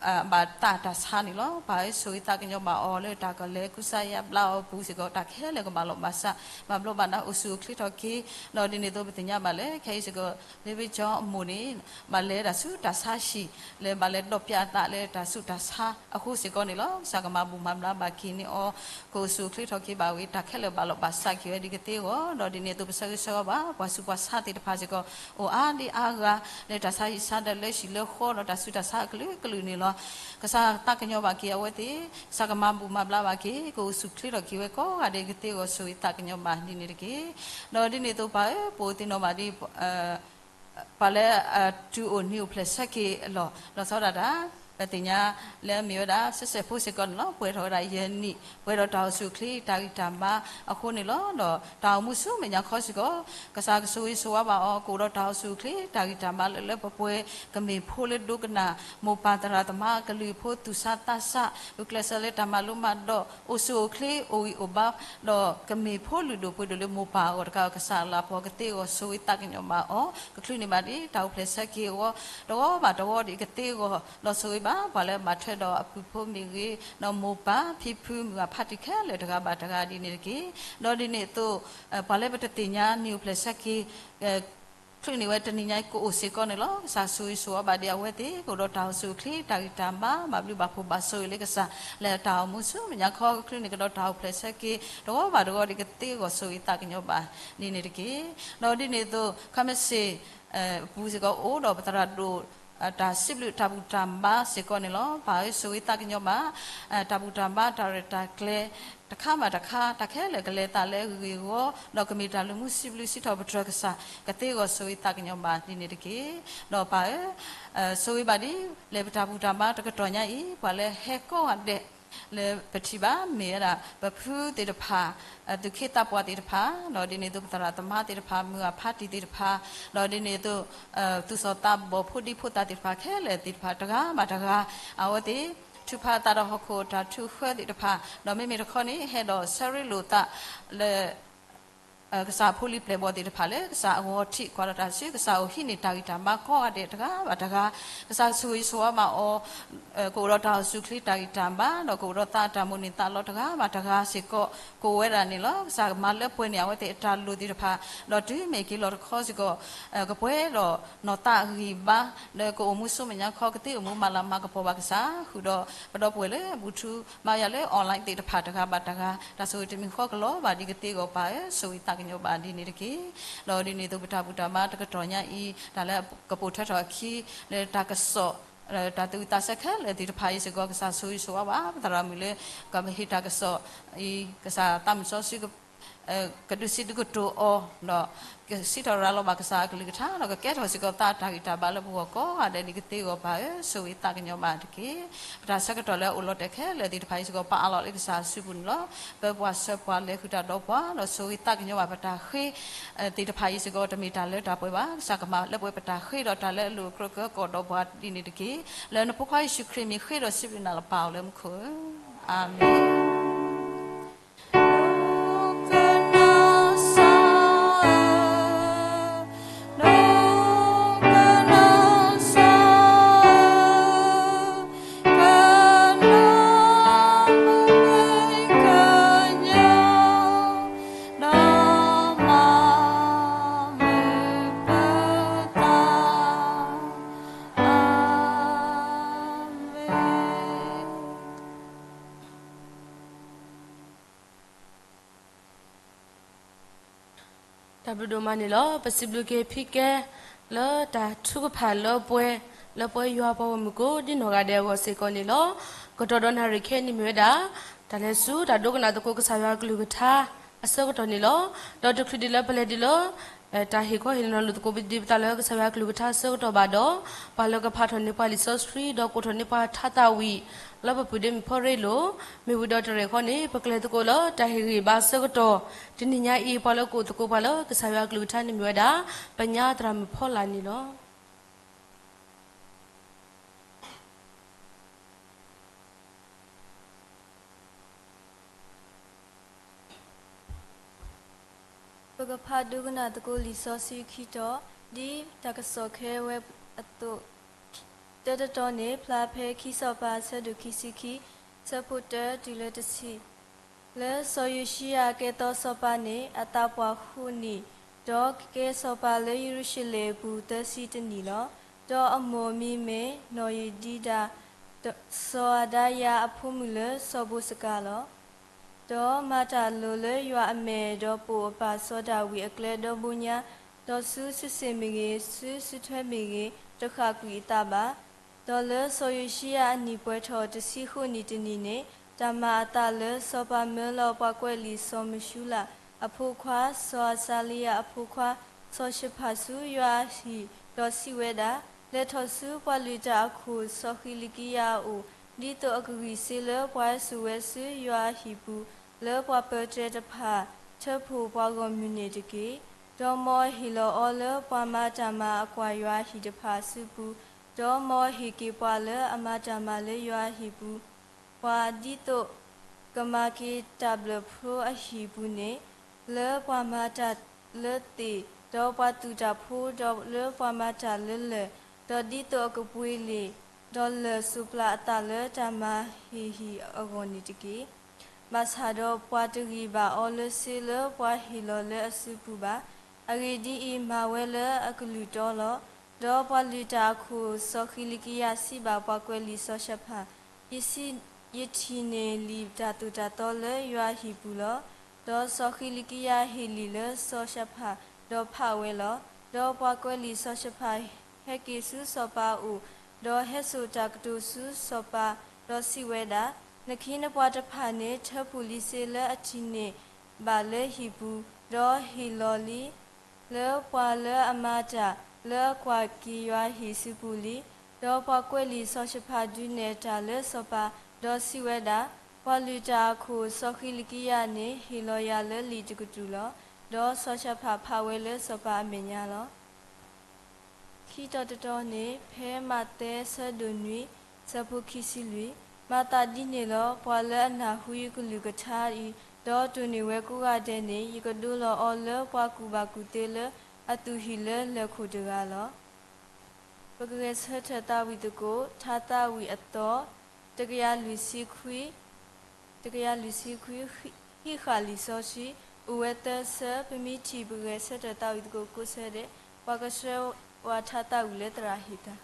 အဘၣ်သးတၢ်ဆါန့ၣ်လီၤ. ပၢ်ဧၢ ဆိၣ်ဂ့ၤသးကညီၤဘၣ်အီၤလၢတၢ်ကလဲၤကူစါယါဘျါအီၤအပူၤစ့ၢ်ကီး, တၢ်ခဲလၢာ်ကဘၣ်လိာ်ဘၣ်စး, ဘၣ်ဘျီးဘၣ်ဒါအိၣ်ဆူၣ်အိၣ်ချ့ထီၣ်က့ၤ, ဒီးဒ်န့ၣ်အသိးပသ့ၣ်ညါဘၣ်လၢ ခဲအံၤစ့ၢ်ကီး လ့ဘ့ကၠီအမိၢ်န့ၣ် ဘၣ်လဲၤဒၣ်ဆူတၢ်ဆါဟံၣ် လၢဘၣ်လဲၤဒီးပျးအသးလၢတၢ်ဆူးတၢ်ဆါအဃိစ့ၢ်ကီးန့ၣ်လီၤ. ကစၢ်ကမၤဘူၣ်မၤဘျါဘၣ်က့ၤန့ၢ်အီၤ, ကအိၣ်ဆူၣ်အိၣ်ချ့ထီၣ်က့ၤဘၣ်ဝံၤ တၢ်ခဲလၢာ်ဘၣ်လိာ်ဘၣ်စးက့ၤဝဲဒ်ကသ့အဂီၢ်, ဒီးဒ်န့ၣ်အသိးပဆၢဂ့ၤဆၢဝါဘၣ် ပှၤဆူးပှၤဆါသ့ၣ်တဖၣ်စ့ၢ်ကီး အိၣ်အါဒံအါဂၤ လၢတၢ်ဆါဟံၣ်ဆါဒီးလၢဟံၣ်လၢဃီဒီးတၢ်ဆူးတၢ်ဆါအကလုာ်ကလုာ်န့ၣ်လီၤ. ကစၢ်သးကညီၤဘၣ်က့ၤအဝဲသ့ၣ်, ကစၢ်ကမၤဘူၣ်မၤဘျါဘၣ်က့ၤ, ကအိၣ်ဆူၣ်အိၣ်ချ့ထီၣ်က့ၤဝဲကိးဂၤဒဲးကသ့အဂီၢ် ဆိၣ်ဂ့ၤသးကညီၤဘၣ်ဒ်န့ၣ်တက့ၢ်. ဒီးဒ်န့ၣ်အသိးပၢ်ဧၢ ပအိၣ်သ့ၣ်နီၣ်ဘၣ်ဒ် ပှၤလၢအတုၤအိၣ်နံၤအိၣ်ဖျဲၣ်ဆၢက့ၤအလီၢ် လီၤဆီဒၣ်တၢ် ပသ့ၣ်ညါလၢအမ့ၢ်ဝဲဒၣ် စဲးစဲးဖိစ့ၢ်ကီးန့ၣ်လီၤ. ပှဲၤထီၣ်ဝဲဒၣ်ယဲၢ်နံၣ် ပှဲၤဒီးတၢ်အိၣ်ဆူၣ်အိၣ်ချ့တၢ်ဂံၢ်တၢ်ဘါအဃိန့ၣ်လီၤ. ဒီးတၢ်အိၣ်မူဆူမဲာ်ညါခီစ့ၢ်ကီး ကစၢ်ကဆိၣ်ဂ့ၤဆိၣ်ဝါဘၣ်အီၤ ကအိၣ်ဒီးတၢ်အိၣ်ဆူၣ်အိၣ်ချ့တၢ်ဂံၢ်တၢ်ဘါလၢလၢပှဲၤပှဲၤ ကမ့ၢ်ဖိလၢဒိကနၣ် မိၢ်ပၢ်သရၣ်သမါအကလုၢ်ဖိ သူၣ်ဆါသးဆး ဂုာ်ကျဲးစၢးလၢတၢ်မၤလိမၤဒိး အိၣ်ဆူၣ်အိၣ်ချ့ အိၣ်ဂံၢ်အိၣ်ဘါ ဒီးကမ့ၢ်ဖိလုၢ်ဒိၣ်ပှ့ၤဒိၣ်လၢမိၢ်ပၢ်အဂီၢ်တကး ကစၢ်အလၤကပီၤကသ့အဂီၢ် ဆိၣ်ဂ့ၤသးကညီၤဘၣ်အီၤ ကချုးန့ၢ်ဘၣ်ဒ်တၢ်အိၣ်ဖျဲၣ်ဆၢက့ၤအဂီၢ် တဂီၤဘၣ်တဂီၤဒ်ကသ့အဂီၢ် ဒီးဆိၣ်ဂ့ၤဘၣ်ပှၤလၢအဘၣ်ထွဲဒီးအပုၢ်ဖိမ့ၢ်ဂ့ၤ ဒီးမိၢ်ပၢ်ဖံဖုမုၢ်အဖါတံၢ်ခဲလၢာ်တဂၤဘၣ်တဂၤဒ်န့ၣ်တက့ၢ်. ဒီးဒ်န့ၣ်အသိး ပှၤလၢပတသ့ၣ်ညါနံၣ်အိၣ်ဖျဲၣ်ဆၢက့ၤ ချုးန့ၢ်ဝဲတနံၤညါအံၤကအိၣ်စ့ၢ်ကီးန့ၣ်လီၤ. ကစၢ်ဆိၣ်ဂ့ၤဆိၣ်ဝါဘၣ်ဒ်အဝဲသ့ၣ် ကအိၣ်ဒီးတၢ်အိၣ်ဆူၣ်အိၣ်ချ့ တၢ်ဂံၢ်တၢ်ဘါ ဘၣ်ဘျုးဘၣ်ဖှိၣ်ဘၣ်ဆိၣ်ဂ့ၤလၢကစၢ် လၢတၢ်အိၣ်မူဆူမဲာ်ညါခီ ကချုးန့ၢ်ကဒီးတၢ်အိၣ်ဖျဲၣ်ဆၢက့ၤ တဂီၤဘၣ်တဂီၤဒ်ကသ့အဂီၢ် ဆိၣ်ဂ့ၤသးကညီၤဘၣ်ဒ်န့ၣ်တက့ၢ်. ဒီးဒ်န့ၣ်အသိး ခဲမုၢ်ဆ့ၣ် ပူၤစ့ၢ်ကီးအိၣ်ဒီးပသရၣ်ဒိၣ် တၢ်စံးဘျုးတၢ်ဘူၣ်တၢ်ဘါစ့ၢ်ကီးန့ၣ်လီၤ. ပၢ်ဧၢ ဆိၣ်ဂ့ၤသးကညီၤဘၣ် တၢ်ဘူၣ်တၢ်ဘါ တၢ်ရဲၣ်တၢ်ကျဲၤ တခါဘၣ်တခါ တၢ်ခဲလၢာ်ကလဲၤသးလၢဂ့ၢ်ဂီၤ ဒီးကမ့ၢ်တၢ်လုၢ်မူစံးဘျုးစံးထီၣ်ပတြၢၤကစၢ် ကသ့အဂီၢ် ဆိၣ်ဂ့ၤသးကညီၤဘၣ်ဒ်န့ၣ်တက့ၢ်. ဒီးပၢ်ဧၢ ဆိၣ်ဂ့ၤဘၣ်ဒ် လၢပတၢ်ဘူၣ်တၢ်ဘါတကတီၢ်ညါအံၤ ပှၤလၢဟဲကိးဂၤဒဲး လၢပထံၣ်ဘၣ်မ့ၢ်ဝဲဒၣ် ပဖုသ့ၣ်တဖၣ် သူၣ်က့သးပှၢ်သ့ၣ်တဖၣ် ဒီးဒ်န့ၣ်အသိး ပသရၣ်သမါသ့ၣ်တဖၣ် မုၢ်အဖါတံၢ်သ့ၣ်တဖၣ် ဒီးဒ်န့ၣ်အသိး သူၣ်စီၣ်သးဘီၣ်ဖိဒံဖိသၣ်သ့ၣ်တဖၣ်ခဲလၢာ်သ့ၣ်တဖၣ် တဂၤဘၣ်တဂၤ အဝဲသ့ၣ် ထုးဖးအသးဒီးဟီၣ်ခိၣ်တၢ်ထုးဃၢသ့ၣ်တဖၣ် ဒီးမ့မ့ၢ်တခီန့ၣ် ဟဲဒီးဆၢရ့လိာ်သးလၢ ကစၢ်ဖိလံၤပျဲၢ်ဘီၣ်သ့ၣ်တဖၣ်လၢ ကစၢ်အဂီၢ်ထံးကွၢ်ဒီးတၢ်ဆူ ကစၢ်အိၣ်ဟံးန့ၢ်တၢ်ဂံၢ်တၢ်ဘါကိးဂၤဒဲးတဂၤဘၣ်တဂၤ ကစၢ်ဆိၣ်ဂ့ၤဆိၣ်ဝါဘၣ်အီၤ ကအိၣ်ဒီးတၢ်အိၣ်ဆူၣ်အိၣ်ချ့တၢ်ဂံၢ်တၢ်ဘါ ဒီးကအိၣ်ဒီးသးအတၢ်မိၣ်န့ၢ်သးလီတဂၤဘၣ်တဂၤစ့ၢ်ကီး ကအိၣ်ဝဲဒၣ်န့ၣ်လီၤ. ကစၢ်ကမၤလၢပှဲၤန့ၢ်အဝဲသ့ၣ်အတၢ်လိၣ်သ့ၣ်တဖၣ် ဒီးတုၤမ့ၢ်က့ၤလီၤတခီစ့ၢ်ကီး ကပှဲၤဒီးနီၢ်သးဂံၢ်ဘါ လၢကအိၣ်မူဆူမဲာ်ညါခီ ကသ့အိၣ်မူမၤလၤမၤကပီၤဘၣ်ကစၢ် ဃုာ်ဒီးပဒီပုၢ်ဝဲၢ်လၢအဘူးထူ မၤယၤလၢ online သ့ၣ်တဖၣ်တဂၤဘၣ်တဂၤ တၢ်ဆိၣ်ဂ့ၤတမံၤဃီကလီၤဘၣ်ဒ်ကသ့အဂီၢ် ပၢ်ဧၢ ဆိၣ်ဂ့ၤသး ကညီဘၣ်ဒ်န့ၣ်တက့ၢ်. ဒီးဒ်န့ၣ်အသိး ပတၢ်ဘူၣ်တၢ်ဘါတကတီၢ်ညါအံၤ တၢ်လၢကပိာ်ထွဲထီၣ်အခံ လၢတၢ်ကစီၣ် တၢ်သူၣ်ဝံၣ်သးဆၢခဲလၢာ်သ့ၣ်တဖၣ်အံၤစ့ၢ်ကီး ကစၢ်ဆိၣ်ဂ့ၤဆိၣ်ဝါဘၣ် ပသရၣ်မုၣ်လၢ ကဟ့ၣ်တၢ်ကစီၣ်အံၤ ကစၢ်သးမုၣ်စီဆှံ ကဒုးစံးဒုးကတိၤအီၤ ဒီးကစံးထီၣ်ရၤလီၤဘၣ်ကစၢ်အကလုၢ်ကထါ ဒီးကကဲထီၣ်စ့ၢ်ကီးသးတၢ်ဂံၢ်တၢ်ဘါလၢပဂီၢ်ကိးဂၤဒဲးန့ၣ် ကသ့အဂီၢ်ဘၣ်ဧၢ, ဆိၣ်ဂ့ၤသးကညီၤဘၣ်တက့ၢ်. ပတၢ်ဆၢကတီၢ်လၢအအိၣ်လီၤတဲာ်ခဲလၢာ်သ့ၣ်တဖၣ်အံၤစ့ၢ်ကီး ပအးလီၤလၢကစၢ်အစုပူၤန့ၣ်လီၤ. ပၢပှၤဆှၢပှၤလဲၤဃုာ်တၢ်ဒီးပှၤ ဒီးဆိၣ်ဂ့ၤသးကညီၤဘၣ်ပတၢ်ဃ့ သ့ၣ်တဖၣ်အံၤစ့ၢ်ကီး တမ့ၢ်တၢ်လၢတၢ်ပှဲၤဘၣ်. ကစၢ်ကမၤလၢပှဲၤပတၢ်ဃ့ဒီးတၢ်လၢအလိၤအကြၢးကကိးဒီးပှၤဒ်န့ၣ်တက့ၢ်. လၢနဖိခွါယ့ၣ်ၡူးခရံာ်မံၤဃ့ဒီးစံးဘျုးနၤလီၤ ပၢ်အိၣ်လၢမူခိၣ်ဧၢ, အၤမ့ၣ်.တၢ်ဘျုးဒိၣ်မးန့ၣ်လီၤ. ပစံးဘျုးက့ၤဖံကဲ လၢတၢ်ထုကဖၣ်လၢပှဲၤ လၢပှဲၤယွၤပှၤဂီၢ်မုၢ်ကိးဒ်နီၢ်ဂၤဒဲးအဂီၢ်စ့ၢ်ကီးန့ၣ်လီၤ. ကတီၢ်ဒီးနၣ်ရံၣ်ခဲအံၤန့ၣ်မ့ၢ်ဝဲဒၣ် တၢ်လဲၤဆူတၢ်ဒိကနၣ်သကိးကစၢ်ယွၤကလုၢ်ကထါအဆၢကတီၢ်န့ၣ်လီၤ. ဒီးတချုးဒံးလၢပလဲၤဒံးလၢ တၢ်ဟ့ၣ်ခီဟ့ၣ်နီၤလိာ်သကိးပဒံးပသးလၢကစၢ်ယွၤကလုၢ်ကထါအဆၢကတီၢ်ဘၣ်ဒီး ပှၤလၢကဖးထီၣ်န့ၢ်ပှၤလံာ်စီဆှံ ဒီးကိးထီၣ်န့ၢ်ပှၤထါသၣ်ဝံၤ လၢပပုၢ်ဒ့မုၣ်ဖီရ့လိာ် မ့ၢ်ဝံၤဒီးတရဲၣ်ဃီန့ၣ် ပကလဲၤသကိးလၢတၢ်ဟ့ၣ်ဂံၢ်ဘါအဆၢကတီၢ် တနံၤညါအံၤ ပှၤလၢကအိၣ်သကိးပှၤလၢကစၢ်ယွၤကလုၢ်ကထါန့ၣ်မ့ၢ်ဝဲဒၣ် ပညါသရၣ်မုၣ်ဖီလာ်န့ၣ်လီၤ. ပကဖးဒိကနၣ်သကိးလံာ်စီဆှံခံတီၤ ဒ်တၢ်ကစီၣ်ခဲဝဲအသိး, တၢတတီၤန့ၣ် ဖျါဖဲခံစီၤပၤအဆၢဒိၣ်ခံဆံခံ ဆၢဖိတၢတုၤလၢတဆံ လၢစီၤယိၤၡံယၤကဲထီၣ်စီၤပၤန့ၣ် အသးပှၢ်ဃိးနံၣ်, ဒီးကကဲစီၤပၤလၢယရူၤၡလ့ၣ်အပူၤသၢဆံတနံၣ်လီၤ. ဒီးအမိၢ်အမံၤမ့ၢ်နီၢ်ယံၤဒံဒၤ, စီၤအၤဒါယၤအဖိမုၣ်လၢစီၤဘိးစကၤလီၤ. ဒီးမၤတၢ်လိၤလၢယွၤအမဲာ်, ဒီးပိာ်အပၢ်စီၤဒၤဝံးအကျဲဒီဘိညါ, ဒီးဆူစုစ့ၣ်မ့ၢ်ဂ့ၤ, ဆူစုထွဲမ့ၢ်ဂ့ၤ, တဃၣ်ကွံာ်အသးဘၣ်. ဒီးလၢစီၤယိၤၡံယၤအနံၣ်ပှဲၤထီၣ်တဆံဃိးနံၣ်တနံၣ်န့ၣ်, တၢ်မၤအသးလၢစီၤပၤမၢလီၤပှၤကွဲးလံာ်စီၤမၡူလးအဖိခွါ, စီၤအစါလံယၤအဖိခွါ, စီၤၡဖၣ်ဆူယွၤအဟံၣ်, ဒီးစံးဝဲဒၣ်, လဲၤထီၣ်ဆူပှၤလုၢ်တၢ်အခိၣ်စီၤဃံလကံယၤအအိၣ်, ဒ်သိးအကဂံၢ်စ့လၢပှၤဟဲစိာ်ဝဲဆူယွၤအဟံၣ်ပူၤ, လၢပှၤပၢၤတြဲၤတဖၣ် ထၢဖှိၣ်ပှၤဂီၢ်မုၢ်န့ၣ်တက့ၢ်. ဒီးမ်အဟ့ၣ်လီၤအီၤလၢပှၤမၤတၢ်မၤအကွၢ်ယွၤအဟံၣ်တဖၣ်အစုပူၤ, ဒီးမ်အဟ့ၣ်က့ၤပှၤလၢအမၤတၢ်မၤလၢယွၤအဟံၣ်ပူၤ, ပှၤဒ်သိးကမၤက့ၤတၢ်ဘျၢၣ်ဖျိအဟံၣ်ပူၤန့ၣ်, လၢပှၤမၤတၢ်လၢသ့ၣ်, ဒီးပှၤသူၣ်တၢ်ဖိ, ဒီးလၢပှၤမၤတၢ်လၢလၢၢ်, ဒီးဒ်သိးအကပှ့ၤလံာ်, ဒီးလၢၢ်စိးပျၢ်အသးလၢတၢ်မၤဟ့ၣ်ဟံၣ်အဂီၢ်န့ၣ်တက့ၢ်. ဘၣ်ဆၣ်ဒီးပှၤတဂံၢ်ဘၣ်အီၤလၢစ့လၢပှၤဟ့ၣ်လီၤလၢအစုပူၤဘၣ်. အဂ့ၢ်ဒ်အံၤ, မၤဝဲလၢအကလုၢ်တီလီၤ. ဒီးပှၤလုၢ်တၢ်အခိၣ်စီၤဃံလကံယၤစံးဘၣ်ပှၤကွဲးလံာ်စီၤၡဖၣ်, ယ, ယထံၣ်န့ၢ်လံာ်တၢ်သိၣ်တၢ်သီလၢယွၤအဟံၣ်ပူၤလီၤ. ဒီးစီၤဃံလကံယၤဟ့ၣ်လံာ်လၢစီၤၡဖၣ်, ဒီးဖးဝဲလီၤ. ဒီးပှၤကွဲးလံာ်စီၤၡဖၣ်ဟဲက့ၤဆူစီၤပၤအအိၣ်, ဒီးဟဲစိာ်တၢ်ကတိၤဆူစီၤပၤ, ဒီးစံးဝဲဒၣ်, နခ့နပှၤတဖၣ်န့ၣ် ထၢဖှိၣ်လံစ့လၢအထံၣ်န့ၢ်ဘၣ်လၢဟံၣ်ပူၤ, ဒီးဟ့ၣ်လီၤလံ လၢပှၤလၢအမၤတၢ်လၢအကွၢ်က့ၤယွၤအဟံၣ်အစုပူၤလံ. ဒီးပှၤကွဲးလံာ်စီၤၡဖၣ်ဒုးနဲၣ်တၢ်လၢစီၤပၤ, ဒီးစံးဝဲဒၣ်, ပှၤလုၢ်တၢ်အခိၣ်စီၤဃံလကံယၤန့ၣ် ဟ့ၣ်လီၤယၤလၢလံာ်တကတြူၢ်လီၤ. ဒီးစီၤၡဖၣ်ဖးဝဲလၢစီၤပၤအမဲာ်ညါလီၤ. ခံတီၤတတီၤန့ၣ် ဖဲမးသဲဆၢဒိၣ်နွံ ဆၢဖိခံဆံလွံၢ်, မၤသးဒ်န့ၣ်လီၤ. ပှၤလၢအနၢ်ဟူယကလုၢ်ကထါအံၤ, ဒီးတိၢ်န့ၢ်ဝဲကိးဂၤဒဲးန့ၣ်, ယကဒိလီၤအီၤလၢပှၤကူၣ်ဘၣ်ကူၣ်သ့လၢအသူၣ်ဟံၣ်လၢလၢၢ်ခိၣ်တဂၤလီၤ. ပကဂဲၤဆၢထၢၣ်သးဝံၣ်သကိး ထါသးဝံၣ်အသီ တကယၤလွံၢ်ဆံခွံ, တကယၤလွံၢ်ဆံခွံ, ဟံးဃာ်လံာ်စီဆှံ, အိၣ်ဝဲသၢဆၢ, ပမ့ၢ်ထံၣ်ပဂဲၤဆၢထၢၣ်သးဝံၣ်သကိးကိးဆၢဒဲး, ပှၤကဆှၢပှၤထါသးဝံၣ်လၢသရၣ်ဟ့ၣ်တၢ်.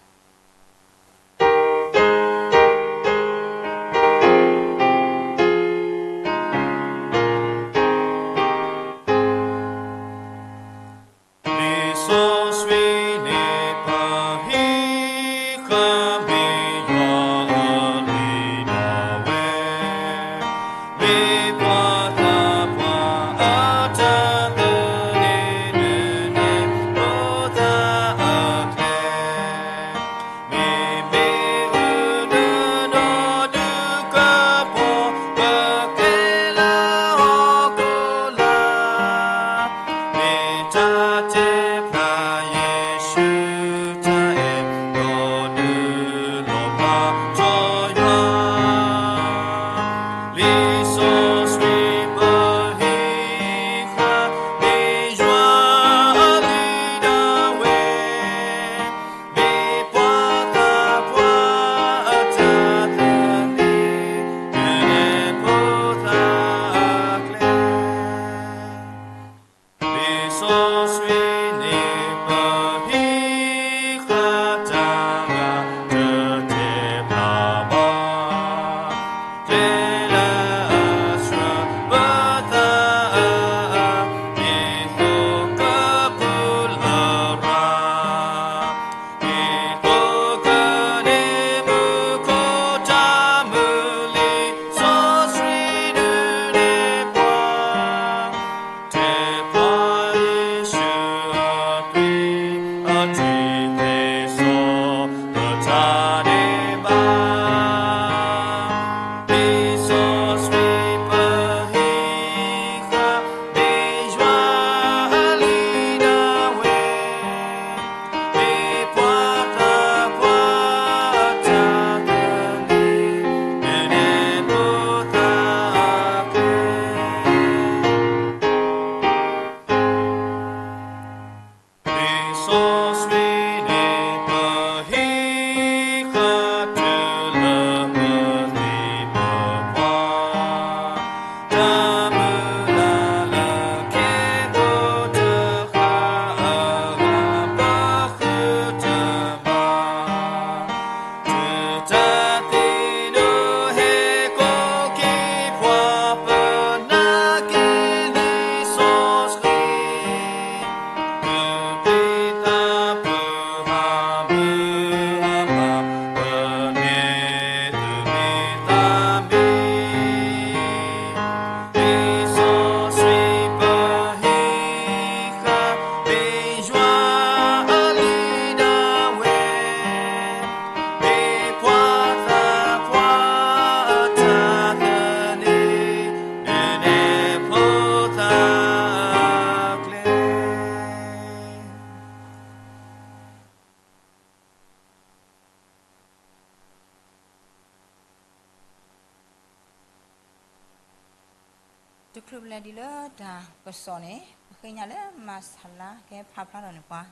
တချုးပလဲၤဒံးလၢတၢ်ကစီၣ်န့ၣ် ပဃ့ကညးလၢမၤစၢၤလၢကဟဲဖးဖျါထီၣ်န့ၢ်ပှၤ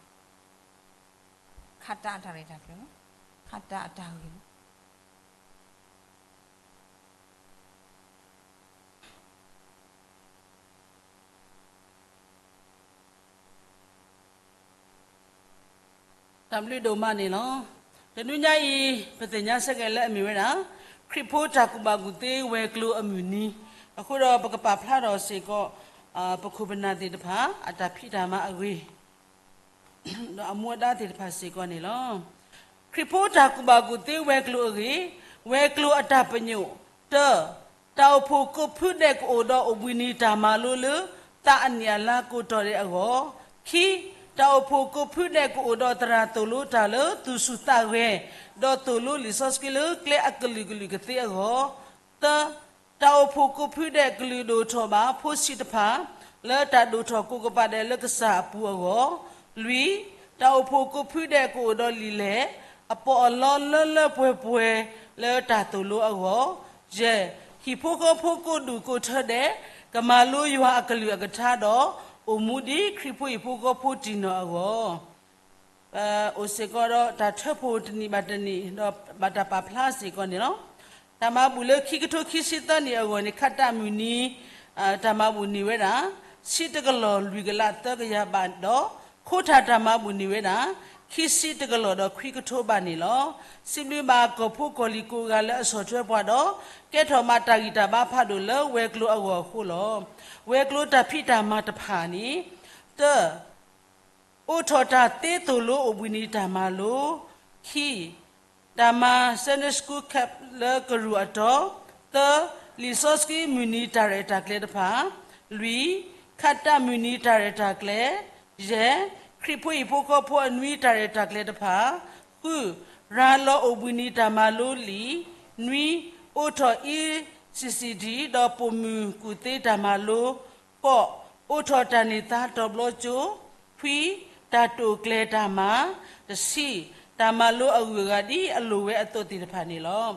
ခးတၢ်အတၢ်ရဲၣ်တၢ်ကျဲၤ, ခးတၢ်အတၢ်ဂ့ၢ် တၢ်ဘျုးဒိၣ်မးန့ၣ်လီၤ. တနွံညါအံၤ ပသ့ၣ်ညါဆၢက့ၤလၢအမ့ၢ်ဝဲဒၣ် ခရံာ်ဖိတၢ်ကူၣ်ဘၣ်ကူၣ်သ့ဝဲၤကျိၤအမုၢ်နံၤ, အဃိဒီးပကပာ်ဖျါထီၣ်စ့ၢ်ကီး ပခိၣ်ပနၢ်သ့ၣ်တဖၣ် အတၢ်ဖံးတၢ်မၤအဂ့ၢ် ဒီးအမူအဒါသ့ၣ်တဖၣ်စ့ၢ်ကီးန့ၣ်လီၤ. ခရံာ်ဖိတၢ်ကူၣ်ဘၣ်ကူၣ်သ့ဝဲၤကျိၤအဂ့ၢ်, ဝဲၤကျိၤအတၢ်ပညိၣ်, တၢ, တၢ်အိၣ်ဖှိၣ်ကိးဖုဒဲးကအိၣ်ဒီးအိၣ်ဘှံးနံၤတၢ်မၤလိလၢ သးအနံၣ်အလါကိးတီၤဒဲးအဂီၢ်, ခံ, တၢ်အိၣ်ဖှိၣ်ကိးဖုဒဲးကအိၣ်ဒီးသရၣ်သိၣ်လိတၢ်လၢသူၣ်ဆူၣ်သးဂဲၤ, ဒီးသိၣ်လိလံာ်စီဆှံလၢကျဲအကလုာ်ကလုာ်ကသ့အဂီၢ်, သၢ, တၢ်အိၣ်ဖှိၣ်ကိးဖုဒဲးကလုာ်ဒိၣ်ထီၣ်ဘၣ်ဖိဆံးတဖၣ် လၢတၢ်ဒိၣ်ထီၣ်ကိးကပၤဒဲးလၢကစၢ်အပူၤအဂီၢ်, လွံၢ်, တၢ်အိၣ်ဖှိၣ်ကိးဖုဒဲးကအိၣ်ဒီးလံာ်လဲၢ် အပီးအလီလၢလၢပှဲၤပှဲၤလၢတၢ်သိၣ်လိအဂီၢ်, ယဲၢ်, ဟံၣ်ဖိဃီဖိကိးဒူၣ်ကိးထၢဒဲး ကမၤလိယွၤအကလုၢ်အကထါဒီး အိၣ်မူဒ်ခရံာ်ဖိဟံၣ်ဖိဃီဖိတံၢ်နီၢ်အဂီၢ် ပအိၣ်စ့ၢ်ကီးဒီးတၢ်ထၢဖှိၣ်တနံၣ်ဘၣ်တနံၣ် ဒီးဘၣ်တၢ်ပာ်ဖျါစ့ၢ်ကီးန့ၣ်လီၤ. တၢ်မၤဘူၣ်လၢခံကထိခံဆံသၢနံၣ်အဂီၢ်န့ၣ် ခးတၢ်မုၢ်နံၤ တၢ်မၤဘူၣ်န့ၢ်ဝဲဒၣ် ဆံတကလီၢ်လွံၢ်ကလးသၢကယၤဘးဒီး ခိၣ်ထၣ်တၢ်မၤဘူၣ်န့ၢ်ဝဲဒၣ် ခံဆံတကလီၢ်ဒီးခွံကထိဘးန့ၣ်လီၤ. စံးဘျုးဘၣ်ကီၢ်ဖိကီၢ်လံၤကိးဂၤလၢအဆီၣ်ထွဲပှၤဒီး ကဲထီၣ်မးတၢ်ဂံၢ်တၢ်ဘါဖးဒိၣ်လၢဝဲၤကျိၤအဂီၢ်အဃိလီၤ. ဝဲၤကျိၤတၢ်ဖံးတၢ်မၤတဖၣ်န့ၣ် တၢ အိးထီၣ်တၢ်သ့သိၣ်လိအိၣ်ဘှံးနံၤတၢ်မၤလိ, ခံ, တၢ်မၤ Sunday School Camp လၢကရူၢ်အတီၤ, သၢ, လံာ်စီဆှံမုၢ်နံၤတၢ်ရဲၣ်တၢ်ကျဲၤတဖၣ်, လွံၢ်, ခးတၢ်မုၢ်နံၤတၢ်ရဲၣ်တၢ်ကျဲၤ, ယဲၢ်, ခရံာ်ဖိဟံၣ်ဖိဃီဖိအနွံတၢ်ရဲၣ်တၢ်ကျဲၤတဖၣ်, ဃု, ရၤလီၤအိၣ်ဘှံးနံၤတၢ်မၤလိလံာ်, နွံ, အိးထီၣ် E C C D ဒီးပိာ်မုၣ်ကူၣ်သ့တၢ်မၤလိ, ဃိး, အိးထီၣ်တၢ်န့ၢ်သါတီၤဘျီကၠိ, ခွံ, တၢ်တိာ်ကျဲၤတၢ်မၤ, တဆံ, တၢ်မၤလိအဂုၤအဂၤဒ်အလိၣ်ဝဲအသိးသ့ၣ်တဖၣ်န့ၣ်လီၤ.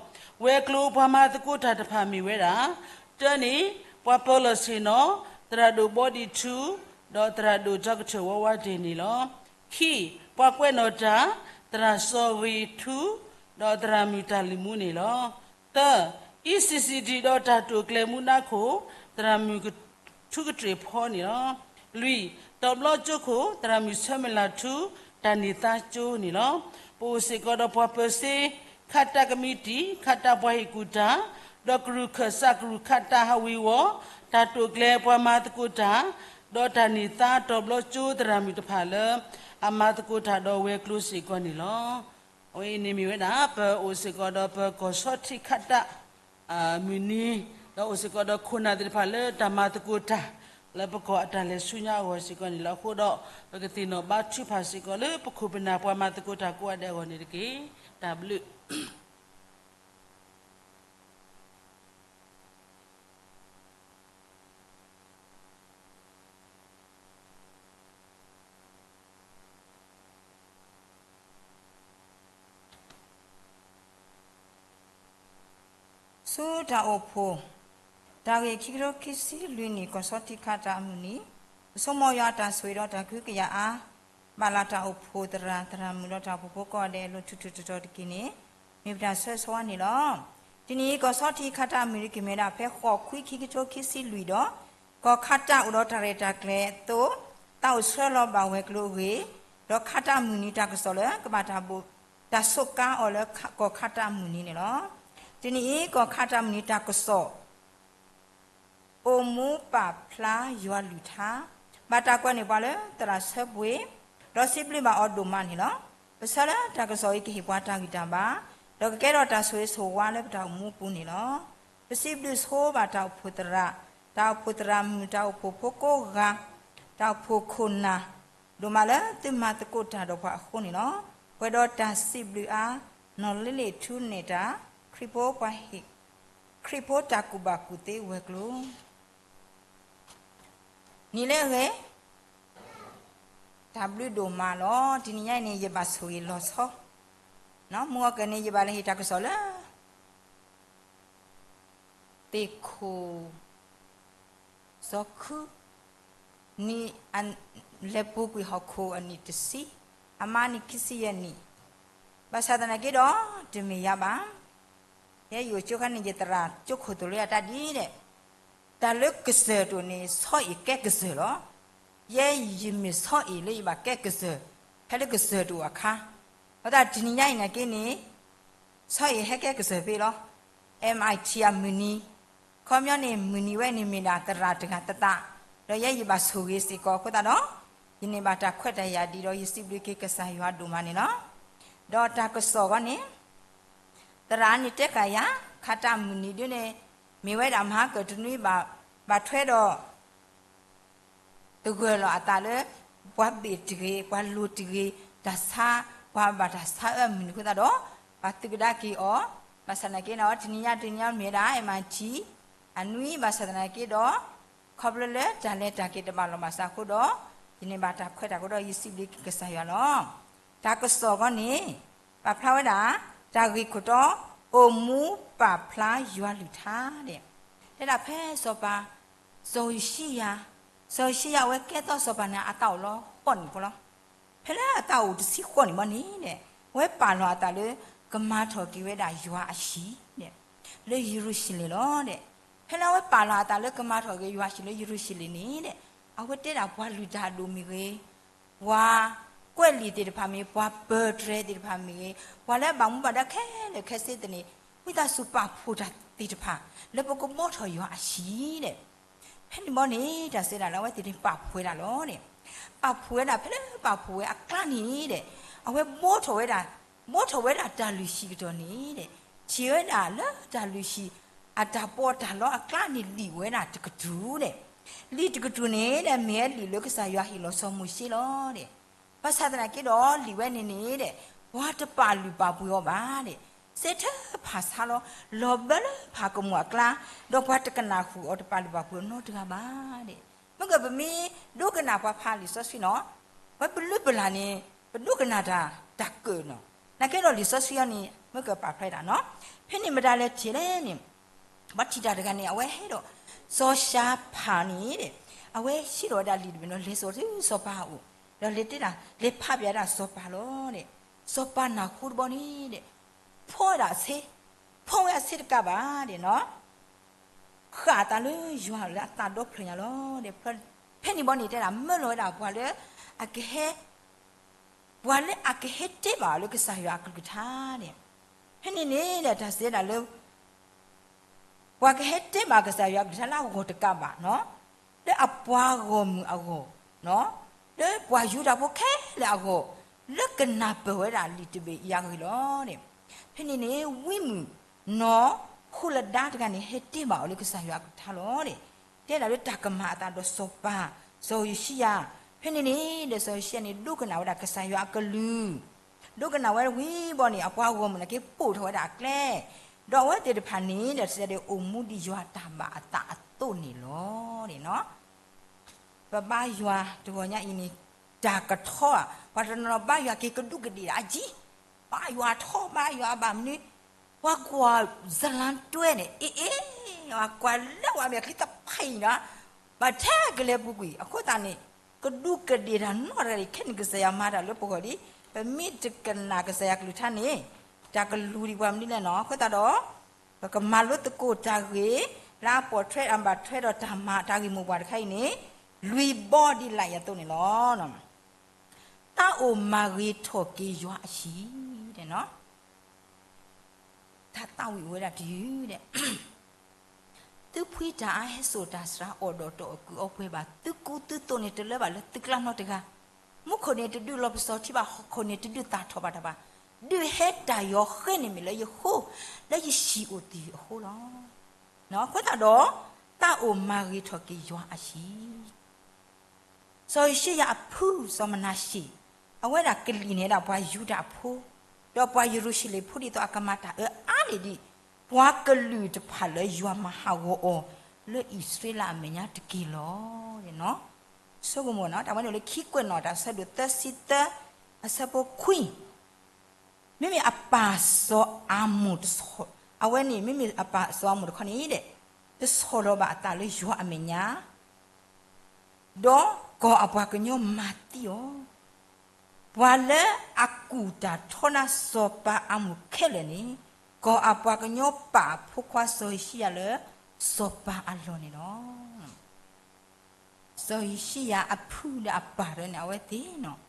ဝဲၤကျိၤပှၤမၤသကိးတၢ်တဖၣ်မ့ၢ်ဝဲဒၣ်, တၢန့ၣ်, ပှၤပၢၤလီၢ်ဆ့ၣ်နီၤ, သရၣ်ဒိၣ်ဘီဒံထူ, ဒီးသရၣ်ဒိၣ်ကၠီကထၢၣ်ဝီဝါတ့ၢ်န့ၣ်လီၤ. ခံ, ပှၤကွဲးနီၣ်တၢ်, သရၣ်စီၤဂ့ၤထူ, ဒီးသရၣ်မုၣ်တၢ်လုၢ်မူန့ၣ်လီၤ. သၢ, E C C D ဒီးတၢ်တိာ်ကျဲၤမူဒါခိၣ်, သရၣ်မုၣ်ထူကတြ့ၣ်ဖီန့ၣ်လီၤ. လွံၢ်, တီၤဘျီကၠိခိၣ်, သရၣ်မုၣ်ဆၢမုၢ်လၢ်ထူ, တၢ်န့ၢ်သါကၠိန့ၣ်လီၤ. ပအိၣ်စ့ၢ်ကီးဒီးပှၤပၢၤစ့, ခးတၢ်ကမံးတံာ်, ခးတၢ်ပှၤဟ့ၣ်ကူၣ်တၢ်, ဒီးကရူၢ်ခၢၣ်စးကရူၢ်ခးတၢ်ဟးဝ့ၤဝီၤ, တၢ်တိာ်ကျဲၤပှၤမၤသကိးတၢ်, ဒီးတၢ်န့ၢ်သါတီၤဘျီကၠိသရၣ်မုၣ်တဖၣ်လၢ အမၤသကိးတၢ်ဒီးဝဲၤကျိၤစ့ၢ်ကီးန့ၣ်လီၤ. အဝဲအံၤန့ၣ်မ့ၢ်ဝဲဒၣ် ပအိၣ်စ့ၢ်ကီးဒီးပကီၢ်ဆီထံခးတၢ် မုၢ်နံၤ, ဒီးအိၣ်စ့ၢ်ကီးဒီးခိၣ်နၢ်သ့ၣ်တဖၣ်လၢတၢ်မၤသကိးတၢ် လၢပကီၢ်အတၢ်လဲၤဆူညါအဂီၢ်စ့ၢ်ကီးန့ၣ်လီၤ. အဃိဒီး ပကသ့ၣ်နီၣ်ဘါထုကဖၣ်စ့ၢ်ကီးလၢပခိၣ်ပနၢ်ပှၤမၤသကိးတၢ်ကိးဂၤဒဲးအဂီၢ်န့ၣ်တက့ၢ်. တၢ်ဘျုး ဆူတၢ်အိၣ်ဖှိၣ် တၢ်ဂ့ၢ်ခံကထိခံဆံလွံၢ်နံၣ် ကီၢ်ဆီထံခးတၢ်အမုၢ်နံၤ, ပဆိကမိၣ်ယွၤအတၢ်ဆိၣ်ဂ့ၤဒီးတၢ်ကဟုကယာ်အါ ဘၣ်လၢတၢ်အိၣ်ဖှိၣ်သရၣ် သရၣ်မုၣ်ဒီးတၢ်အိၣ်ဖှိၣ်ဖိကိးဂၤဒဲးအလိၤထူးထူးတီၤတီၤတက့ၢ်န့ၣ် မ့ၢ်ပတၢ်ဆိၣ်ဂ့ၤဆိၣ်ဝါန့ၣ်လီၤ. တနံၤအံၤ ကီၢ်ဆီထံခးတၢ်အမုၢ်နံၤ ကမ့ၢ်ဒၣ်ဖဲဃိးခွံခံကထိခံဆံလွံၢ်ဒီး ကီၢ်ခးတၢ်အိၣ်ဒီးတၢ်ရဲၣ်တၢ်ကျဲၤအသိး သးအိၣ်ဆှၢလီၤဘၣ်ဝဲၤကျိၤအဂ့ၢ်, ဒီးခးတၢ်အမုၢ်နံၤတၢ်ကစီၣ်လၢကဘၣ်တၢ်ဘိး တၢ်စူးကါအီၤလၢကီၢ်ခးတၢ်အမုၢ်နံၤန့ၣ်လီၤ. တနံၤအံၤ ကီၢ်ခးတၢ်အမုၢ်နံၤတၢ်ကစီၣ် အိၣ်မူပာ်ဖျါယွၤလုၢ်ထါ, ဘၣ်တၢ်ကွဲးန့ၢ်ပှၤလၢသရၣ်ဆၢပှ့ၤ, ဒီးစံးဘျုးဘၣ်အီၤဒိၣ်မးန့ၣ်လီၤ. ပဆၢလၢတၢ်ကစီၣ်အံၤကဟ့ၣ်ပှၤတၢ်ဂံၢ်တၢ်ဘါ, ဒီးကကဲထီၣ်တၢ်ဆိၣ်ဂ့ၤဆိၣ်ဝါလၢပတၢ်အိၣ်မူအပူၤန့ၣ်လီၤ. ပစံးဘျုးဆိဘၣ်တၢ်အိၣ်ဖှိၣ်သရၣ်, တၢ်အိၣ်ဖှိၣ်သရၣ်မုၣ်, တၢ်အိၣ်ဖှိၣ်ဖိကိးဂၤ, တၢ်အိၣ်ဖှိၣ်ခိၣ်နၢ်, ဒိၣ်မးလၢသုမၤသကိးတၢ်ဒီးပှၤအဃိန့ၣ်လီၤ. ပှဲၤဒီးတၢ်စံးဘျုးအါ, နီၢ်လ့လ့ၣ်ထူနဲၣ်တၢ် ခရံာ်ဖိပှၤဟ့ၣ်, ခရံာ်ဖိတၢ်ကူၣ်ဘၣ်ကူၣ်သ့ဝဲၤကျိၤ နံၤလၢအဂ့ၤ, တၢ်ဘျုးဒိၣ်မးလီၤ. တနံၤညါအံၤန့ၣ် ယဘၣ်ဆိၣ်ဂ့ၤလီၤဆီ, မုၢ်ဂီၤကၢၢ်န့ၣ် ယဘၣ်လဲၤဟ့ၣ်တၢ်ကစီၣ်လၢ သ့ၣ်ခိၣ် စီၤခူ နံၣ် လဲၤပူၤကွံာ်ဟီၣ်ခိၣ်အနံၣ်တဆံ, အမါနံၣ်ခံဆံယဲၢ်နံၣ်, ဘၣ်ဆၣ်သနာ်က့ဒီး တမ့ၢ်ယၤဘၣ်. ယဲယအိၣ်ကၠိခါန့ၣ် ယသရၣ်ကၠိခိၣ်သိၣ်လိယၤတၢ်ဒ်အံၤဒဲး, တၢ်လၢကစၢၢ်တအိၣ်န့ၣ် ဆီအံၤကဲကစၢၢ်လီၤ. ယဲယမ့ၢ်ဆီအံၤလၢယဘၣ်ကဲကစၢၢ် ဖဲလၢကစၢၢ်တအိၣ်အခါ, အဃိသတးတနံၤညါအံၤနာ်က့န့ၣ် ဆီအံၤဟဲကဲကစၢၢ်ဖဲလီၤ. အမ်အံၤထံအမုၢ်နံၤ, ခီပညီန့ၣ် မုၢ်နံၤဝဲန့ၣ်မ့ၢ်ဒၣ်သရၣ်တဂၤသတး, ဒီးယဲယဘၣ်ဆိၣ်ဂ့ၤစ့ၢ်ကီးအဃိသတးဒီး, ယန့ၢ်ဘၣ်တၢ်ခွဲးတၢ်ယာ်ဒ်ဒီး ယစံးဘျုးက့ၤကစၢ်ယွၤဒိၣ်မးန့ၣ်လီၤ. ဒီးတၢ်ကစီၣ်အဂီၢ်န့ၣ်, သရၣ်န့ၣ်တဲဃာ်ယၤ, ခါတၢ်မုၢ်နံၤဒ်န့ၣ်, မ့ၢ်ဝဲဒၣ်မဟါကၢၢ်တနွံဘၣ်, ဘၣ်ထွဲဒီး တဂၢၢ်လီၤအသးလၢ ပှၤဘ့ၣ်တဂ့ၤ, ပှၤလိၤတဂ့ၤ, တၢ်ဆါ, ပှၤဘၣ်တၢ်ဆါအၢအမုၢ်နံၤအဃိသတးဒီး, ပှၤသုးကဒါက့ၤအီၤ, ဘၣ်ဆၣ်သနာ်က့ဒီး တနံၤညါတနံၤညါမ့ၢ်ဝဲဒၣ် အမ်အံၤထံ အနွံ, ဘၣ်ဆၣ်သနာ်က့ဒီး, ခီဖျိလၢတၢ်လဲၤတၢ်က့ၤတဘၣ်လီၢ်ဘၣ်စးအဃိဒီး, ယန့ၢ်ဘၣ်တၢ်ခွဲးတၢ်အဃိဒီး ယစံးဘျုးက့ၤကစၢ်ယွၤလီၤ. တၢ်ကစီၣ်အဂီၢ်န့ၣ်, ပာ်ဖျါဝဲဒၣ်, တၢ်ဂ့ၢ်ခိၣ်တီ, အိၣ်မူပာ်ဖျါယွၤလုၢ်ထါဒဲး, တဲဒၣ်ဖဲစီၤပၤ စီၤယိၤၡံယၤ, စီၤယိၤၡံယၤအဝဲကဲထီၣ်စီၤပၤန့ၣ် အသးအိၣ်လီၤဃိးနံၣ်ဖိလီၤ. ဖဲလၢအသးအိၣ်တဆံဃိးနံၣ်ဘီန့ၣ်ဒဲး, အဝဲပာ်လီၤအသးလၢ ကမၤထီၣ်က့ၤဝဲဒၣ်ယွၤအဟံၣ်ဒဲး, လၢယရူၤၡလ့ၣ်လီၤဒဲး. ဖဲလၢအဝဲပာ်လီၤအသးလၢကမၤထီၣ်က့ၤယွၤဟံၣ်လၢယရူၤၡလ့ၣ်န့ၣ်ဒဲး, အဝဲတဲဒၣ်ပှၤလုၢ်တၢ်အဒိၣ်မ့ၢ်ဂ့ၤ, ပှၤကွဲးလံာ်သ့ၣ်တဖၣ်မ့ၢ်ဂ့ၤ, ပှၤပၢၤတြဲၤသ့ၣ်တဖၣ်မ့ၢ်ဂ့ၤ, ပှၤလၢအဘၣ်မူဘၣ်ဒါခဲလၢာ်ခဲဆ့သ့ၣ်န့ၣ်, ဝံသးစူၤပာ်ဖှိၣ်တၢ်သ့ၣ်တဖၣ် လၢပကဘှီထီၣ်ယွၤအဟံၣ်ဒဲး. ဖဲန့ၣ်ဘီန့ၣ် တၢ်စံးဒၣ်လၢအဝဲသ့ၣ်န့ၣ်ပာ်ဖှိၣ်ဝဲဒၣ်လီၤန့ၣ်, ပာ်ဖှိၣ်ဝဲဒၣ်ဖဲလၢပာ်ဖှိၣ်ဝဲအကျါန့ၣ်ဒဲး, အဝဲဘှီထီၣ်ဝဲဒၣ်, ဘှီထီၣ်ဝဲဒၣ်တၢ်လုၢ်ဟံၣ်ကတီၢ်န့ၣ်ဒဲး, ထံၣ်ဝဲဒၣ်လၢတၢ်လုၢ်ဟံၣ် အတၢ်ပီးတၢ်လီအကျါန့ၣ် လံာ်ဝဲဒၣ်တကတြူၢ်ဒဲး, လံာ်တကတြူၢ်န့ၣ်ဒဲး မ့ၢ်ဝဲလံာ်လၢကစၢ်ယွၤဟ့ၣ်လီၤစီၤမိၤၡ့လီၤဒဲး. ဘၣ်ဆၣ်သနာ်က့ဒီး လံာ်ဝဲန့ၣ်န့ၣ်ဒဲး, ပှၤတပာ်လုၢ်ပာ်ပှ့ၤအီၤဘၣ်ဒဲး, စဲးထၢဖးဆါလီၤ, လီၤဘၢလၢဖးကမူၣ်အကျါ, ဒီးပှၤတကနၣ်ဃုာ်အီၤ တပာ်လုၢ်ပာ်ပှ့ၤအီၤနီတဂၤဘၣ်ဒဲး. မ့ၢ်ကပမ့ၢ်ဒိကနၣ်ပှၤဖးလံာ်စီဆှံနီၤ, ပှၤပလုၢ်ပလၢ်န့ၣ် ပဒိကနၣ်တၢ် တၢ်ကၢၣ်နီၤ, နာ်က့ဒီးလံာ်စီဆှံအံၤန့ၣ် မ့ၢ်ကပာ်ဖျါဒၣ်နီၤ, ဖဲန့ၣ်မတၤလဲၣ်ထံၣ်လဲၣ်န့ၣ်, ပှၤထံၣ်တၢ်တဂၤန့ၣ် အဝဲဟဲဒီး စီၤၡၤဖၣ်န့ၣ်ဒဲး, အဝဲဟံးထီၣ်ဝဲဒၣ်လံာ်တဘ့ၣ်နီၤ လဲၤစိာ်ဆူစီၤပၤအအိၣ်, ဒီးလဲၤတဲဒၣ် လဲၤဖးပၠးဒၣ်စီၤပၤလီၤဒဲး, စီၤပၤနၢ်ဟူတဘျီန့ၣ်ဒဲး, ဖီဝဲဒၣ်အဆ့, ဖီဝဲအဆ့တကးဘၣ်ဒဲးနီၤ ဃၣ်အသးလၢယွၤလၢအသးဒီဖျၢၣ်ညါလီၤ. ဖဲန့ၣ်ဘီန့ၣ်တဲဒၣ် မၢလီၤဝဲဒၣ်ပှၤလၢ အကဟဲ, ပှၤလၢအကဟဲတဲဘၣ်အီၤလၢကစၢ်ယွၤအကလုၢ်ကထါန့ၣ်, ဖဲန့ၣ်န့ၣ်ဒီးတၢ်စံးဒၣ်လၢ ပှၤကဟဲတဲဘၣ်ကစၢ်ယွၤအကလုၢ်ကထါလၢအဂီၢ်တကးဘၣ်နီၤ, လၢအပှၤဂီၢ်မုၢ်အဂီၢ်, လၢပှၤယူဒၤဖိခဲလၢာ်အဂီၢ်, လၢကနၢ်ပၢၢ်ဝဲဒၣ်လံာ်တဘ့ၣ်အံၤအဂ့ၢ်လီၤ. ဖဲန့ၣ်န့ၣ် ဝံမုၣ်နီၢ်ဟူလဒါတဂၤန့ၣ် ဟဲတဲဘၣ်အီၤလၢကစၢ်ယွၤအကလုၢ်ကထါလီၤ. တဲဒၣ်လၢတၢ်ကမၤအသးဒီးစီၤပၤ, စီၤယိၤၡံယၤ, ဖဲန့ၣ်န့ၣ်ဒီးစီၤယိၤၡံယၤန့ၣ် ဒိကနၣ်ဝဲဒၣ်ကစၢ်ယွၤအကလုၢ် ဒိကနၣ်ဝဲဝံၤဘီန့ၣ် အပှၤဂီၢ်မုၢ်န့ၣ်က့ၤပိာ်ထီၣ်ဝဲဒၣ်အကျဲ, ဒီးအဝဲသ့ၣ်တဖၣ်န့ၣ်ဒီး တစဲးဒီးအိၣ်မူဒ်ယွၤတၢ်ဘၣ်အသးအသိးန့ၣ်လီၤ. ပဘါယွၤတဂီၤညါအံၤန့ၣ် တၢ်ကထီဧါ, ပှၤတနီၤနီၤဘါယွၤက့ၤကဒူးကဒ့ၣ်ဒၣ်အယံၤ, ဘါယွၤထီ ဘါယွၤဘၣ်မနုၤ, ပှၤကွၢ်ဇလါတွဲန့ၣ် အ့ၣ်အ့ၣ်, ပှၤကွၢ်လၢပှၤမဲာ်ချံသဖှံနီၤ, ဘၣ်ထဲကလဲၤပူၤကွံာ် အဃိသတးန့ၣ် ကဒူးကဒ့ၣ်တၢ်နီတဂၤန့ၣ် ခဲန့ၣ်ကစၢ်ယွၤမၤတၢ်လၢပဂီၢ်လံ, ပမ့ၢ်တကနၣ်ကစၢ်ယွၤကလုၢ်ကထါန့ၣ် တၢ်ကလူၤဒံးပှၤမနုၤလဲၣ်နီၤ, အဃိသတးဒီး ပကမၤလိသကိးတၢ်ဂ့ၢ် လၢအပိာ်ထွဲအဘၣ်ထွဲဒီးတၢ်မၤတၢ်ဂ့ၢ်မိၢ်ပှၢ်တခါအံၤန့ၣ် လွံၢ်ဘီဒ်လာ်အံၤအသိးန့ၣ်လီၤ. သးအိၣ်မၤဂ့ၤထီၣ်က့ၤယွၤအဟံၣ်, တၢ်သးဝံၣ်အိၣ်ဝဲဒၣ်တယုၢ်ဒဲး သုဖှံတၢ်အါ ဟဲစိာ်တၢ်စှၤ အီၣ်ဒီးတအီၣ်ကုၢ်အီပှဲၤဘၣ်, သုကူသုသိးန့ၣ်တလၢဘၣ်လၢသုကျါနီတဂၤ, မူခိၣ်န့ၣ်တဒုးလီၤပစီၤထံဘၣ်, ဟီၣ်ခိၣ်န့ၣ်တဒုးသၣ်ထီၣ်ဘၣ်တၢ်ဘၣ်, ဒုးဟဲတၢ်ယီၤဃ့န့ၣ်မ့ၢ်လၢယဃိ, လၢယဟံၣ်အိၣ်သယုၢ်အဃိလီၤ. အဃိသတးဒီး သးအိၣ်မၤဂ့ၤထီၣ်က့ၤယွၤအဟံၣ် စီၤယိၤၡံယၤအဖု စီၤမနၤၡ့ၣ်, အဝဲဒၣ်ကလံၣ်န့ၢ်ဒၣ်ပှၤယူဒၤဖိ, ဒီးပှၤယရူၤၡလ့ၣ်ဖိဒ်သိးအကမၤတၢ်အၢအါန့ၣ်ဒံး ပှၤကလုာ်တဖၣ်လၢယွၤမၤဟးဂီၤအီၤ လၢအံၣ်စရ့လးအမဲာ်ညါတက့ၢ်လီၤ. ဆိကမိၣ်နီၤ တၢ်ဝဲန့ၣ်လၢခံကွဲးနီၣ်တၢ်ဆၢဒိၣ်သၢဆံသၢ အဆၢဖိခွံ မ့မ့ၢ်အပၢ်စီၤအၤမိၣ်တဆီၣ်, အဝဲန့ၣ် မ့မ့ၢ်အပၢ်စီၤအၤမိၣ်တခီန့ၣ်ဒီး တဆီၣ်လီၤဘၣ်အသးလၢယွၤအမဲာ်ညါ, ဒီးကီၢ်အပှၤကညီမၤသံအီၤ, ပှၤလၢအကူၣ်တၢ်ထီနါစီၤပၤအမိၣ်ခဲလၢာ်န့ၣ်, ကီၢ်အပှၤကညီပာ်အဖိခွါစီၤယိၤၡံယၤလၢစီၤပၤအလီၢ်န့ၣ်လီၤ. စီၤယိၤၡံယၤအဖုဒီးအပၢ်တဂၤန့ၣ် အဝဲသ့ၣ်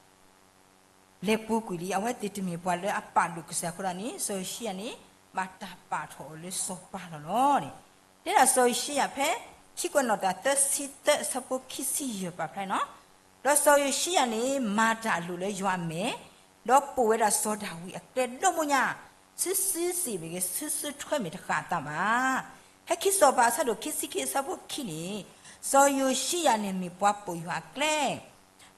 လဲၤပူၤကွံာ်လံ, အဝဲသ့ၣ်တမ့ၢ်ပှၤလၢအပာ်ဒိၣ်ကစၢ်အဃိသတးန့ၣ် စီၤယိၤၡံယၤန့ၣ် ဘၣ်တၢ်ပာ်ထီၣ်အီၤလၢစီၤပၤလီၤလီၤန့ၣ်. တဲဒၣ်စီၤယိၤၡံယၤဖဲ ခံကွဲးနီၣ်တၢ်သၢဆံသၢ အဆၢဖိခံဆံယဲၢ် ပာ်ဖျါန့ၣ်လီၤ. ဒီးစီၤယိၤၡံယၤန့ၣ် မၤတၢ်အလိၤလၢယွၤအမဲာ်, ဒီးပိာ်ဝဲဒၣ်စီၤဒၤဝံးအကျဲဒီဘိညါ, စုစုစ့ၣ်မ့ၢ်ဂ့ၤ, စုစုထွဲမ့ၢ်တဃၣ်အသးဘၣ်. ဖဲခံစီၤပၤအဆၢဒိၣ်ခံဆံခံ အဆၢဖိခံန့ၣ်, စီၤယိၤၡံယၤန့ၣ်မ့ၢ်ပှၤပိာ်ယွၤအကျဲ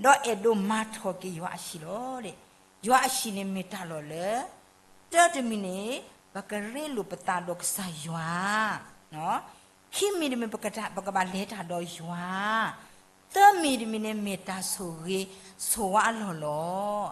ဒီးအဲၣ်ဒိးမၤထီၣ်က့ၤယွၤအဟံၣ်လီၤ. ယွၤအဟံၣ်န့ၣ်မ့ၢ်တၢ်လီၢ်လၢ တၢတမံၤန့ၣ် ပကရ့လိာ်ပသးဒီးကစၢ်ယွၤ, ခံမံၤတမံၤ ပကဘၣ်လဲၤတၢ်ဒီးယွၤ, သၢမံၤတမံၤန့ၣ် မ့ၢ်တၢ်ဆိၣ်ဂ့ၤဆိၣ်ဝါအလီၢ်လီၤ.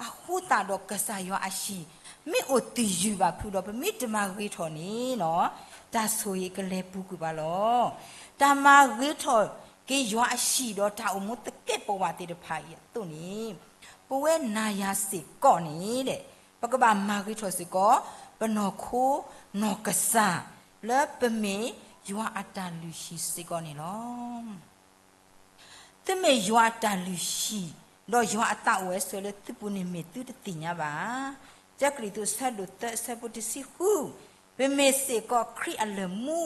အဃိသတးဒီးကစၢ်ယွၤအဟံၣ် မ့ၢ်အိၣ်သယုၢ်ဘၣ်ဖုဒီး ပမ့ၢ်တမၤဂ့ၤထီၣ်န့ၣ် တၢ်ဆိၣ်ဂ့ၤကလဲၤပူၤကွံာ်ပှၤလီၤ. တၢ်မၤဂ့ၤထီၣ်က့ၤယွၤအဟံၣ်ဒီးတၢ်အိၣ်မူသကဲးပဝးသ့ၣ်တဖၣ်အံၤအသိးန့ၣ်, ပဝဲနၤယၤစ့ၢ်ကီးန့ၣ် ပကဘၣ်မၤဂ့ၤထီၣ်စ့ၢ်ကီး ပနီၢ်ခိနီၢ်ကစၢ် လၢပမ့ၢ်ယွၤအတၢ်လုၢ်ဟံၣ်စ့ၢ်ကီးန့ၣ်လီၤ. သုမ့ၢ်ယွၤအတၢ်လုၢ်ဟံၣ်, ဒီးယွၤအသးအိၣ်ဝဲဆိးဝဲလၢသုပူၤန့ၣ်မ့ၢ်သုတသ့ၣ်ညါဘၣ်. တၢကရံၣ်သူး အဆၢဒိၣ်သၢ အဆၢဖိတဆံဃု, ပမ့ၢ်စ့ၢ်ကီးခရံာ်အလၢၢ်မူ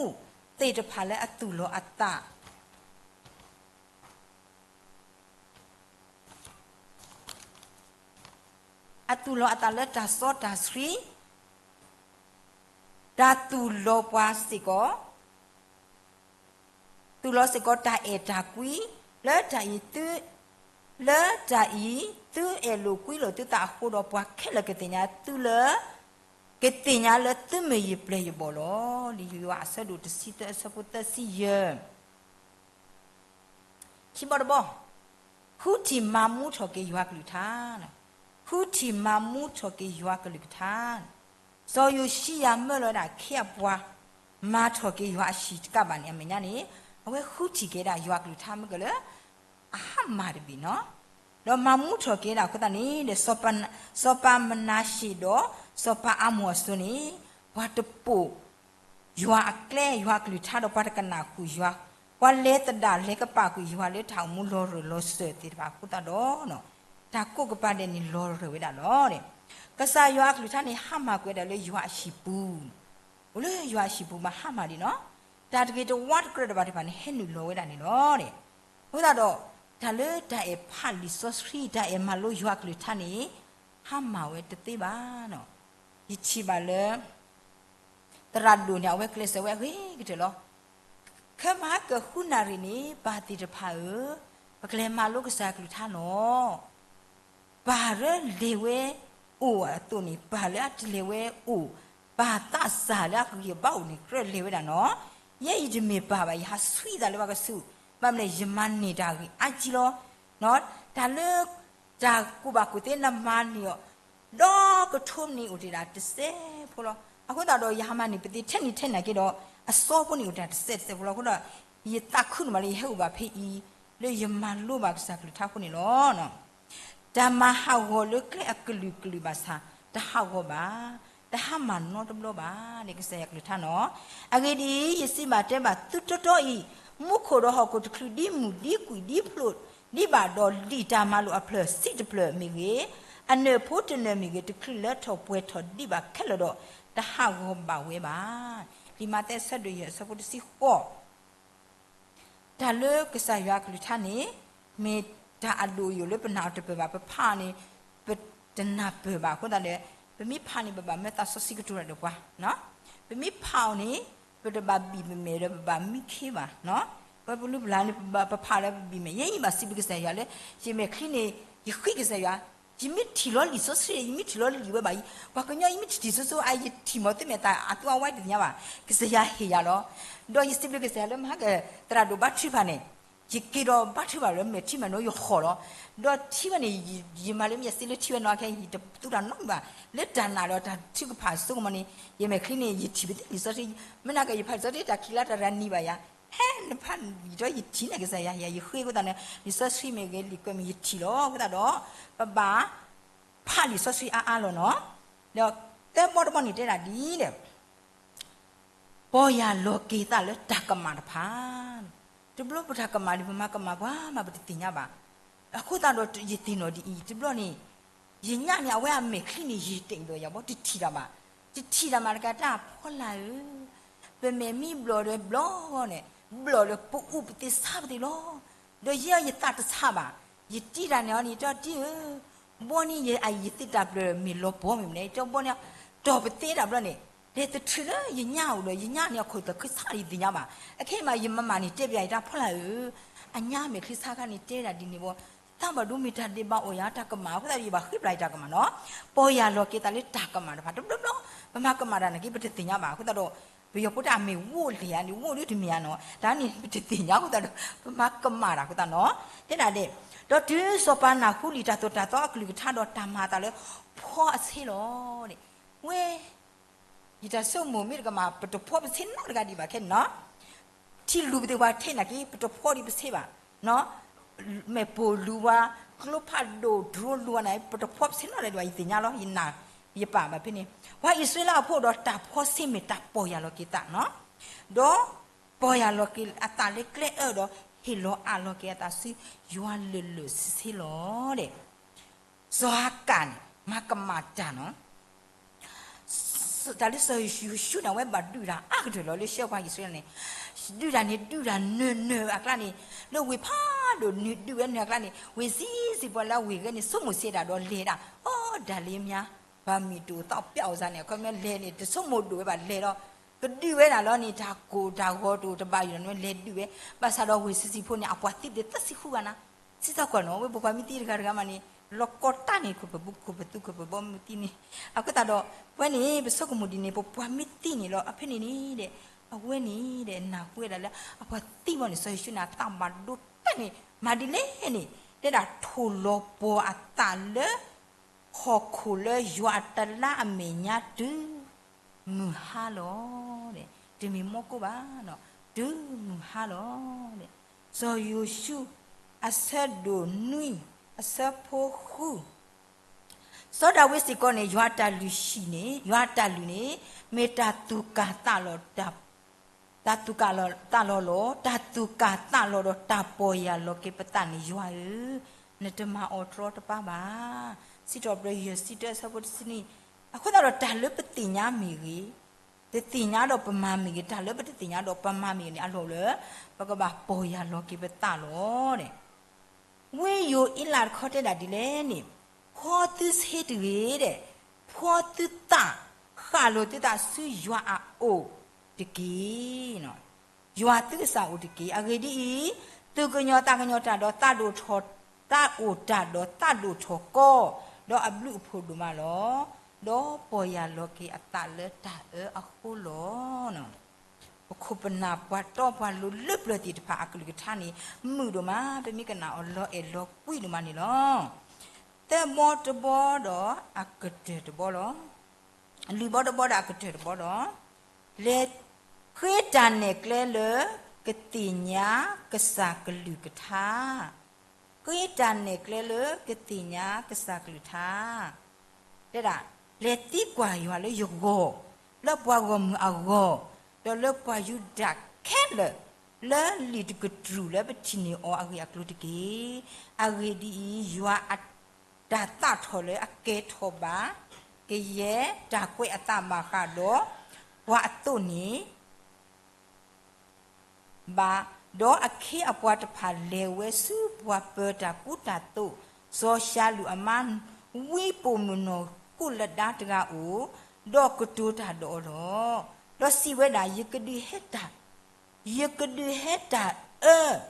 သ့ၣ်တဖၣ်လၢအသူၣ်လီၤအသး အသူၣ်လီၤအသးလၢတၢ်စီတၢ်ဆှံ, တၢ်သူၣ်လီၤပှၤစ့ၢ်ကီး, သူၣ်လီၤစ့ၢ်ကီးတၢ်အဲၣ်တၢ်ကွံ, လၢတၢ်အံၤသု, လၢတၢ်အံၤသုအဲၣ်လိာ်ကွံလိာ်သုသးအဃိဒီး ပှၤခဲလၢာ်ကသ့ၣ်ညါသုလၢ, ကသ့ၣ်ညါလၢသုမ့ၢ်ယပျဲၢ်ယဘီၣ်လီၤ. လံာ်ယိၤဟၣ်အဆၢဒိၣ်တဆံသၢ အဆၢဖိသၢဆံယဲၢ် ခံဘီတဘီ, ဃုထံၣ်မၤမူထီၣ်က့ၤယွၤကလုၢ်ကထါ, ဃုထံၣ်မၤမူထီၣ်က့ၤယွၤကလုၢ်ကထါ, စီၤယိၤၡံယၤမၢလီၤဝဲဒၣ်ခ့အပှၤ မၤထီၣ်က့ၤယွၤအဟံၣ်တကးဘၣ်န့ၣ် အမဲာ်ညါန့ၣ်, အဝဲဃုထံၣ်က့ၤဒၣ်ယွၤကလုၢ်ကထါမ့ၢ်ကလၢ အဟါမၢ်တဘ့ၣ်နီၤ, ဒီးမၤမူထီၣ်က့ၤဒၣ်အဃိသတးန့ၣ်ဒီး စီၤပၤမနၤၡ့ၣ်ဒီး စီၤပၤအၤမိၣ်အစိၤန့ၣ် ပှၤတပိာ် ယွၤအကျဲ ယွၤအကလုၢ်ကထါဒီး ပှၤတကနၣ်ဃုာ်ယွၤ, ပှၤလဲၤသဒၣ်လဲၤကပာ်ကွံာ်ယွၤလၢတၢ်အိၣ်မူလီၤရၢၢ်လီၤစၢၤသ့ၣ်တဖၣ်အဃိသတးဒီး တၢ်ကိးကပၤဒဲးန့ၣ်လီၤရၢၢ်ဝဲဒၣ်လီၤ. ကစၢ်ယွၤအကလုၢ်ကထါန့ၣ် ဟါမၢ်ကွံာ်ဝဲဒၣ်လၢယွၤအဟံၣ်ပူၤ, အိၣ်လၢယွၤအဟံၣ်ပူၤမးဟါမၢ်ဒံးနီၤ, တၢ်တဂ့ၤတဝါတကြၢးတဘၣ်တဖၣ်န့ၣ် ဟဲနုာ်လီၤဝဲဒၣ်န့ၣ်လီၤ. အဃိသတးဒီး တၢ်လၢတၢ်အဲၣ်ဖးလံာ်စီဆှံ တၢ်အဲၣ်မၤလိယွၤအကလုၢ်ကထါန့ၣ် ဟါမၢ်ဝဲတသ့ဘၣ်နီၤ. ယထံၣ်ဘၣ်လၢ သရၣ်ဒိၣ်န့ၣ် အဝဲကျဲးစၢးဝဲအဂ့ၤကတၢၢ်လီၤ. ခဲမဟါကဃုနၣ်ရံၣ်န့ၣ် ပၢ်သ့ၣ်တဖၣ်ဧၢ, ပကလဲၤမၤလိကစၢ်အကလုၢ်ကထါလီၤ. ပၢ်လၢလဲၤဝဲအိၣ်အသိးန့ၣ် ပၢ်လၢအတလဲၤဝဲအိၣ်, ပၢ်သးစၢ်လၢအဂံၢ်အဘါအိၣ်န့ၣ် ကြၢးလဲၤဝဲဒၣ်နီၤ. ယဲယတမ့ၢ်ပၢ်ဘၣ် ယဟးဆှံသးလၢပှၤကဆူး, ဘၣ်မနုၤလဲၣ် ယမၤန့ၢ်တၢ်ဂ့ၢ်အါကံလီၤ. တၢ်လၢ တၢ်ကူၣ်ဘၣ်ကူၣ်သ့နမၤန့ၢ်အီၤ ဒီကထိမနံၤအိၣ်တ့ၢ်ဒၣ်တစဲးဖိလီၤ. အဃိသတးဒီး ယဟးမၤန့ၢ်ပသ့ၣ်ထဲနံၤထဲနၤက့ဒီး အစီဖိန့ၣ်အိၣ်တ့ၢ်တစဲးတစဲးဖိလီၤ. အဃိဒီး ယသးခုန့ၣ်မးလၢယဟဲအိၣ်ဘၣ်ဖဲအံၤ လၢယမၤလိဘၣ်ကစၢ်ကလုၢ်ကထါအဃိန့ၣ်လီၤ. တၢ်မၤဟးဂီၤလၢကျဲအကလုာ်ကလုာ်ဘၣ်ဆၣ် တဟးဂီၤဘၣ်, တဟါမၢ်နီတဘျီဘၣ် လၢကစၢ်ယွၤကလုၢ်ကထါနီၤ. အဂ့ၢ်ဒ်အံၤ, ယစံးဘၣ်တဲဘၣ်သုတီတီအံၤ, မူခိၣ်ဒီးဟီၣ်ခိၣ်တချုးဒ်မုၢ်ဒ်ကွံာ်ဒ်ဖျိးဒ်ဘၣ်ဒီး ဒံၣ်တၢ်မၤလိာ်အဖျၢၣ်ဆံးတဖျၢၣ်မ့ၢ်ဂ့ၤ, အနၢၣ်ဖိတနၢၣ်မ့ၢ်ဂ့ၤ, တချုးလၢထီၣ်ပှဲၤထီၣ်ဒံးဘၣ်ခဲလၢာ်ဒီး တဟးဂီၤဘၣ်ဝဲဘၣ်. လံာ်မးသဲအဆၢဒိၣ်ယဲၢ်အဆၢဖိတဆံဃိး တၢ်လၢကစၢ်ယွၤအကလုၢ်ကထါန့ၣ် မ့ၢ်တၢ်အဒိၣ်အယိာ်လၢပနာ်အီၤတပၢၢ်ဘၣ်, ပဖးအီၤန့ၣ် ပတနၢ်ပၢၢ်ဘၣ်အဃိသတးဒီး ပမ့ၢ်ဖးန့ၣ် ပဘၣ်မၢသးစီဆှံကတိၤတၢ်ဒီးပှၤ, ပမ့ၢ်ဖးအီၤန့ၣ် ပတဘၣ်ဘံၣ်ပမဲာ်ဒီးပဘၣ်မံခ့ဘၣ်, ပပလူပလၢ်န့ၣ် ပဖးလၢပဘံၣ်မဲာ်, ယဲယဘၣ်စံးဘျုးကစၢ်ယွၤလၢ ယမဲာ်ချံန့ၣ် ယဃ့ကစၢ်ယွၤ, ယမ့ၢ်ထံၣ်လီၤလံာ်စီဆှံ ယမ့ၢ်ထံၣ်လီၤလံာ်ဝဲဘၣ်အံၤ, ပှၤကညီယမ့ၢ်ထံၣ်ထံၣ်ဆိဆိ အယထံၣ်မီၤသ့ၣ်မဲာ်သးအသူအဝဲတသ့ၣ်ညါဘၣ်, ကစၢ်ယွၤဟ့ၣ်ယၤလီၤ. ဒီးယစံးဘျုးကစၢ်ယွၤလၢမဟါက သရၣ်ဒိၣ်ဘါထုကဖၣ်န့ၣ် ယက့ၤဒီးဘါထုကဖၣ်လၢမဲာ်ထံမဲာ်နိယဟီၣ်လီၤ. ဒီးထံဝဲန့ၣ် ယမၤလၢမ့ၢ်ယစံးလၢထံဝဲနီၢ်ခဲ ယတသူတၢ်နီတမံၤဘၣ်, လၢတၢ်နာ်ဒီးတၢ်ထုကဖၣ်ဆိကမိၣ်န့ၣ် ယမဲာ်ချံန့ၣ် ယထံၣ်ပသ့ၣ်လံာ်စီဆှံ, မ့ၢ်နာ်က့ ယဖးလံာ်စီဆှံတၢ်ခံးလါတရၤနံၤဘၣ်ယၤ ဟဲနဖးလံာ်ဒီးယထံၣ်န့ၣ် ကစၢ်ယွၤ ယဃ့အဃိသတးန့ၣ် လံာ်စီဆှံမ့ၢ်ဂ့ၤ လံာ်ကွဲးမ့ၢ်ဂ့ၤ ယထံၣ်လီၤ. အဃိသတးဒီး ပဘၣ်ဖးလံာ်စီဆှံအါအါလီၤနီၤ. ဒီးသၢဘီတဘီန့ၣ်တဲဒၣ်ဒ်လဲၣ် ပီၢ်ယၢ်လီၤက့ၤသးလၢတၢ်ကမၣ်တဖၣ်. တဘျီပတၢ်ကမၣ်ဒီး ပမၤကမၣ်ပှၤမး ပတသ့ၣ်ညါဘၣ်. အဃိသတးဒီးယသ့ၣ်နီၣ်ဒ်အံၤ တဘျီန့ၣ် ယညၣ်န့ၣ် အဝဲအမဲာ်ချံန့ၣ် ယံာ်တ့ၢ်ဒီးယၤဘီ တထံၣ်တၢ်ဘၣ်. တထံၣ်တၢ်မးတကးတၢ်ဖီလာ်ဧၢ, ပမဲာ်မံဘျီၣ်ဒီးဘျီၣ်န့ၣ်, ဘျီၣ်ဒီးပအူပသ့ဆါပသ့လီၤ. ဒီးယဲယသးတဆါဘၣ်. ယတံၢ်တၢ်န့ၣ်အီၤန့ၣ် တၢ်တံၢ်ဧၢ, ဘီန့ၣ်ယသ့ၣ်တၢ်ပျၢၤမ့ၢ်လီၤပှီၢ်မ့ၢ်မနုၤ တၢ်ဘီန့ၣ် တီၢ်ပသ့တၢ်ဘျီန့ၣ်, လဲၤတထုးလၢယညၣ်အိၣ်ဒီး ယညၣ်န့ၣ်အခိၣ်သးခုဆါဒီးယသ့ၣ်ညါဘၣ်. အခဲအံၤမး ယမၤမၤန့ၣ်တဲဘၣ်ယတၢ်ဖီလာ်ဧၢ, အညၣ်မဲာ်ချံဆါခါန့ၣ်တဲဒၣ်ဒ်န့ၣ်ဘီ, သးဘၣ်ဒိမ့ၢ်တၢ်ဒဲးဘးအီၣ်ယၤတၢ်ကမၣ် အဃိသတးဒီး ယဘၣ်ဃ့ပျၢ်ယတၢ်ကမၣ်နီၤ. ပီၢ်ယၢ်လီၤက့ၤသးလၢတၢ်ကမၣ်တဖၣ် တဘျီဘျီ ပမၤကမၣ်တၢ်နာ်က့ ပတသ့ၣ်ညါဘၣ်. အဃိသတးဒီး ပယီၤဖိတၢ်အမ့ၢ်ဝိၣ်လဲၣ်ဧါန့ၣ် ဝိၣ်ဒ်တမ့ၢ်ဧါနီၤ တၢ်န့ၣ် ပတသ့ၣ်ညါအဃိသတးဒီး ပမၤကမၣ်တၢ်အဃိသတးနီၤ. တဲဒၣ်ဒဲး, ဒီးတုၤစီၤပၤနၢ်ဟူလံာ်တၢ်သိၣ်တၢ်သီအကလုၢ်ကထါဒီးတၢ်မၤအသးလၢ ဖီအဆ့လီၤ. ဝဲ ယတၢ်ဆိကမိၣ်မ့ၢ်တကမၣ် ပတဖီပဆ့နီတဂၤဒံးဘၣ်ခဲန့ၣ်နီၤ. ထံလူၤပသ့ၣ်ပှၤထဲနာ်က့ ပတဖီဒံးပဆ့ဘၣ်. မ့ၣ်ပိၢ်လူၤပှၤ, ကျိဖးဒိၣ် drone လူၤပှၤန့ၣ် ပတဖီပဆ့နီတဂၤဒံးဘၣ် ယသ့ၣ်ညါလီၤ ယနာ်ယပာ်ဘၣ်ဖဲန့ၣ်. ပှၤအံၣ်စရ့လးအဖိဒီးတၢ်ဖီဆ့မ့ၢ်တၢ်ပီၢ်ယၢ်လီၤက့ၤသးနီၤ. ဒီးပီၢ်ယၢ်လီၤက့ၤအသးလၢကျဲအၢဒီး ဟ့ၣ်လီၤအးလီၤက့ၤအသးဆူယွၤလၢာ်လၢာ်ဆ့ဆ့လီၤဒဲး. စီၤဟၤကၣ်န့ၣ် မၤကမၣ်တၢ်နီၤ. တၢ်လၢစီၤယိၤၡူန့ၣ် အဝဲဘၣ်ဒုးတၢ်အါကတၢၢ်လီၤ လၢဆှၢပှၤအံၣ်စရ့လးန့ၣ်, ဒုးတၢ်န့ၣ် ဒုးတၢ်နၢၤနၢၤအကျါန့ၣ်, လၢဝ့ၢ်ဖးဒိၣ်န့ၣ် ဒုးဝဲနၢၤအကျါန့ၣ် ဝ့ၢ်ဆံးဆံးပှၤလၢအဝ့ၢ်ဂဲန့ၣ် ဆိကမိၣ်ဆံးဒၣ်ဒီးလဲၤဒၣ်, အိ ဒၣ်လၢမါ ပှၤမံၤတအိၣ်သီပျဲအိၣ်စ့ၢ်န့ၣ် အခီပညီလဲၤန့ၣ် တဆိကမိၣ်ဒိၣ်ဝဲဘၣ်လဲၤဒီး ကဒုးဝဲဒၣ်လီၤန့ၣ် တၢ်ကိၢ်တၢ်ဂီၤတအိၣ်တဘၣ်အံၤဒီး နဝဲလဲၤဒုးဝဲ, ဘၣ်ဆၣ်ဒီးဝ့ၢ်ဆံးဆံးဖိန့ၣ် အပှၤသံသ့ၣ်သၢဆံဃုဂၤနၤ, စံးသးကွၢ်နီၤ ဝဲပပှၤမ့ၢ်သံတဂၤတဂၤမးန့ၣ် လီၤကီတၢ်န့ၣ် ခိၣ်ပဘိခိၣ်ပသူခိၣ်ပဘီမုၢ်သံန့ၣ်, အဃိသတးဒီး ဝဲန့ၣ် ပဆိကမိၣ်ဒ်န့ၣ် ပပှၤမ့ၢ်သံန့ၣ်လီၤ အဖဲန့ၣ်န့ၣ်ဒီး အဝဲန့ၣ်ဒီး နၢ်ဟူဝဲဒၣ်လၢ အပှၤသံဘီန့ၣ် စီၤယိၤၡူန့ၣ် အသးဘၣ်ဒိတၢ်န့ၣ် မၤဒ်လဲၣ်န့ၣ် တဲဒၣ်ထိၣ်လီၤပှီၤအသးလၢ ဟီၣ်ခိၣ်လၢယွၤအတလါအမဲာ်ညါတုၤ မုၢ်ဟါလီၤ. တမ့ၢ်မီကိၢ်ဘၣ်, တုၤမုၢ်ဟါလီၤ. စီၤယိၤၡူ အဆၢဒိၣ်နွံ အဆၢဖိဃု, စီၤဒၤဝံးစ့ၢ်ကီးန့ၣ် ယွၤအတၢ်လုၢ်ဟံၣ်န့ၣ် ယွၤအတၢ်လုၢ်န့ၣ် မ့ၢ်တၢ်သူၣ်ကၢ်သးလီၤ တၢ်သူၣ်ကၢ်သးလီၤလီၤ. တၢ်သူၣ်ကၢ်သးလီၤဒီးတၢ်ပီၢ်ယၢ်လီၤက့ၤပသးန့ၣ် ယွၤဧၢ, နတမၤအီၤတြီတပါဘၣ်. စံးထီၣ်ပတြၢၤ ယဲၢ်ဆံတၢ အဆၢဖိတဆံနွံ, အဃိသတးဒီးတၢ်လၢပသ့ၣ်ညါမ့ၢ်ဂ့ၤ, တသ့ၣ်ညါဒီးပမၤမ့ၢ်ဂ့ၤ, တၢ်လၢပတသ့ၣ်ညါဒီးပမၤမ့ၢ်ဂ့ၤန့ၣ် အလီၢ်လၢ ပကဘၣ်ပီၢ်ယၢ်လီၤက့ၤပသးလီၤ. ဝ့ၢ်ယိၤအ့လးတခီတဲဒၣ်ဒ်လဲၣ်န့ၣ်, ဖီသုဆ့တဂ့ၤဒီး, ဖီသုသး ဃၣ်လိာ်သုသးဆူယွၤအအိၣ်တက့ၢ်. ယွၤသုကစၢ်အိၣ်တက့ၢ်. အဂ့ၢ်ဒ်အံၤ, သူၣ်ကညီၤသးကညီၤတၢ်ဒီး သးဒိၣ်ထီၣ်, သးအိၣ်တၢ်ဒီးသးဒိၣ်ထီၣ်ကီ, ဒီးအဘျုးအဖှိၣ်ဒိၣ်မးလီၤ. ဒီးပီၢ်ယၢ်လီၤက့ၤအသးလၢတၢ်အၢအဃိလီၤ. ပခိၣ်ပနၢ်ပှၤတီပှၤလိၤလၢပျၢၤသ့ၣ်တဖၣ်အကလုၢ်ကထါန့ၣ် မုာ်ဒိၣ်မး ပမ့ၢ်ကနၣ်အီၤလီၤအဲၣ်လီၤကွံဒိၣ်မးန့ၣ်လီၤ. သၢဘီတဘီဒီးအကတၢၢ်တဘီလီၤ. လွံၢ်ဘီတဘီဒီးအကတၢၢ်တဘီဒီး, လဲၤဃ့တၢ်နဲၣ်ကျဲလၢကသ့ၣ်ညါကစၢ်ကလုၢ်ကထါ ဃ့တၢ်နဲၣ်ကျဲလၢကသ့ၣ်ညါကစၢ်ကလုၢ်ကထါ, တဲဒၣ်, လဲၤသံကွၢ်ယွၤလၢယဂီၢ်, လၢပှၤဂီၢ်မုၢ်အဂီၢ်, ဒီးလၢပှၤယူဒၤခဲလၢာ်, လၢလံာ်တကတြူၢ်လၢပထံၣ်န့ၢ်အီၤအဂ့ၢ်အကျိၤတက့ၢ်. အဂ့ၢ်ဒ်အံၤ, ယွၤအတၢ်သးထီၣ်လၢအကဲထီၣ်ဘၣ် ကယဲၢ်တၢ်ကွဲးအသးဘၣ်ဃးဒီးပှၤအသိးန့ၣ် ဘၣ်, ဒီးအခ့အပှၤတဖၣ်လဲၤဝဲဆူပှၤပၢၤတၢ်ကူတၢ်သိး, စီၤၡၤလူးအမါ ဝံပိာ်မုၣ်နီၢ်ကိးလဒါတဂၤအိၣ်, ဒီးကတိၤတၢ်ဒီးအီၤလီၤ. ဒီးစံးဝဲဒၣ်, ယကဒုးဟဲတၢ်, ယကဒုးဟဲတၢ်အၢ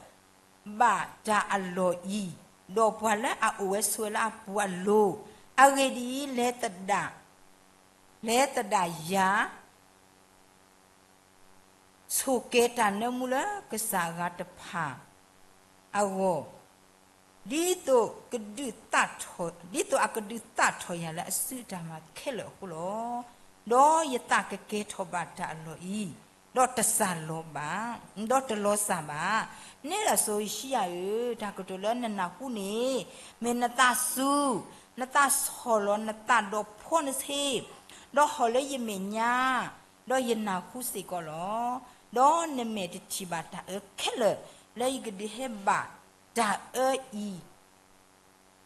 ဘၣ်တၢ်အလီၢ်အံၤ, ဒီးပှၤလၢအအိၣ်ဝဲဆိးဝဲလၢအပူၤအလိၤ, အဂ့ၢ်ဒ်အံၤ, လဲၤသဒၣ်, လဲၤသဒၣ်ယၤ ဆိၣ်ကဲၤတၢ်နၢမူလၢကစၢ်အဂၤတဖၣ်အဂီၢ်, ဒ်သိးကဒုးသးထီၣ်, ဒ်သိးအကဒုးသးထီၣ်ယၤလၢအစုအတၢ်မၤခဲလၢာ်အဃိလီၤ. ဒီးယသးကကဲထီၣ်ဘၣ်တၢ်အလီၢ်အံၤ, ဒီးတစၢ်လီၤဘၣ်, ဒီးတလီၤစၢ်ဘၣ်. နဲဒၣ်စီၤယိၤၡံယၤဧၢ, တၢ်ကတိၤလၢနနၢ်ဟူန့ၣ် မ့ၢ်နသးစူၤ, နသးဆီၣ်လီၤနသးဒီးဖီနဆ့, ဒီးဟီၣ်လၢယမဲာ်ညါ, ဒီးယနၢ်ဟူစ့ၢ်ကီးလီၤ. ဒီးနမဲာ်တထံၣ်ဘၣ်တၢ်အၢခဲလၢာ် လၢယကဒုးဟဲဘၣ်တၢ်အၢအံၤ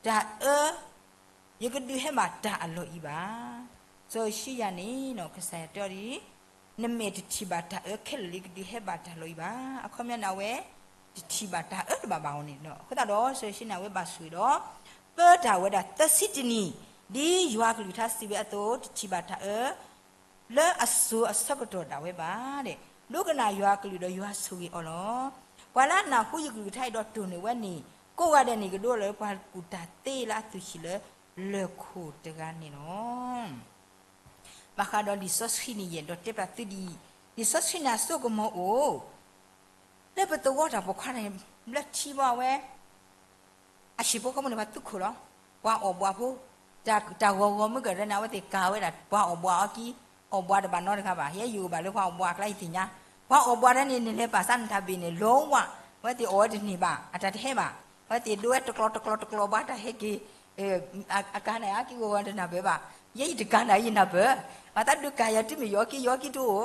တၢ်အၢ, ယကဒုးဟဲဘၣ်တၢ်အလီၢ်အံၤဘၣ်. စီၤယိၤၡံယၤန့ၣ် ကစၢ်ယွၤတဲအီၤဒ်အံၤ, နမဲာ်တထံၣ်ဘၣ်တၢ်အၢခဲလၢာ်လၢယကဒုးဟဲဘၣ်တၢ်လီၢ်အံၤဘၣ်. အခီပညီန့ၣ် အဝဲတထံၣ်ဘၣ်တၢ်အၢတဘၣ်ဘၣ်အီၤန့ၣ်လီၤ. အဃိသတးဒီး စီၤယိၤၡံန့ၣ် အဝဲဘၣ်ဆိၣ်ဂ့ၤဒီး ပၢတၢ်ဝဲဒၣ်သၢဆံတနံၣ်, ဒ်ယွၤအကလုၢ်ကထါစံးဝဲအသိး တထံၣ်ဘၣ်တၢ်အၢ လၢအစိၤအဆၢကတီၢ်ဒၣ်ဝဲဘၣ်. ဒိကနၣ်ယွၤအကလုၢ်ဒီးယွၤဆိၣ်ဂ့ၤအီၤလီၤ. ပှၤလၢအနၢ်ဟူယကလုၢ်ကထါအံၤဒီးတိၢ်န့ၢ်ဝဲန့ၣ် ကိးဂၤဒဲးန့ၣ်ကဒိလၢပှၤကူၣ်တၢ်သ့လၢအသူၣ်ဆံးလၢလၢၢ်ခိၣ်တဂၤန့ၣ်လီၤ. ဘၣ်ဃးဒီးလံာ်စီဆှံန့ၣ် ယအဲၣ်ဒိးတဲဘၣ်သုဒ်အံၤ, လံာ်စီဆှံန့ၣ်အစိကမီၤအိၣ် လၢပသဝီတၢ်ပိာ်ခွါန့ၣ် ဘျၢထံဘၣ်ဝဲ အဟံၣ်ဖိဃီဖိန့ၣ် ပှၤသူခိၣ်လီၤ. ပှၤအီၣ်ဘှးဖိ, တၢ်ဂီၤဂီၤမုၢ်ကရၢန့ၣ် အဝဲသ့ၣ်ကၤဝဲဒၣ် ပှၤအီၣ်ဘှးအီၤကံ, အီၣ်ဘှးတဘၣ်နီတဂၤဘၣ်. ယဲယအိၣ်ဘၣ်လၢပှၤအီၣ်ဘှးအကျါယသ့ၣ်ညါ, ပှၤအီၣ်ဘှးတၢ်န့ၣ် နလဲၤပာ်စၢ်နတၢ်ဘ့ၣ်န့ၣ် လီဝး, အဝဲသ့ၣ်အီၣ်ဝဲတန့ၢ်ဘၣ်, အတၢ်တဟဲဘၣ်. အဝဲသ့ၣ်ဒိဝဲတကျီတကျီတကျီဘၣ် တၢ်ဟဲက့ၤ အကၤန့ၣ် အက့ၤဂီၤဂီၤတနၢ်ပၢၢ်ဘၣ်. ယဲယတကၤနၤယနၢ်ပၢၢ်, ပှၤသးဒုးကၤယၤတုၤမ့ၢ်ယီၤကံယီၤကံတအိၣ်,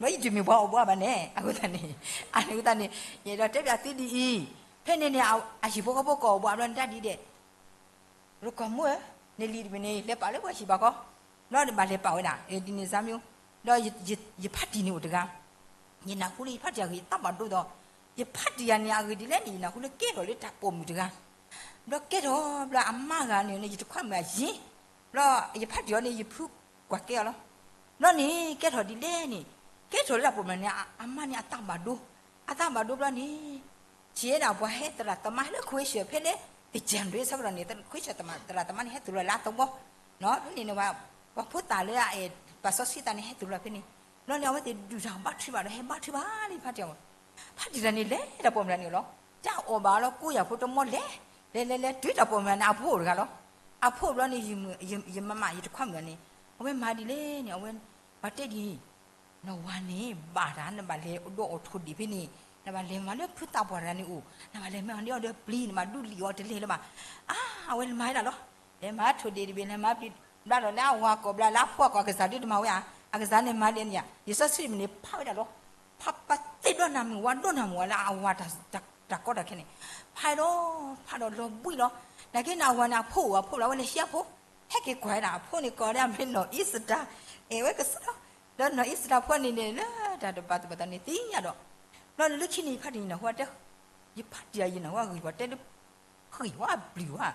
ဘျီယတမ့ၢ်ပှၤအီၣ်ဘှးဘၣ်န့ၣ်, အဃိသတးန့ၣ်, အဃိသတးန့ၣ် ယအဲၣ်ဒိးတဲဘၣ်သုဒ်အံၤ, ဖဲန့ၣ်န့ၣ် အဟံၣ်ဖိဃီဖိကအီၣ်ဘှးဘျီန့ၣ်တၢ်ဒ်ဒဲး ရကီၢ်မုၣ်ဧၢ, နလံာ်တဘ့ၣ်န့ၣ် လဲၤပာ်လၢပှၤဟံၣ်ပှၤဃီ, ဘျီဘၣ်လဲၤပာ်ဝဲဒၣ် ဒ်န့ၣ်စၢ်မၠိ, ဒီးယဖါတံၢ်န့ၣ်အိၣ်တဂၤ, ယနၢ်ဟူလၢယဖါတံၢ်အဂ့ၢ်သးဘၣ်ဒိဒီး, ယဖါတံၢ်ယၤန့ၣ် အဂ့ၢ်ဒ်လဲၣ်န့ၣ် ယနၢ်ဟူလၢကဲထီၣ်လၢတၢ်ပိာ်မုၣ်တဂၤ, ဘျီကဲထီၣ်ဘျီအမါဂၤန့ၣ်န့ၣ် ယတခွါမုၣ်အယ့ၢ်, ဘျီယဖါတံၢ်အီၤန့ၣ် ယဖုကွၢ်ကဲအီၤလီၤ. ဘျီန့ၣ် ကဲထီၣ်ဒ်လဲၣ်န့ၣ်, ကဲထီၣ်လၢတၢ်ပိာ်မုၣ်န့ၣ် အမါန့ၣ်အသးဘၣ်ဒိ, အသးဘၣ်ဒိဘျီန့ၣ် ဆံးဒၣ်ပှၤဟဲသရၣ်သမါလၢ ခွ့ဆၢၣ် ဖဲလၢ တကၢၢ်ဒွဲဆၢကတီၢ်န့ၣ် ခွ့ဆၢၣ်သရၣ်သမါန့ၣ် ဟဲသရၣ်လၢအသဝီ, ဖဲန့ၣ်န့ၣ် ပှၤဖိသၣ်လၢအအဲၣ်ပာ်စီဆှံသးန့ၣ် ဟဲသရၣ်ဖဲန့ၣ်, ဘျီန့ၣ် အဝဲသ့ၣ်ဒုၣ်တၢ်ဘါထုကဖၣ်ဒီး ဟဲဘါထုကဖၣ်လၢဖါတံၢ်အဂီၢ်, ဖါတံၢ်တဂၤန့ၣ် လဲၤတၢ်ပိာ်မုၣ်တဂၤန့ၣ်လီၤ, တၢ်အီၣ်ဘၣ်လီၤ ကိးယၤဖိတမီလဲၤ, လဲၤလဲၤလဲၤတုၤတၢ်ပိာ်မုၣ်တဂၤန့ၣ် အဖိအိၣ်တဂၤလီၤ, အဖိအိၣ်ဘျီန့ၣ် ယမါမး ယတခွါမုၣ်န့ၣ်, အဝဲမၤဒ်လဲၣ်န့ၣ် အဝဲ ပှၤတဲဒ်အံၤ နဝၤန့ၣ် ဘၣ်တၢ် နဘၣ်လဲၤဒိးအီၣ်ထိၣ်ဒ့ၣ်ဖဲန့ၣ်, နဘၣ်လဲၤမၤလၢဖုသးပှၢ်တဂၤန့ၣ်အိၣ်, နဘၣ်လဲၤမၤန့ၢ်အီၤဒီးပျံၤ နဘၣ်ဒူလံာ်အီၤတလဲၤလၢၤဘၣ်. အါ အဝဲလဲၤမၤဝဲဒၣ်လီၤ. လဲၤမၤထိၣ်ဒ့ၣ်တဘ့ၣ် လဲၤမၤပျံၤ ဘျါဒီးလၢအဝၤကိးဘျါ လၢအဖိအကိး အကစၢ်ဒုးတမၤဝဲဧါ, အကစၢ်န့ၣ်မၤဒ်န့ၣ်ဧါ, လံာ်စီဆှံမ့ၢ်န့ၣ် ဖးဝဲဒၣ်လီၤ. ဖးပသ့ၣ်ဒီးနၢ်မုၣ်ဝါဒိၣ်နၢ်မုၣ်ဝါလၢအဝၤတၢ်ကီတၢ်ခဲန့ၣ်, ဖးဒီး ဖးဒီးလီၤဘှံးလီၤ. နာ်က့န့ၣ် အဝၤန့ၣ် အဖိအိၣ်အဖိလီၤ အဝဲလဲၤဟံးအဖိ ဟဲက့ၤကွၢ်ဝဲဒၣ်အဖိန့ၣ် ကိးဝဲဒၣ်မ့ၢ်နီၢ်အံစတၢ်, အဲၣ်ဝဲကစၢ်လီၤ. ဒီးနီၢ်အံစတၢ်ဖိန့ၣ်န့ၣ် လၢတၢ်တဘၣ်သဘၣ်သးန့ၣ်သ့ၣ်ညါဒီး, ဘျီလၢခံန့ၣ် ယဖါတံၢ်ယနၢ်ဟူတဲ, ယဖါတံၢ်ယနၢ်ဟူအဂ့ၢ်ပှၤတဲလၢ ဃံၣ်ဝါဘျုးဝါ,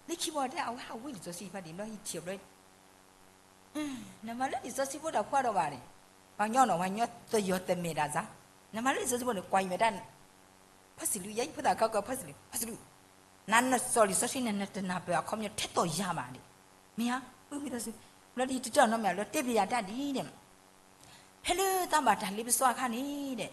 လၢခံဘီတဲ အဝဲဟးဝံလံာ်စီဆှံယဖါတံၢ် ဘျီယထံၣ်ဘျီ နမၤလၢလံာ်စီဆှံဖိတၢ်ဖှီၣ်ဒီးဘၣ်န့ၣ်, ပှၤညီနီၤ ပှၤညီသယီၤသမဲာ်ဒၣ်စါ, နမၤလၢလံာ်စီဆှံဖိန့ၣ် ကွၢ်ယမဲာ်တၢ်န့ၣ်, ဖါစံးလူၤ ယဲယဖိသၣ်ခါကီ ဖါစံးလူၤ ဖါစံးလူၤ, နနစီၤလံာ်စီဆှံန့ၣ် နတနၢ်ပၢၢ်အခီပညီထဲသိးယၤဘၣ်န့ၣ်, မ့ၢ်ဧါ, ဝံဝံသးစူၤ, ဘျီဒီးယတတဲအီၤနီတမံၤ ဘျီတဲဘၣ်ယၤတၢ်ဒ်န့ၣ်, ဖဲလၢတၢ်ဘၣ်တၢ်လ့ပစီအခါန့ၣ်ဒီး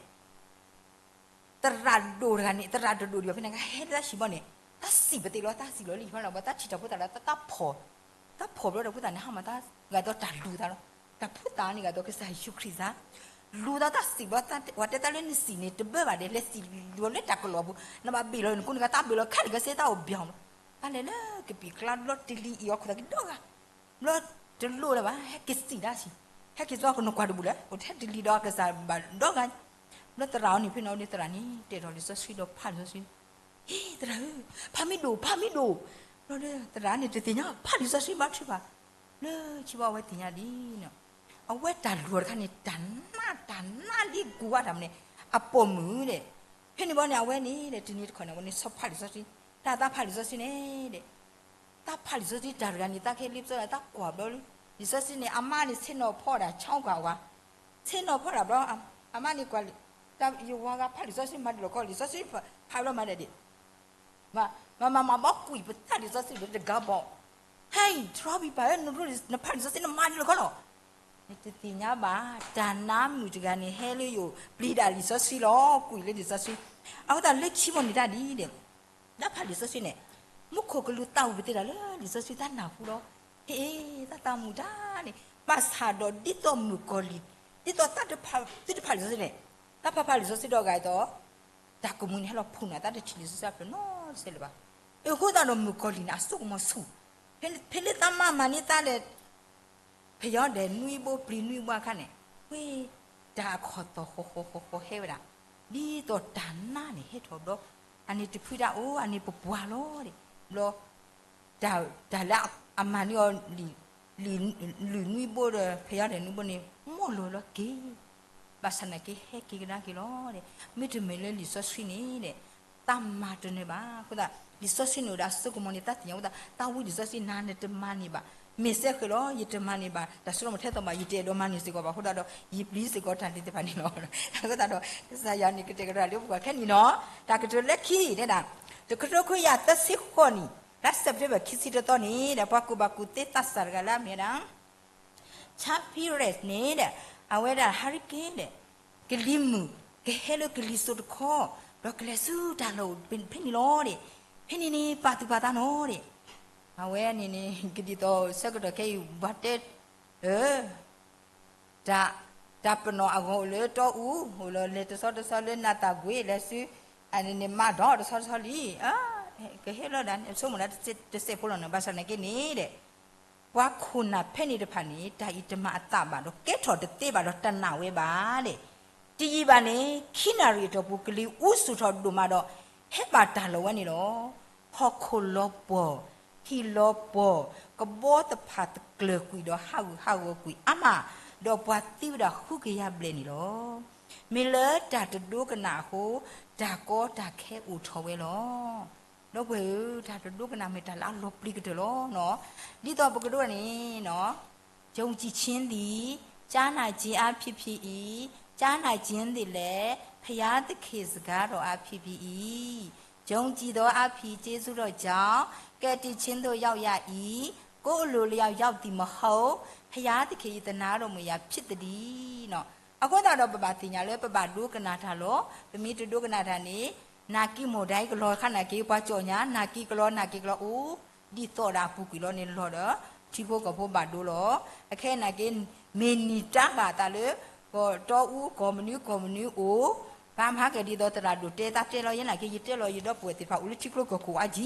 သရၣ်ဒိၣ်တဂၤန့ၣ် သရၣ်တဒိၣ်ဒံးဘၣ်ဖဲန့ၣ် ဟဲလၢတၢ်ဟံၣ်ဘီန့ၣ် တၢ်စံးပသ့ၣ်လီၤ တၢ်စံးလီၤလံ ယဖီလီၤ ဘၣ်တၢ်ထံၣ်တၢ်ဖိသၣ်လၢတၢ်ဖီၣ်, တၢ်ဖီၣ်ဘျီတၢ်ဖိသၣ်န့ၣ် ဟါမၢ်တၢ်ဂၤဒီးတၢ်လူၤသးလီၤ, တၢ်ဖိသၣ်န့ၣ်ဂၤဒီးကစၢ်ယ့ၣ်ၡူးခရံာ်သး, လူၤသးတၢ်စံးဘျီ ပှၤတဲတၢ်လၢနစံးန့ၣ် တဘၢဘၣ်ဒီး လဲၤစံးလီၤလၢတၢ်ကလီၤပူၤ နဘၣ်ဘ့ၣ်လီၤနကိးနကတၢ်ဘ့ၣ်လီၤ ခဲလၢာ်ကစ့တၢ်အိၣ်ဘၣ်မး, တၢ်လဲၤလၢကပံာ်ကျါဘျီတလံၤအံၤအီၤခိၣ်သးက့ၤဒီဂၤ ဘျီတလိၣ်လၢၤဘၣ် ဟဲက့ၤစံးတၢ်ဆံး, ဟဲက့ၤစီကနိးကွၢ်တဘူၣ်လၢ အိၣ်ထဲတလံၤဒီးကစၢ်ဘၣ်ဒီဂၤ, ဘျီသရၣ်အီၤန့ၣ် ဖဲန့ၣ်အီၤဒီးသရၣ်န့ၣ် တဲထီၣ်လံာ်စီဆှံဒီးဖးလံာ်စီဆှံ, ဟ့ သရၣ်ဧၢ, ဖးမ့ၢ်ဒိၣ် ဖးမ့ၢ်ဒိၣ်, ဘျီဒီးသရၣ်န့ၣ်တသ့ၣ်ညါ ဖးလံာ်စီဆှံဘါထုကဖၣ်, လၢခံဘီအဝဲသ့ၣ်ညါဒ်န့ၣ်, အဝဲတၢ်လူၤအီၤတခါန့ၣ် တၢ်နးတၢ်နးလံကူၣ်ဝါတၢ်မနုၤလဲၣ်, အပိာ်မုၣ်ဒီး, ဖဲန့ၣ်ဘီန့ၣ် အဝဲန့ၣ်ဒီး တနံၤတခီန့ၣ် အဝဲန့ၣ်ဆီဖးလံာ်စီဆှံ, တၢ်သးဖးလံာ်စီဆှံန့ၣ်ဒီး သးဖးလံာ်စီဆှံတၢ်တဂၤန့ၣ် သးခဲလံပစီဒီး သးကွၢ်ဘျီလံ, လံာ်စီဆှံန့ၣ် အမါန့ၣ် ဆ့ၣ်နီၤဖီဒၣ် ဆါကွၢ်ဝါ, ဆ့ၣ်နီၤဖီဒၣ်ဘျီ, အမါန့ၣ်ကွၢ်လံ, တၢ်ယဝၤဂၤဖးလံာ်စီဆှံမၤဒ်လဲၣ်ခီ လံာ်စီဆှံဖးဘျီမၤဒ်လဲၣ်, မၤမၤမၤဘီကွံာ်ပသးလံာ်စီဆှံဒီးတဂၤဘီ, ဟဲ တြီဘံပၢ်ဧၢ နဖးလံာ်စီဆှံနမၤဒ်လဲၣ်ခီလီၤ, နတသ့ၣ်ညါဘၣ်, တၢ်နါမုၣ်တဂၤန့ၣ် ဟဲလၢယအိၣ် ပျံၤဒၣ်လံာ်စီဆှံလီၤ, ကွံာ်လၢလံာ်စီဆှံ, အဃိသတးလၢခံဘီန့ၣ်တၢ်ဒ်ဒီး တၢ်ဖးလံာ်စီဆှံန့ၣ်, မူခိၣ်ကလူးသးဝံၣ်ပသ့ၣ်တၢ်လၢလံာ်စီဆှံတၢ်နၢ်ဟူလီၤ, ဟ့ၣ် တၢ်သးမုာ်တၢ်န့ၣ်, ဘၣ်ဆၣ်ဒီးဒ်သိးမုၣ်ကီၤလံၢ် ဒ်သိးတၢ်တဖး သုတဖးလံာ်စီဆှံန့ၣ်, တၢ်ဖးဖးလံာ်စီဆှံဒီးအဂၤအသိး, တၢ်ကမူန့ၣ်ဟဲလီၤဖှိၣ်နၤ တၢ်တထံၣ်လံာ်စီဆှံအဖျၢၣ်နီတစဲးလၢၤဘၣ်. အဃိသတးဒီးမုၣ်ကီၤလံၢ်န့ၣ် အစိကမီၤဆူၣ်, ဖဲလၢတၢ်မၤမၤန့ၢ်တၢ်လဲၣ် ဖယီဒဲးနွံဘိပျံၤနွံဘိအခါန့ၣ်, ဝဲတၢ်အခီၣ်သီၣ်ဃီဃီဃီဃီဟဲဝဲဒၣ်, ဒ်သိးတၢ်နါန့ၣ်ဟဲထီၣ်ဘျီ, အန့ၣ်တဖုတၢ်အိၣ် အန့ၣ်ပပှၢ်လီၤဒၣ်, ဘျီ တၢ်လၢအမၤန့ၢ်အီၤ လုၢ်နွံဘိဒီး ဖယီဒဲးနွံဘိန့ၣ် မိၢ်လီၤလီၤက့ၤ ဘၣ်ဆၣ်နာ်က့ဟဲက့ၤကဒါက့ၤလီၤဒၣ်, မ့တမ့ၢ်လၢလံာ်စီဆှံန့ၣ်ဒၣ်, တၢ်မၤတနၢၤဘၣ်. အဃိသတး လံာ်စီဆှံန့ၣ်အိၣ်ဒီးအစိကမီၤန့ၣ် တၢ်သ့ၣ်ညါအဃိသတး တၢ်ဝံလံာ်စီဆှံနၤနတမၤန့ၢ်ဘၣ်, မ့ၢ်စဲဃဲၤလီၤ ယတမၤန့ၢ်ဘၣ် တၢ်စိတၢ်ကမီၤထဲသိးဘၣ် ယတအဲၣ်ဒိးမၤန့ၢ်စ့ၢ်ကီးဘၣ်အဃိသတးဒီး ယပျံၤစ့ၢ်ကီးတၢ်သ့ၣ်တဖၣ်န့ၣ်လီၤ. အဃိသတးဒီး ကစၢ်ယွၤန့ၣ်ကတဲာ်ကတီၤလၢပဂီၢ်ခဲနံၤနီၤ, တၢ်ကတိၤလၢခံန့ၣ်ဒၣ်, တကထိခွံကယၤသၢဆံဃိးနံၣ် လါစဲးပထ့ဘၢၣ်ခံဆံတသီန့ၣ်ဒီး ပှၤကူၣ်ဘၣ်ကူၣ်သ့သးစၢ်တဂၤလၢအမ့ၢ်ဝဲဒၣ် Chuck Pierce န့ၣ်ဒီး အဝဲဒၣ် hurricane ဒီး ကလံၤမုၢ် ကဟဲလၢကလံၤစိးတခီ, ဒီးကလဲၤဆူတၢ်လီၢ်အိၣ်ဖဲန့ၣ်လီၤဒၣ်, ဖဲန့ၣ်န့ၣ် ပာ်သူၣ်ပာ်သးနီၤဒၣ်, အဝဲန့ၣ်န့ၣ် ကဒ်သိးဆၢကတီၢ်ခဲအံၤ ပှၤတဲ တၢ်ပနီၣ်အဂီၢ်အိၣ်လၢတီအူ, အိၣ်လီၤလဲၤတဆီတဆီလၢနၤသၣ်ကွံာ် လဲၤဆူ အန့ၣ်န့ၣ် မၤဒီးတဆီတဆီလံ, ကဟဲလီၤဒၣ် ဆိကမိၣ်ဒၣ်တစဲးဖိလီၤနီၤ, ဘၣ်ဆၣ်နာ်က့န့ၣ်ဒီး ပှၤခိၣ်နၢ်ဖဲန့ၣ်တဖၣ်န့ၣ် တၢ်အံၤတမၤအသးဘၣ်ဒီး ကဲထီၣ်တသ့ဘၣ်ဒီး တနာ်ဝဲဘၣ်ဒၣ်, တယံာ်ဘၣ်န့ၣ် ခံနၣ်ရံၣ်အတီၢ်ပူၤ ကလံၤအူဆူၣ်ထီၣ်ဒိၣ်မးဒီး ဟဲဘၣ်တၢ်လီၢ်ဝဲန့ၣ်လီၤ. ဟီၣ်ခိၣ်လီၤပှီၢ်, ဟံၣ်လီၤပှီၢ်, ကဘီသဖၣ်တကျၢၤကွံာ်ဒီး ဟးဂူာ်ဟးဂီၤကွံာ်အါမး, ဒီးပှၤသံဝဲဒၣ်ဃုကယၤဘျဲၣ်န့ၣ်လီၤ. မ့ၢ်လၢတၢ်တဒိကနၣ်အဃိ တၢ်ကီတၢ်ခဲအိၣ်ထီၣ်ဝဲလီၤ. ဒီပုၢ်ဝဲၢ်ဧၢ, တၢ်တဒိကနၣ်မ့ၢ်တၢ်လၢအလီၤပျံၤကတၢၢ်လီၤ. ဒ်သိးပကဒိန့ၣ်, ယုံကြည်ခြင်းသည် ကြားနာခြင်းအားဖြင့်ဖြစ်၏, ကြားနာခြင်းသည်လည်း ဘုရားသခင်စကားတော်အားဖြင့်ဖြစ်၏. ယုံကြည်သောအားဖြင့် ကျေးဇူးတော်ကြောင့် ကယ်တင်ခြင်းသို့ရောက်ရ၏, ကိုယ်အလိုအလျောက်ရောက်သည်မဟုတ်, ဘုရားသခင်၏သနားတော်မူရာဖြစ်သတည်း. အဃိသတးဒီး ပဘၣ်သ့ၣ်ညါလၢပဘၣ်ဒိကနၣ်တၢ်လီၤ. ပမ့ၢ်တဒိကနၣ်တၢ်န့ၣ် နာ်က့မိၢ်ဒါအံၤကလီၤခါနာ်က့ ပှၤကၠီၣ်ညါ နာ်က့ကလီၤ နာ်က့ကလီၤအိၣ် ဒ်သိးဒီးအပူၤကွံာ်လီၤန့ၣ်လီၤဒီး ထံဖိကီၢ်ဖိဘၣ်ဒိလီၤ. အခဲအံၤနာ်က့ မ့ၢ်နံၣ်တၢ်ဘၣ်အသးလၢ ကီၢ်တီအူကီၢ်မနုၤကီၢ်မနုၤအိၣ် ဘၣ်မၤကဲဒ်သိးသရၣ်ဒိၣ်တဲတၢ်တဲလီၤ ယဲနာ်က့ ယတဲလီၤ ယဒီပုၢ်ဝဲၢ်သ့ၣ်တဖၣ်အိၣ်လၢထံကျိကီၢ်ခိၣ်အါကံ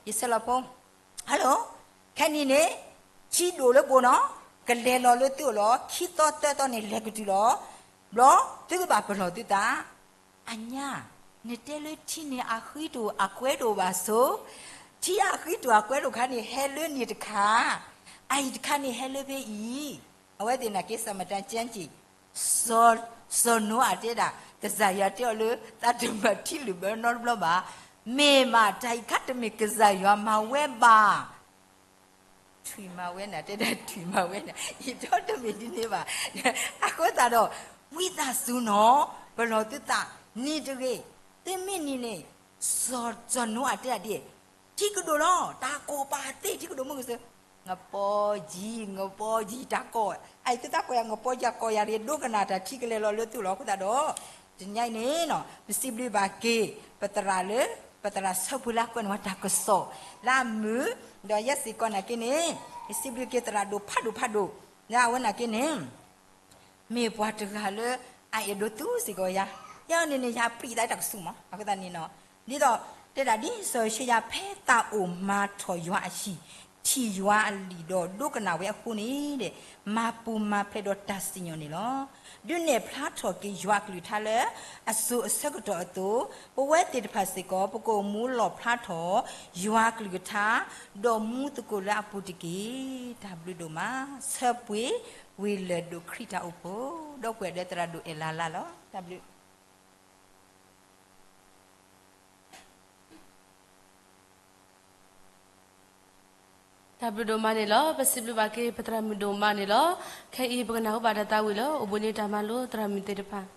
ယဆဲးလီၤဖိ Hello ခဲနံၤန့ၣ် ထံဒိၣ်လၢပအိၣ်နီၤ ကလဲၤလီၤလၢသုအိၣ်လီၤ ခံသီသၢသီန့ၣ် လဲၤကတုၤလီၤ ဘျီသုကဘၣ်ပလီၢ်သုသး အညါ နတဲလၢထံန့ၣ် အဃံတအိၣ်အကွဲတအိၣ်ဘၣ်ဆိ, ထံအဃံတအိၣ်အကွဲတအိၣ်ခါန့ၣ် ဟဲလၢန့ၣ်တခါ, အအံၤတခါန့ၣ် ဟဲလၢဖဲအံၤ, အဝဲသ့ၣ်နာ်က့ စမတန်ကျမ်းကျိန် စီၤနိအၤတဲဒၣ် ကစၢ်ယွၤတဲအီၤလၢ သးတမၤထံလုၢ်ဘၢနီတဘျီဘၣ်, မ့ၢ်မး တၢ်အံၤခါတမ့ၢ်ကစၢ်ယွၤမၤဝဲဘၣ် ထွံၣ်မၤဝဲနၤ တဲဒၣ်ထွံၣ်မၤဝဲနၤ ယတီတမ့ၢ်ဒ်န့ၣ်ဘၣ်. အဃိသတးဒီး ဝံသးစူၤနီၤ ပလီၢ်သုသး နံၤတဂ့ၤ, သုမ့ၢ်နံၤန့ၣ် စီၤနိအၤတဲဒၣ်ဒ် ထံကဒိၣ်လီၤ တၢ်ကိၢ်ပာ်သ့ ထံကဒိၣ်မုၢ်ကစၢၢ် ငပီယံၤ ငပီယံၤ တၢ်ကိၢ် အအံၤသုသးကိၢ်ယၤ ငပီယံၤကိၢ်ယၤတဂ့ၤ ဒိကနၣ်တၢ်ထံကလဲၤလီၤလၢသုလီၤ. အဃိသတးဒီး တနံၤအံၤန့ၣ် ပစံးဘျုးဘၣ်က့ၤ ပသရၣ်လၢ ပသရၣ်ဆၢဖိလၢကွဲးန့ၢ်ဝဲတၢ်ကစီၣ် လၢအမုာ်, ဒီးယဲစ့ၢ်ကီးနာ်က့န့ၣ် ယစံးဘျုးက့ၤသရၣ်ဒိၣ်ဖးဒိၣ်ဖးဒိၣ် လၢအဝဲနာ်က့န့ၣ် မ့ၢ်ပှၤတဂၤလၢ အအဲၣ်ဒိးသူစ့ၢ်ကီးယၤ, ယဲအံၤန့ၣ်န့ၣ် ယပျံၤသးတၢ်ကဆူၣ်မး အဃိသတးန့ၣ်နီၤ, ဒ်သိး တဲဒၣ်ဒ်စီၤယၡံယၤ ဖဲသးအိၣ်မၤထီၣ်ယွၤအဟံၣ်, ထံၣ်ယွၤအလံာ်ဒီးဒိကနၣ်ဝဲအဃိန့ၣ်ဒီး မၤပူၤမၤဖျဲးဒီးတၢ်စံၣ်ညီၣ်န့ၣ်လီၤ. ဒုးနဲၣ်ဖျါထီၣ်က့ၤယွၤအကလုၢ်ကထါလၢ အစိၤအဆၢကတီၢ်အသိး, ပဝဲသ့ၣ်တဖၣ်စ့ၢ်ကီး ပကအိၣ်မူလီၣ်ဖျါထီၣ် ယွၤအကလုၢ်ကထါ, ဒီးမူသကိးလၢအပူၤတက့ၢ်. တၢ်ဘျုးဒိၣ်မး, ဆၢပှ့ၤဝံၤလၢာ်ဒိၣ်ခရံာ်တၢ်အိၣ်ဖှိၣ်, ဒီပုၢ်ဝဲၢ်ဒီးသရၣ်ဒိၣ်အဲၣ်လါလါလီၤ. တၢ်ဘျုး တၢ်ဘျုးဒိၣ်မးန့ၣ်လီၤ. ပစံးဘျုးဘၣ်က့ၤ ပသရၣ်မုၣ်ဒိၣ်မးန့ၣ်လီၤ. ခဲအံၤပကနၢ်ဟူဘၣ်တၢ်သးဝံၣ်လၢ အိၣ်ဘှံးနံၤတၢ်မၤလိသရၣ်မုၣ်သ့ၣ်တဖၣ်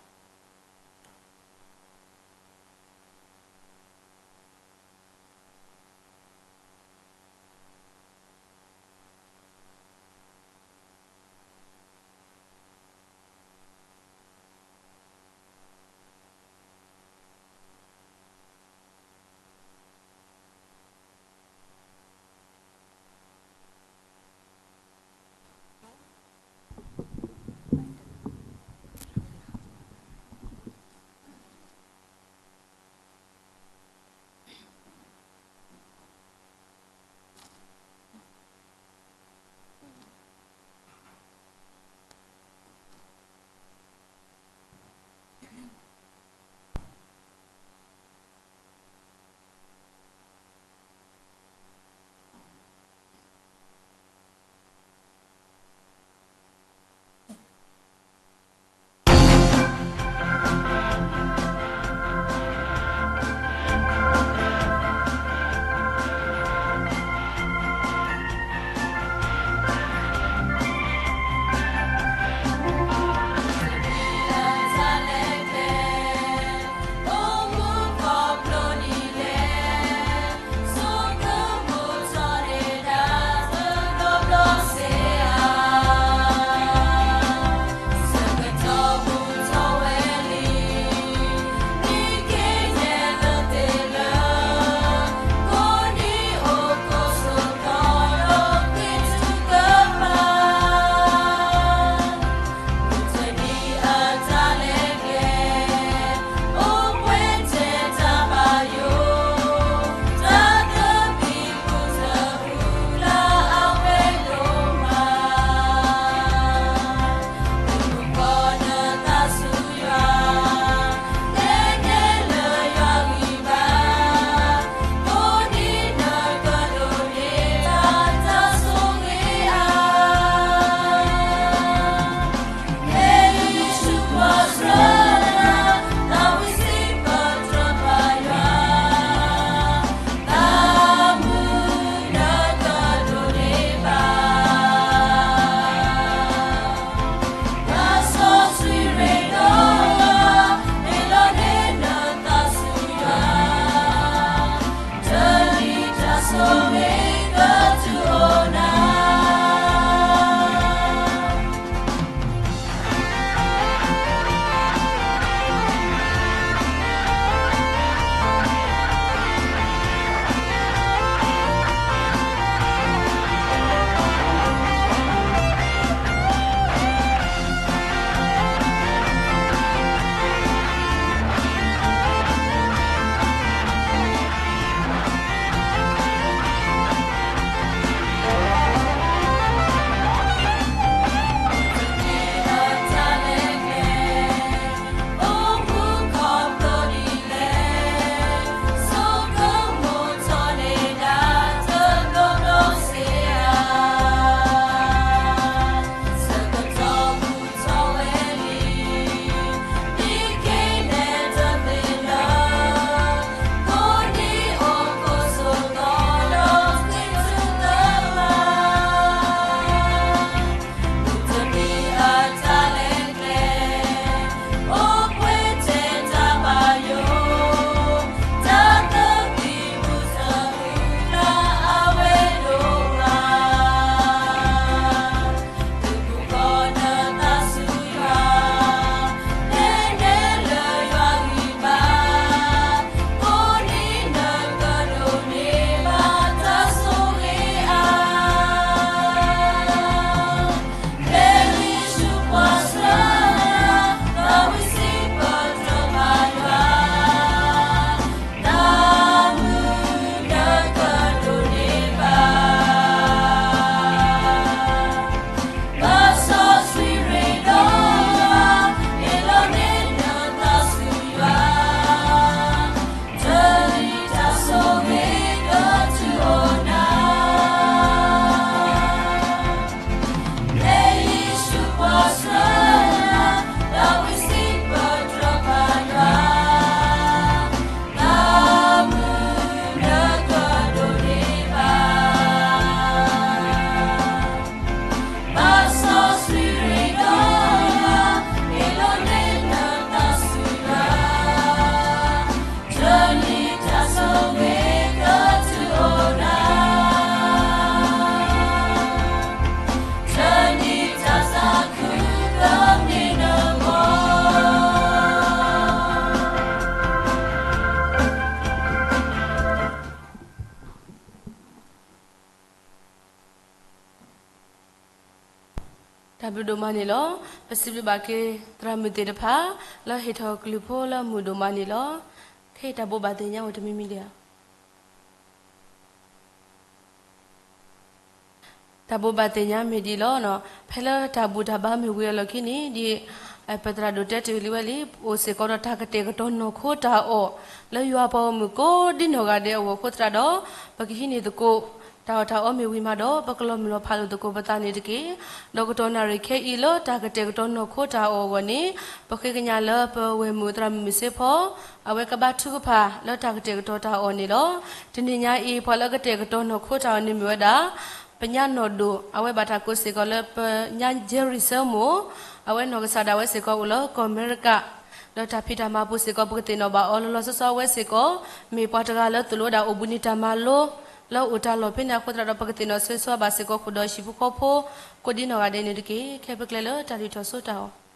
တၢ်ဘျုးဒိၣ်မးန့ၣ်လီၤ. ပစံးဘျုးဘၣ်က့ၤသရၣ်မုၣ်သ့ၣ်တဖၣ် လၢဟ့ၣ်ထီၣ်ကလုၢ်ဖိလၢအမုာ်ဒိၣ်မးန့ၣ်လီၤ. ခဲအံၤတၢ်ဘိးဘၣ်သ့ၣ်ညါအိၣ်တမံၤမံၤဒံးဧါ. တၢ်ဘိးဘၣ်သ့ၣ်ညါမ့ၢ်ဒ်အံၤလီၤ. ဖဲလၢတၢ်ဘူၣ်တၢ်ဘါမ့ၢ်ဝံၤအလီၢ်ခံန့ၣ် ဒ်ပသရၣ်ဒိၣ်တဲတ့ၢ်လံဝဲလံ, အိၣ်စ့ၢ်ကီးဒီးတၢ်ကတဲာ်ကတီၤနီၢ်ခိတၢ်အီၣ် လၢယွၤပှၤဂီၢ်မုၢ်ကိးဒ်နီၢ်ဂၤဒဲးအဂီၢ်အဃိသတးဒီး ပကဟံးန့ၢ်သကိး တၢ်အီၣ်တၢ်အီမ့ၢ်ဝံၤမးဒီး ပကလီၤမုၢ်လီၤဖးလိာ်သကိးပသးန့ၣ်တက့ၢ်. ဒီးကတီၢ်နၣ်ရံၣ်ခဲအံၤလၢတၢ်ကတဲာ်ကတီၤနီၢ်ခိတၢ်အီၣ်အဂီၢ်န့ၣ် ပဃ့ကညးလၢပဝဲၢ်မုၣ်သရၣ်မုၣ်မုၢ်စ့ဖီ အဝဲကဘါထုကဖၣ်လၢတၢ်ကတဲာ်ကတီၤတၢ်အီၣ်န့ၣ်လီၤ. တနံၤညါအံၤ ပှၤလၢကတဲာ်ကတီၤနီၢ်ခိတၢ်အီၣ်န့ၣ်မ့ၢ်ဝဲဒၣ် ပညါနီၢ်ဒိၣ် အဝဲဘၣ်တၢ်ကိးစ့ၢ်ကီးလၢပညါ Jerry စၢမိၢ်, အဝဲနီၢ်ကစၢ်ဒၣ်ဝဲစ့ၢ်ကီးအိၣ်လၢကီၢ်အမဲရကၤ, ဒီးတၢ်ဖံးတၢ်မၤပူၤစ့ၢ်ကီး ပကသ့ၣ်နီၣ်ဘၣ်အီၤလီၤလီၤဆီဆီ အဝဲစ့ၢ်ကီး မ့ၢ်ပှၤတဂၤလၢသိၣ်လိဝဲဒၣ်အိၣ်ဘှံးနံၤတၢ်မၤလိ လၢအိၣ်တၢ်လီၢ်ဖဲန့ၣ်အဃိသတးဒီး ပကသ့ၣ်နီၣ်ဆၢဂ့ၤဆၢဝါဘၣ်စ့ၢ်ကီး ဃုာ်ဒီးဟံၣ်ဖိဃီဖိ ကိးဒ်နီၢ်ဂၤဒဲးန့ၣ်တက့ၢ်. ခဲအံၤပကျဲလၢတၢ်လုၢ်ထီၣ်ဆိတၢ်အီၣ်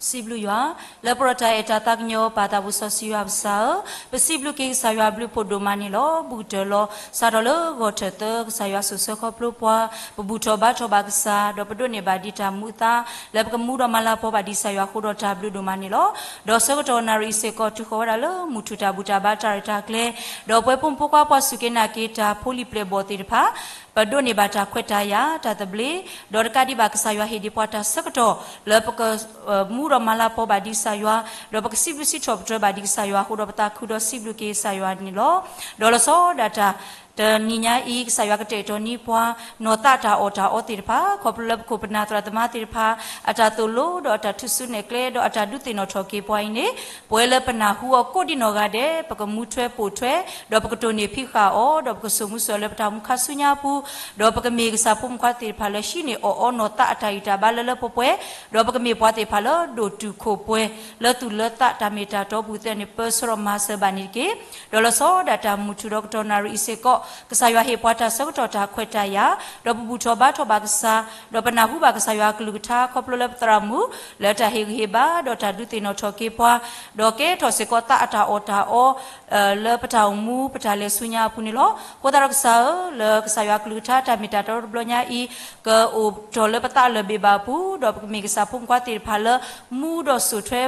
စံးဘျုးယွၤ လၢပှဲၤဒီးတၢ်အဲၣ်တၢ်သးကညီၤ ပၢ်သးဘိစီဆှံယွၤပကစၢ်ဧၢ, ပစံးဘျုးက့ၤကစၢ်ယွၤအဘျုးဖးဒိၣ်မးန့ၣ်လီၤ. ဘူးကတၢၢ်လီၤ. စးထီၣ်လၢဂီၤထၢၣ်သၢ ကစၢ်ယွၤဆိၣ်ဆၢခီဖျိပှၤ, ပဘူၣ်ထီၣ်ဘါထီၣ်ဘၣ်ကစၢ်, ဒီးပဒိးန့ၢ်ဘၣ်ဒံးတၢ်မူအသါ လၢပကမူဒီးမၤလၤကပီၤဘၣ်ဒံးကစၢ်ယွၤအဃိဒီးတၢ်ဘျုးဒိၣ်မးန့ၣ်လီၤ. ဒီးဆၢကတီၢ်နၣ်ရံၣ်အံၤစ့ၢ်ကီး တုၤဃီၤဝဲဒၣ်လၢမုၢ်ထူၣ်တၢ်ဘူၣ်တၢ်ဘါတၢ်ရဲၣ်တၢ်ကျဲၤ, ဒီးပဝဲဖိမုၣ်ဖိခွါပှၤစူၢ်က့ၤနာ်က့ၤတၢ်ဖိလံၤပျဲၢ်ဘီၣ်သ့ၣ်တဖၣ် ပဒိးန့ၢ်ဘၣ်တၢ်ခွဲးတၢ်ယာ် တၢ်သဘျ့, ဒီးတကးဒံးဘၣ်ကစၢ်ယွၤဟ့ၣ်ဒံးပှၤတၢ်ဆၢကတီၢ် လၢပက မူဒီးမၤလၤကပီၤဘၣ်ဒံးကစၢ်ယွၤ, ဒီးပကစံးဘျုးစံးထီၣ်ပတြၢၤဘၣ်ဒံးကစၢ်ယွၤအဃိဒီး ပသးခုဒီးစံးဘျုးက့ၤကစၢ်ယွၤန့ၣ်လီၤ. ဒီးလီၤဆီဒၣ်တၢ် တနံၤညါအံၤ ကစၢ်ယွၤကတဲာ်ကတီၤန့ၢ်ပှၤ နီၢ်သးတၢ်အီၣ်တၢ်အီသ့ၣ်တဖၣ် ခီဖျိလၢပခိၣ်ပနၢ်သရၣ်သမါသ့ၣ်တဖၣ် အတၢ်သိၣ်လိဒီးအတၢ်ထူၣ်စုနဲၣ်ကျဲ ဒီးအတၢ်ဒုးသ့ၣ်နီၣ်ထီၣ်က့ၤပှၤအံၤန့ၣ် ပဝဲလၢပနၢ်ဟူအီၤကိးဒ်နီၢ်ဂၤဒဲး ပကမူထွဲပိာ်ထွဲ ဒီးပကတိၢ်န့ၢ်ဖံးဃာ်အီၤ ဒီးပကစိာ်မူစိာ်လၢပတၢ်အိၣ်မူခါဆူညါအပူၤ, ဒီးပကမ့ၢ်ကစၢ်ဖိမုၣ်ဖိခွါသ့ၣ်တဖၣ်လၢဟံးန့ၢ်အီၣ်အီနီၢ်သးအတၢ်ဂံၢ်တၢ်ဘါလၢလၢပှဲၤပှဲၤ, ဒီးပကမ့ၢ်ပှၤသ့ၣ်တဖၣ်လၢဒိၣ်တုာ်ခိၣ်ပှဲၤ လၢသူၣ်လၢသးတၢ်မ့ၢ်တၢ်တီအပူၤသ့ၣ်န့ၣ် ပၢဆှၢဒီးမၤစၢၤဘၣ်န့ၣ်တက့ၢ်. ဒီးလီၤဆီဒၣ်တၢ်မုၢ်ထူၣ်ဒီးကတီၢ်နၣ်ရံၣ်အံၤစ့ၢ်ကီး ကစၢ်ယွၤဟ့ၣ်ပှၤတၢ်ဆၢကတီၢ်တၢ်ခွဲးတၢ်ယာ်, ဒီးပဘူၣ်ထီၣ်ဘါထီၣ်ဘၣ်ကစၢ်, ဒီးပနၢ်ဟူဘၣ်ကစၢ်ယွၤအကလုၢ်ကထါ ခီဖျိလၢပသရၣ်မုၣ် လၢတၢ်ဟ့ၣ်ဂံၢ်ဟ့ၣ်ဘါ ဒီးတၢ်ဒုးသ့ၣ်နီၣ်ထီၣ်က့ၤပှၤ, ဒီးကဲထီၣ်စ့ၢ်ကီးသးအတၢ်အီၣ်တၢ်အီ လၢပတၢ်အိၣ်မူပတၢ်လဲၤဆူညါအပူၤန့ၣ်လီၤ. အဃိသတးဒီးကစၢ်ဧၢ, လၢကစၢ်ယွၤအကလုၢ်ကထါတၢ်မ့ၢ်တၢ်တီတဘျီညါအံၤ ကအိၣ်ထီၣ်လၢပသးလၢာ်ဘ့ၣ်ဘၣ်အပူၤ, ဒီးပကမ့ၢ်ကစၢ်ဖိမုၣ်ဖိခွါသ့ၣ်တဖၣ်လၢ မူဒီးစိာ်ထွဲ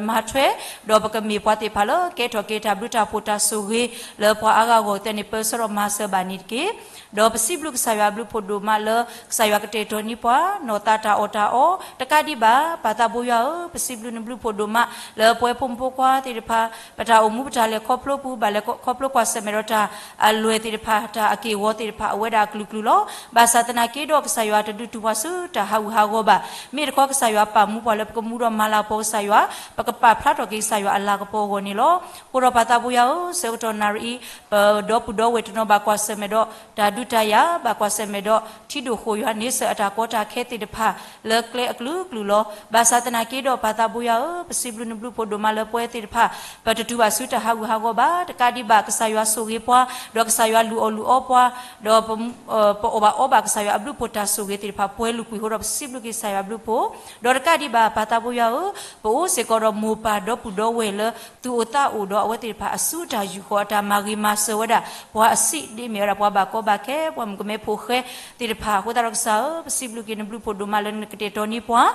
မၤထွဲ, ဒီးပကမ့ၢ်ပှၤသ့ၣ်တဖၣ်လၢကဲထီၣ်က့ၤတၢ်ဘျုးတၢ်ဖှိၣ်တၢ်ဆိၣ်ဂ့ၤ လၢပှၤအါဂၤအဂီၢ်သ့ၣ်န့ၣ် ပၢဆှၢဒီးမၤစၢၤဘၣ်န့ၣ်တက့ၢ်. ဒီးပစံးဘျုးကစၢ်ယွၤအဘျုးဖးဒိၣ်မးလၢ ကစၢ်ယွၤကတဲာ်ကတီၤန့ၢ်ပှၤ နီၢ်သးတၢ်အီၣ်တၢ်အီ, တကးဒံးဘၣ် ပၢ်သးဘိယွၤဧၢ, ပစံးဘျုးနဘျုးဖးဒိၣ်မး လၢပဝဲဖိမုၣ်ဖိခွါသ့ၣ်တဖၣ် ပတၢ်အိၣ်မူပတၢ်လဲၤခီဖျိပူၤ ဘၣ်လဲၤခီဖျိကွၢ်ဆၢၣ်မဲာ်ဒီးတၢ်အလွဲၢ်သ့ၣ်တဖၣ် တၢ်အက့ၢ်အဂီၤသ့ၣ်တဖၣ် အဝဲဒၣ်အကလုာ်ကလုာ်လီၤ. ဘၣ်ဆၣ်သနာ်က့ဒီး ကစၢ်ယွၤတဒုးတူၢ်ပှၤဆူတၢ်ဟးဂူာ်ဟးဂီၤဘၣ်. မ့ၢ်တခီကစၢ်ယွၤပာ်မူပှၤလၢပကမူဒီးမၤလၤကပီၤကစၢ်ယွၤ, ပကပာ်ဖျါထီၣ်က့ၤကစၢ်ယွၤအလၤကပီၤအဂီၢ်န့ၣ်လီၤ. အဃိဒီးပၢ်သးဘိယွၤဧၢ, ဆၢကတီၢ်နၣ်ရံၣ်အံၤ ပဒီပုၢ်ဒီဝဲၢ်တနီၤဘၣ်ကွၢ်ဆၢၣ်မဲာ်ဒီး တၢ်ဒုးတၢ်ယၤ ဘၣ်ကွၢ်ဆၢၣ်မဲာ်ဒီး ထံဒိၣ်ဃိၣ်ယွၤန့ဆၢၣ်အတၢ်ကီတၢ်ခဲသ့ၣ်တဖၣ် လၢကျဲအကလုာ်ကလုာ်လီၤ. ဘၣ်ဆၣ်သနာ်က့ဒီး ပၢ်သးဘိယွၤဧၢ, ပစံးဘျုးနဘျုးဖးဒိၣ်မးလၢပဝဲသ့ၣ်တဖၣ် ပတတုၤဘၣ်ဆူတၢ်ဟးဂူာ်ဟးဂီၤဘၣ်. တကးဒံးဘၣ် ကစၢ်ယွၤဆိၣ်ဂ့ၤပှၤ, ဒီးကစၢ်ယွၤလုၢ်အီၣ်လုၢ်အီပှၤ, ဒီး ပအီၣ်ဘၣ်အီဘၣ်ကစၢ်ယွၤအဘျုးဖးဒိၣ်တၢ်ဆိၣ်ဂ့ၤသ့ၣ်တဖၣ် ပှဲၤလုၢ်ကွံာ်ဃိဒီးပစံးဘျုးက့ၤကစၢ်ယွၤအဘျုးဖးဒိၣ်, ဒီးတကးဒံးဘၣ် ပၢ်သးဘိယွၤဧၢ, ပအိၣ်စ့ၢ်ကီးဒီးမိၢ်ပၢ်ဒီပုၢ်ဒီဝဲၢ်လၢ သူၣ်အိၣ်သးအိၣ်ဒီးအဝဲသ့ၣ်တဖၣ်အစုတၢ်ယူၢ်ဃီအတၢ်မၤဂ့ၤမၤစၢၤဝဲဒၣ် ပှၤအဆံးဒ်မ့ၢ်ဝဲဒၣ်ပှၤဘၣ်ကီဘၣ်ခဲ ပှၤမုၣ်ကမဲဖိဃဲသ့ၣ်တဖၣ်. အဃိသတးဒီးကစၢ်ဧၢ, ပစံးဘျုးက့ၤနဘျုးဖးဒိၣ်မးလၢနကတဲာ်ကတီၤန့ၢ်ပှၤ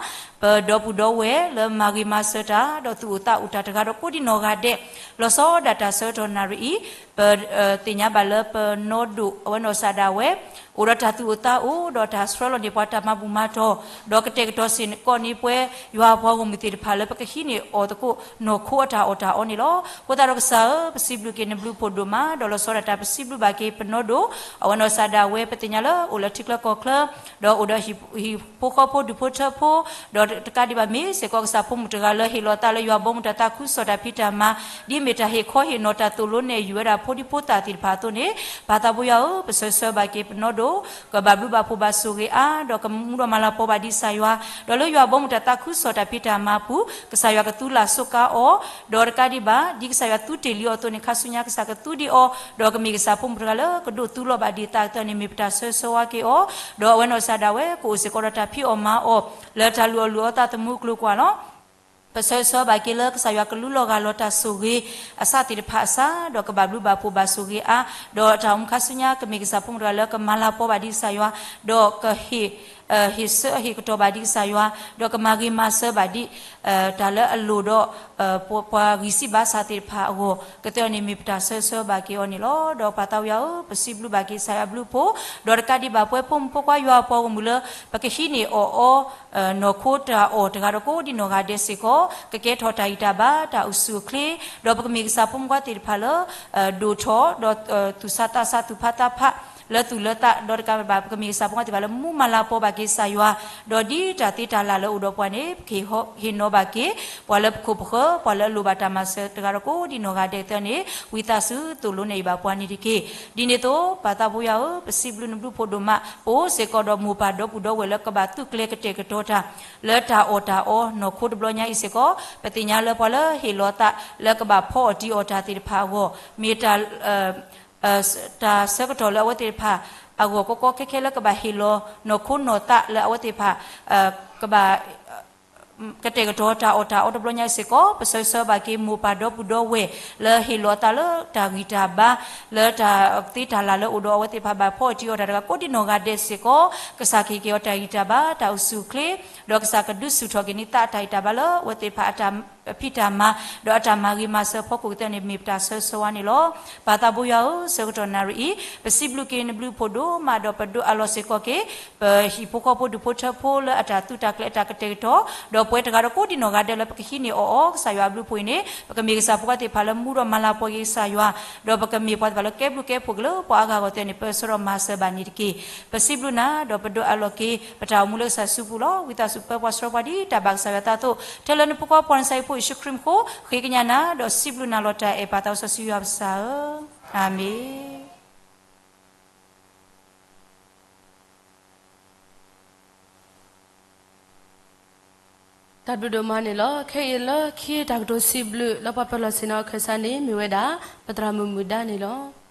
ပဒီပုၢ်ဒီဝဲၢ်လၢမၤဂ့ၤမၤစၢၤတၢ် ဒီးသူၣ်အိၣ်သးအိၣ်တၢ်တဂၤဒီးကိးဒံနီၢ်ဂၤဒဲး လီၤဆီဒၣ်တၢ်ဆၢကတီၢ်နၣ်ရံၣ်အံၤ ပသ့ၣ်ညါဘၣ်လၢပနီၢ်ဒိၣ် အဝဲနီၢ်ကစၢ်ဒၣ်ဝဲ အိၣ်ဒီးတၢ်သူၣ်အိၣ်သးအိၣ် ဒီးတၢ်ဆှၢလီၤန့ၢ်ပှၤတၢ်မၤဘူၣ်မၤတီၢ် ဒီးကတဲာ်ကတီၤစ့ၢ်ကီးန့ၢ်ပှဲၤ ယွၤအပှၤဂီၢ်မုၢ်သ့ၣ်တဖၣ်လၢပကဟံးန့ၢ်အီၤသကိး နီၢ်ခိအတၢ်အီၣ်တၢ်အီန့ၣ်လီၤ. အဃိသတးဒီးကစၢ်ဧၢ, ပစံးဘျုးက့ၤနဘျုးဖးဒိၣ်မး ဒီးလီၤဆီဒၣ်တၢ်ပစံးဘျုးဘၣ်က့ၤပနီၢ်ဒိၣ် အဝဲနီၢ်ကစၢ်ဒၣ်ဝဲ ပသ့ၣ်ညါလၢအိၣ်လၢထံချၢကီၢ်ချၢ ဒီးအိၣ်ဒီးဟံၣ်ဖိဃီဖိဒူၣ်ဖိထၢဖိ ဒီးတကးဒံးဘၣ်မ့ၢ်စ့ၢ်ကီးကစၢ်ဖိမုၣ်တဂၤလၢဟ့ၣ်လီၤသးလၢယွၤဘီမုၢ်တၢ်သးခုကစီၣ် တၢ်ဖံးတၢ်မၤ ဒ်မ့ၢ်တၢ်ဟ့ၣ်ခီဟ့ၣ်နီၤတၢ်သိၣ်လိနဲၣ်ယုၢ်ဝဲဒၣ်ဖိဒံဖိသၣ်သ့ၣ်တဖၣ်အသိးန့ၣ် ပၢ်သးဘိယွၤဧၢ, ပဆၢဆၢဘၣ်က့ၤပနီၢ်ဒိၣ် ကဘၣ်ဘျုးဘၣ်ဖှိၣ်ဘၣ်ဆိၣ်ဂ့ၤအါ ဒီးကမူဒီးမၤလၤကပီၤဘၣ်ဒံးကစၢ်ယွၤ ဒီးလၢယွၤဘီမုၢ်တၢ်သးခုကစီၣ်တၢ်ဖံးတၢ်မၤအပူၤ ကစၢ်ယွၤကသူလၢ်စိးကါအီၤ ဒီးတကးဒံးဘၣ် ဒ်ကစၢ်ယွၤသူတ့ၢ်လံအီၤအသိးန့ၣ် ခါဆူညါကစၢ်ကသူဒံးအီၤ ဒီးကမ့ၢ်ကစၢ်ဖိမုၣ်တဂၤလၢကဒိးသူလီၤဘၣ်ဒံးသးအသိးန့ၣ် မ့ၢ်ပတၢ်ဆၢဆၢဝါက့ၤအီၤ ဒီးအဝဲနီၢ်ကစၢ်ဒၣ်ဝဲ ကအိၣ်စ့ၢ်ကီးဒီးတၢ်ဖံးအီၣ်မၤအီၣ် လၢတၢ်လုၢ်အီၣ်လုၢ်အီသးသမူအကျိၤကွာ်လီၤ. ပဆၢဂ့ၤဆၢဝါဘၣ်က့ၤလၢကစၢ်ယွၤကလူလီၤဂၢ်လီၤတၢ်ဆိၣ်ဂ့ၤအစးသ့ၣ်တဖၣ်အစး, ဒီးကဘၣ်ဘျုးဘၣ်ဖှိၣ်ဘၣ်ဆိၣ်ဂ့ၤအါ, ဒီးတၢ်အိၣ်မူခါဆူညါကမ့ၢ်ကစၢ်ဖိမုၣ်တဂၤလၢကမၤလၤပီဘၣ်ဒံးကစၢ်ယွၤ, ဒီးကဟ့ၣ် ဟ့ၣ်ဆၢဟ့ၣ်ကတီၢ်ဘၣ်ဒံးကစၢ်ယွၤ, ဒီးကမၤဂ့ၤမၤစၢၤဘၣ်ဒံး တၢ်လၢအလိၣ်ဒီး ပှၤဂံၢ်စၢ်ဘါစၢ်သ့ၣ်တဖၣ်အဂီၢ်, ကသ့အီၤန့ၣ် မ့ၢ်ပတၢ်ဆၢဂ့ၤဆၢဝါဘၣ်က့ၤအီၤန့ၣ်လီၤ. ဒီးပၢ်သးဝံယွၤဧၢ, ပစံးဘျုးဘၣ်က့ၤကစၢ်ယွၤအဘျုးအဖှိၣ်, ဒီးတကးဒံးဘၣ်ပဝဲဖိမုၣ်ဖိခွါယွၤအပှၤဂီၢ်မုၢ်လၢ ပကဟံးန့ၢ်အီၣ်အီ နီၢ်ခိတၢ်အီၣ်တဂၤဒီးကိးဒံးနီၢ်ဂၤဒဲးစ့ၢ်ကီး, ကကဲထီၣ်တၢ်ဂံၢ်တၢ်ဘါ တၢ်အိၣ်ဆူၣ်အိၣ်ချ့, ဒီးပကမ့ၢ်ကစၢ်ဖိမုၣ်ဖိခွါသ့ၣ်တဖၣ်လၢ ဒိၣ်ထီၣ် ဒီးသူၣ်ဆါသးဆါသူၣ်ဖးသးဖး လၢသူၣ်လၢသး, ဒီးတကးဒံးဘၣ်ပကမ့ၢ်ကစၢ်ဖိမုၣ်ဖိခွါသ့ၣ်တဖၣ်လၢမူမၤလၤပီဘၣ်က့ၤကစၢ်ယွၤ, ဒီးဒ်တၢ်သ့တၢ်လၢ်လၢအိၣ်ဒီးပှၤန့ၣ် ပကဟ့ၣ်နီၤဘၣ်က့ၤ ပှၤလၢပခိၣ်ပဃၢၤ ပှၤလၢအလိၣ်ဘၣ်တၢ်မၤစၢၤတဂၤဒီးကိးဒံးနီၢ်ဂၤဒဲးသ့ၣ်န့ၣ် ဝံသးစူၤသိၣ်လိနဲၣ်အံၤဘၣ်ပှၤန့ၣ်တက့ၢ်. ဒ်န့ၣ်အသိး ပၢ်သးဝံယွၤဧၢ, ပစံးဘျုးနဘျုးဖှိၣ်ဒိၣ်မး, ပအိၣ်စ့ၢ်ကီးဒီးမိၢ်ပၢ်ဒီပုၢ်ဒီဝဲၢ်လၢကဘၣ်သုးကျဲၤကတဲာ်ကတီၤတၢ် လၢတၢ်အီၣ်တၢ်အီနီၢ်ခိတဘျီညါအံၤစ့ၢ်ကီး, ပသ့ၣ်ညါလၢပှၤလၢဟ့ၣ်လီၤသးလၢကဘၣ်ဖီအီၣ်တံၤအီၣ်တၢ်သ့ၣ်တဖၣ်အဂီၢ်, မ့ၢ်တၢ် တၢ်ဆၢကတီၢ်လၢအဝဲသ့ၣ်တဖၣ်အဂီၢ် ကီကီခဲခဲလၢကဘၣ်ဟ့ၣ်လီၤနီၢ်ခိနီၢ်သးလၢအဝဲသ့ၣ်တဖၣ် ကဘၣ် ကတဲာ်ကတီၤတၢ်အီၣ်တၢ်အီတဘျီညါစ့ၢ်ကီး, ပဆၢဂ့ၤဆၢဝါဘၣ်က့ၤမိၢ်ပၢ်ဒီပုၢ်ဒီဝဲၢ် လၢဟ့ၣ်လီၤအသးလၢတၢ်ဂံၢ်တၢ်ဘါ, လၢတၢ်သ့တၢ်လၢ်လၢအိၣ်ဒီးအဝဲသ့ၣ်တဖၣ်ဘၣ်ဖီအီၣ်တံၤအီၣ်တၢ်တဂၤကိးဒံးနီၢ်ဂၤဒဲးစ့ၢ်ကီး, ကစၢ်ကဟ့ၣ်က့ၤအီၤတၢ်ဂံၢ်တၢ်ဘါ တၢ်အိၣ်ဆူၣ်အိၣ်ချ့, ဒီးကစၢ်ကဒုးဆူၣ်ထီၣ်က့ၤန့ၢ်သးတၢ်ဂံၢ်တၢ်ဘါလၢအဝဲသ့ၣ်တဖၣ်အတၢ်ဖံးတၢ်မၤ, ဒီးအတၢ်မၤဂ့ၤမၤစၢၤအဖီခိၣ်ကသ့န့ၣ် မ့ၢ်ပတၢ်ဆၢဂ့ၤဆၢဝါန့ၣ်လီၤ. ပၢ်သးဘိယွၤဧၢ, ဆၢကတီၢ်နၣ်ရံၣ်အံၤ ပစံးဘျုးက့ၤနဘျုးဖှိၣ်ဒိၣ်မး ဒီးပဒိးအးလီၤစ့ၢ်ကီးက့ၤ ပဟံၣ်ဖိဃီဖိဒူၣ်ဖိထၢဖိလၢအတၢ်သုးတၢ်ကျဲၤအတၢ်ကတဲာ်ကတီၤ, ဒီးပဝဲတဂၤဒီးကိးဒံးနီၢ်ဂၤဒဲးလၢပကဟံးန့ၢ်အီၣ်အီကစၢ်ယွၤအဘျုးအဖှိၣ်အံၤန့ၣ် ပကမ့ၢ်ကစၢ်ဖိခွါသ့ၣ်တဖၣ်လၢမူဒီးမၤလၤပီက့ၤကစၢ်ယွၤ, ဒီးပကမ့ၢ်ပှၤသ့ၣ်တဖၣ်လၢကဲဘျုးကဲဖှိၣ်က့ၤလၢပှၤအါဂၤအဂီၢ်သ့ၣ်န့ၣ် ပၢဆှၢဒီးမၤစၢၤဘၣ်န့ၣ်တက့ၢ်. ပစံးဘျုးနၤ ဒီးပဒိးအးလီၤက့ၤ ပတၢ်အိၣ်မူလၢကစၢ်စုပူၤလီၤ. ဝံသးစူၤပၢပှၤဆှၢပှၤဒ်တၢ်ဘၣ်ကစၢ်ယွၤအသးအသိး, ထဲလၢနဖိခွါပှၤနစၤယံဖိယ့ၣ်ၡူးခရံာ်မူခိၣ် ဃ့ကညးနၤ ဒီးစံးဘျုးနၤလီၤတၢ်အဲၣ်ပၢ်သးစီဆှံယွၤပစၢ်ဧၢ, အၤမ့ၣ်. တၢ်ဘျုးဒိၣ်မးန့ၣ်လီၤ. ခဲအံၤလၢခံတၢ်ကတိၤစံးဘျုးလၢပှၤပၢၤလီၢ်ဆ့ၣ်နီၤအခၢၣ်စးန့ၣ် မ့ၢ်ဝဲဒၣ် ပသရၣ်မုၣ်မုၢ်ဒါန့ၣ်လီၤ.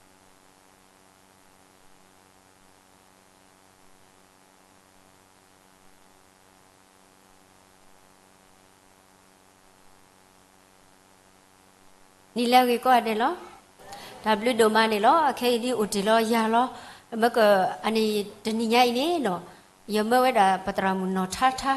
နံၤလၢအဂ့ၤကိးဂၤဒဲးလီၤ. တၢ်ဘျုးဒိၣ်မးန့ၣ်လီၤ. အခဲအံၤဒ်အိၣ်တ့ၢ်လီၤယၤလီၤ. မ့ၢ်က အန့ၣ်တနံၤညါအံၤန့ၣ်နီၤ, ယမၢဝဲဒၣ်ပသရၣ်မုၣ်နီၢ်ထါထါ,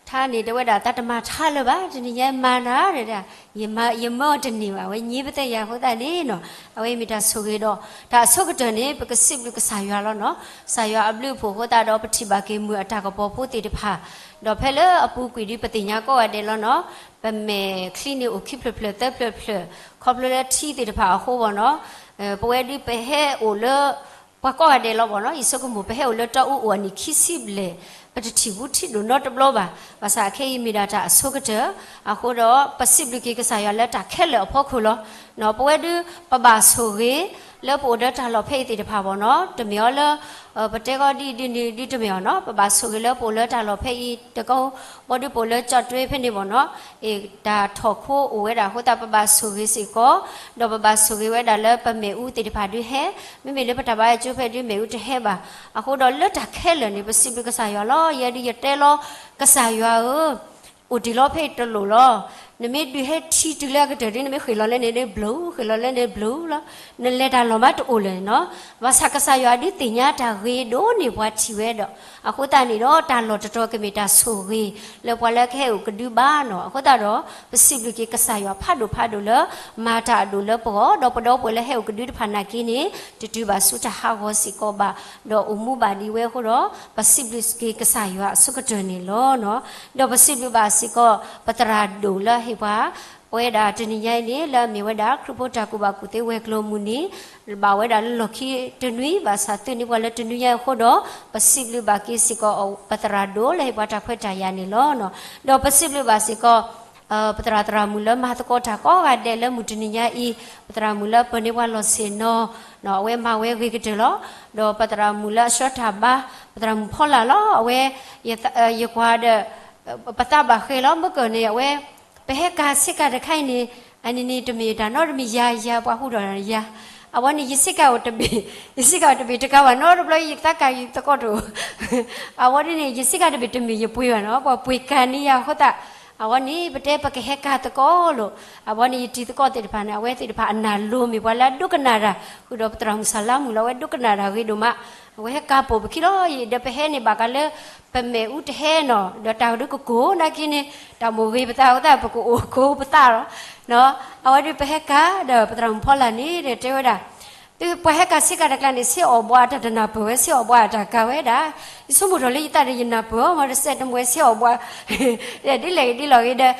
ထါန့ၣ်တဲဝဲဒၣ်သးတမၤထါလၢၤဘၣ်, တနံၤညါမၤနၤ, ယမၢအီၤတန့ၢ်ဘၣ်, အဝဲညါပသဲယၤအဃိသတးန့ၣ်နီၤ, အဝဲမ့ၢ်တၢ်ဆိၣ်ဂ့ၤဒီး တၢ်အဆိကတၢၢ်န့ၣ် ပကစံးဘျုးကစၢ်ယွၤလီၤနီၤ. ကစၢ်ယွၤအဘျုးအဖှိၣ်အဃိသတးဒီး ပထံၣ်ဘၣ်က့ၤမုၢ်အတၢ်ကပီၤဖိသ့ၣ်တဖၣ်, ဒီးဖဲလၢအပူၤကွံာ်ဒ်ပသ့ၣ်ညါကိးဂၤဒဲးလီၤနီၤ, ပမဲာ်ချံန့ၣ်အိၣ်ခံဖျၢၣ်ဖျၢၣ်သၢဖျၢၣ်ဖျၢၣ်, ခီဖျိလၢထံသ့ၣ်တဖၣ်အဃိဘၣ်နီၤ, ပဝဲဒ်ပဟဲအိၣ်လၢ ပှၤကိးဂၤဒဲးလီၤဘၣ်နီၤ, ယဆိကမိၣ် ပဟဲအိၣ်လၢတီအူအိၣ်အနံၣ်ခံဆံဘျဲၣ်, ပတထံၣ်ဘူးထံၣ်ဒိၣ်နီတဘျီဘၣ်. ဘၣ်ဆၣ်အခဲအံၤမ့ၢ်ဒၣ်တၢ်အဆိကတၢၢ်, အဃိဒီး ပစံးဘျုးက့ၤကစၢ်ယွၤလၢတၢ်ခဲလၢာ်အဖီခိၣ်လီၤ. ပဝဲဒ် ပဘၣ်ဆိၣ်ဂ့ၤ လၢပအိၣ်လၢတၢ်လီၢ်ဖဲအံၤသ့ၣ်တဖၣ်ဘၣ်နီၤ, တမ့ၢ်အီၤလၢ ပတဲဂီၢ်ဒ်ဒ်န့ၣ်ဒ်တမ့ၢ်အီၤနီၤ, ပဘၣ်ဆိၣ်ဂ့ၤလၢပအိၣ်လၢတၢ်လီၢ်ဖဲအံၤတကီ, ဘၣ်ဒ်ပအိၣ်လၢကၠီၣ်တွ့ဖဲန့ၣ်ဘၣ်နီၤ, တၢ်ထီၣ်ခိအိၣ်ဝဲဒၣ်အဃိသတး ပဘၣ်ဆိၣ်ဂ့ၤစ့ၢ်ကီး, ဒီးပဘၣ်ဆိၣ်ဂ့ၤဝဲဒၣ်လၢပမ့ၣ်အူသ့ၣ်တဖၣ်ဒုးဟဲ, မ့မ့ၢ်လၢပတၢ်ဘါယွၤကၠိဖဲဒုးမ့ၣ်အူတဟဲဘၣ်. အဃိဒီးလၢတၢ်ခဲလၢာ်န့ၣ် ပစံးဘျုးကစၢ်ယွၤလီၤ. ယဲဒုးယတဲလီၤ, ကစၢ်ယွၤဧၢ, အိၣ်တ့ၢ်လီၤဖဲအံၤတလိၣ်လီၤ. နမ့ၢ်ဒုးဟဲထံတုၤလၢအကတၢၢ်ဒ် နမ့ၢ်ဃ့ၢ်လီၤလၢန့ၣ်ဒ်ဘျုး, ဃ့ၢ်လီၤလၢန့ၣ်ဘျုးလီၤ. နလဲၤတၢ်လီၢ်မးတအိၣ်လၢၤနီၤ. ဘၣ်ဆၣ်ကစၢ်ယွၤဒုးသ့ၣ်ညါတၢ်ဂ့ၤဒိၣ်န့ၢ်ပှၤထံၣ်ဝဲဒီး, အဃိသတးန့ၣ်ဒီး တၢ်လီၢ်တတီၤကမ့ၢ်တၢ်ဆိၣ်ဂ့ၤ လၢပှၤလၢကဟဲအိၣ်ကဒုဘၣ်နီၤ. အဃိသတးဒီး ပစံးဘျုးက့ၤကစၢ်ယွၤဖးဒိၣ်ဖးဒိၣ်လၢ မၤတၢ်အဒိၣ်လၢပဂီၢ်, ဒီးပဒီပုၢ်ဝဲၢ်လၢဟဲအိၣ်ကဒုတဖၣ်နာ်က့န့ၣ် တတုၤဘၣ်ဆူတၢ်ဟးဂီၤစ့ၢ်ကီးဘၣ်, ဒီးအိၣ်မူဘၣ်ဒံးဝဲအဃိဒီး ပစံးဘျုးက့ၤကစၢ်ယွၤအဆိကတၢၢ်န့ၣ်လီၤ. ဒီးပစံးဘျုးဘၣ်စ့ၢ်ကီး ပသရၣ်ဒိၣ်လၢဟ့ၣ်ပှၤ ပဝဲဒၣ်တနံၤညါအံၤန့ၣ် လၢအမ့ၢ်ဝဲဒၣ် ခရံာ်ဖိတၢ်ကူၣ်ဘၣ်ကူၣ်သ့ဝဲၤကျိၤမုၢ်နံၤ ဘၣ်ဝဲဒၣ်လၢလီၢ်ခံတနွံ ဘၣ်ဆၣ်သုးန့ၢ်ပှၤလၢတနွံညါအံၤအဃိဒီး ပစံးဘျုးဘၣ်က့ၤစ့ၢ်ကီး ပသရၣ်ဒိၣ်လၢဟ့ၣ်ပှၤတၢ်ခွဲးတၢ်ယာ်န့ၣ်လီၤ. ဒီးပစံးဘျုးဘၣ်စ့ၢ်ကီး ပသရၣ်သရၣ်မုၣ်လၢမၤသကိးတၢ်ကိးဂၤဒဲးလၢမုၢ်တနံၤညါအံၤ, ပသရၣ်မုၣ်လၢပၢၤန့ၢ်ပှၤလီၢ်ဆ့ၣ်နီၤ, အဝဲမၤဝဲဂ့ၤကတၢၢ်လီၤ. ဒီးပသရၣ်မုၣ်လၢအဆှၢတၢ်ဘါ, ပသရၣ်မုၣ်ဖီလာ်လီၤ. အဝဲ ယကွၢ်ဒီး ပသးဘၣ်ဃဲၤလီၤ မ့ၢ်ကၢၢ်န့ၣ် အဝဲ ပဟဲကၤဆ့ကၤတခါအံၤန့ၣ် အန့ၣ်န့ၣ်တမ့ၢ်တၢ်နီတမံၤယၤယၤ ပှၤဟူထီၣ်ယၤ, အဝဲန့ၣ် ယဆ့ကၤအိၣ်တဘ့ၣ်, ယဆ့ကၤအိၣ်တဘ့ၣ်တကးဘၣ်နီတဘျီ ယသးကၤယသကိးတအိၣ်, အဝဲဒ်န့ၣ် ယဆ့ကၤတဘ့ၣ်တမ့ၢ်ယပှ့ၤဘၣ်နီၤ ပှၤပှ့ၤကၤန့ၢ်ယၤအဃိသတး အဝဲန့ၣ် ပတဲပကဟဲကၤသကိးလိၤ, အဝဲန့ၣ်ယတံၤသကိးသ့ၣ်တဖၣ်န့ၣ် အဝဲသ့ၣ်တဖၣ်အနၢ်လိၤမ့ၢ်ပှၤလၢအဒိကနၣ်တၢ်, ဃုာ်ဒီးပသရၣ်မုၣ်စၢ်လါမုၣ်လီၤ အဝဲဒိကနၣ်တၢ်ဂ့ၤဒိၣ်မး, အဝဲဟဲကၤပိာ်ပခံလီၤ. ယဒီးပဟဲန့ၣ်ဘၣ်ဃးလၢ ပမဲာ်အူတဟဲနီၤ, ဒီးတၢ်ကဒုကကိၢ်နာ်က့န့ၣ် တၢ်မိၣ်ဂ့ၤပသးအဃိသတး ပကအိၣ်ကိၢ်ပသးလီၤ. အဝဲဒုးပဟဲကၤဒီးပသရၣ်မုၣ်ဖီလာ်န့ၣ် တဲဝဲဒၣ် သုပှၤဟဲကၤဆ့ကၤတကျါန့ၣ် ဆ့အီၣ်ဘှါအတၢ်တနၢ်ပၢၢ်ဝဲ ဆ့အီၣ်ဘှါအတၢ်ကၤဝဲဒၣ်, ယဆိကမိၣ်ထီၣ်လၢယသးဒီးယနၢ်ပၢၢ်အီၤမး တစဲးတမှဲၤဆ့အီၣ်ဘှါ, ဒ်လဲၣ်ဂ့ၤဒ်လဲၣ်ဂ့ၤဒီး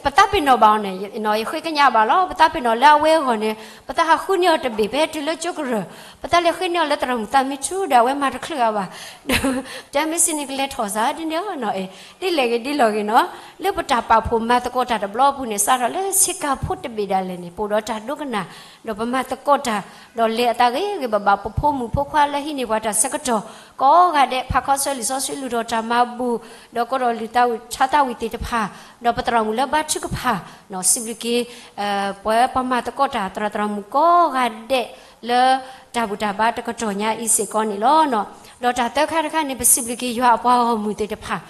ပသးပ့ၤနီၣ်ဘၣ်အီၤန့ၣ် ယဃ့ကညးဘၣ်လီၤ. ပသးပ့ၤနီၣ်လၢအဝဲအဂီၢ်န့ၣ် ပသးဟးဃုန့ၢ်အီၤတဘ့ၣ် ပဟဲတုၤလၢကၠိကရၢၢ်, ပသးလဲၤဃ့န့ၢ်အီၤလၢသရၣ်မုၣ်သးမံထူဒီး အဝဲမၤတချုးအါဘၣ်, ဒီးတဲမ့ၢ်စံးန့ၣ်ကလဲၤထီၣ်စးဒ်န့ၣ်အီၤနီၤ, ဒ်လဲၣ်ဂ့ၤဒ်လဲၣ်ဂ့ၤနီၤ, လၢပတၢ်ပာ်ဖှိၣ်မၤသကိးတၢ်တဘျီအပူၤန့ၣ် စးထီၣ်လၢဆ့ကၤဖိတဘ့ၣ်ဒၣ်လဲာ်န့ၣ် ပအိၣ်ဒီးတၢ်ဒိကနၣ်, ဒီးပမၤသကိးတၢ်, ဒီးလဲၤအသးဂ့ၤဂ့ၤဘၣ်ဘၣ် ပဖိမုၣ်ဖိခွါလၢဟံးန့ၢ်ပှၤတၢ်ဆၢကတီၢ် ကိးဂၤဒဲး ဖးခီဆၢလံာ်စီဆှံ လုၢ်ထီၣ်တၢ်မၤဘူၣ်, ဒီးကိးထီၣ်လုၢ်တၢ်ဝံၣ်ထါသးဝံၣ်သ့ၣ်တဖၣ်, ဒီးပသရၣ်မုၣ်လၢဘါထုကဖၣ်, စံးဘျုးက့ၤ ပှၤပှၤမၤသကိးတၢ် သရၣ်သရၣ်မုၣ်ကိးဂၤဒဲးလၢ တၢ်ဘူၣ်တၢ်ဘါတကတီၢ်ညါအံၤစ့ၢ်ကီးန့ၣ်လီၤ. ဒီးတၢ်သၢခါတခါန့ၣ် ပစံးဘျုးက့ၤယွၤအပှၤဂီၢ်မုၢ်သ့ၣ်တဖၣ်,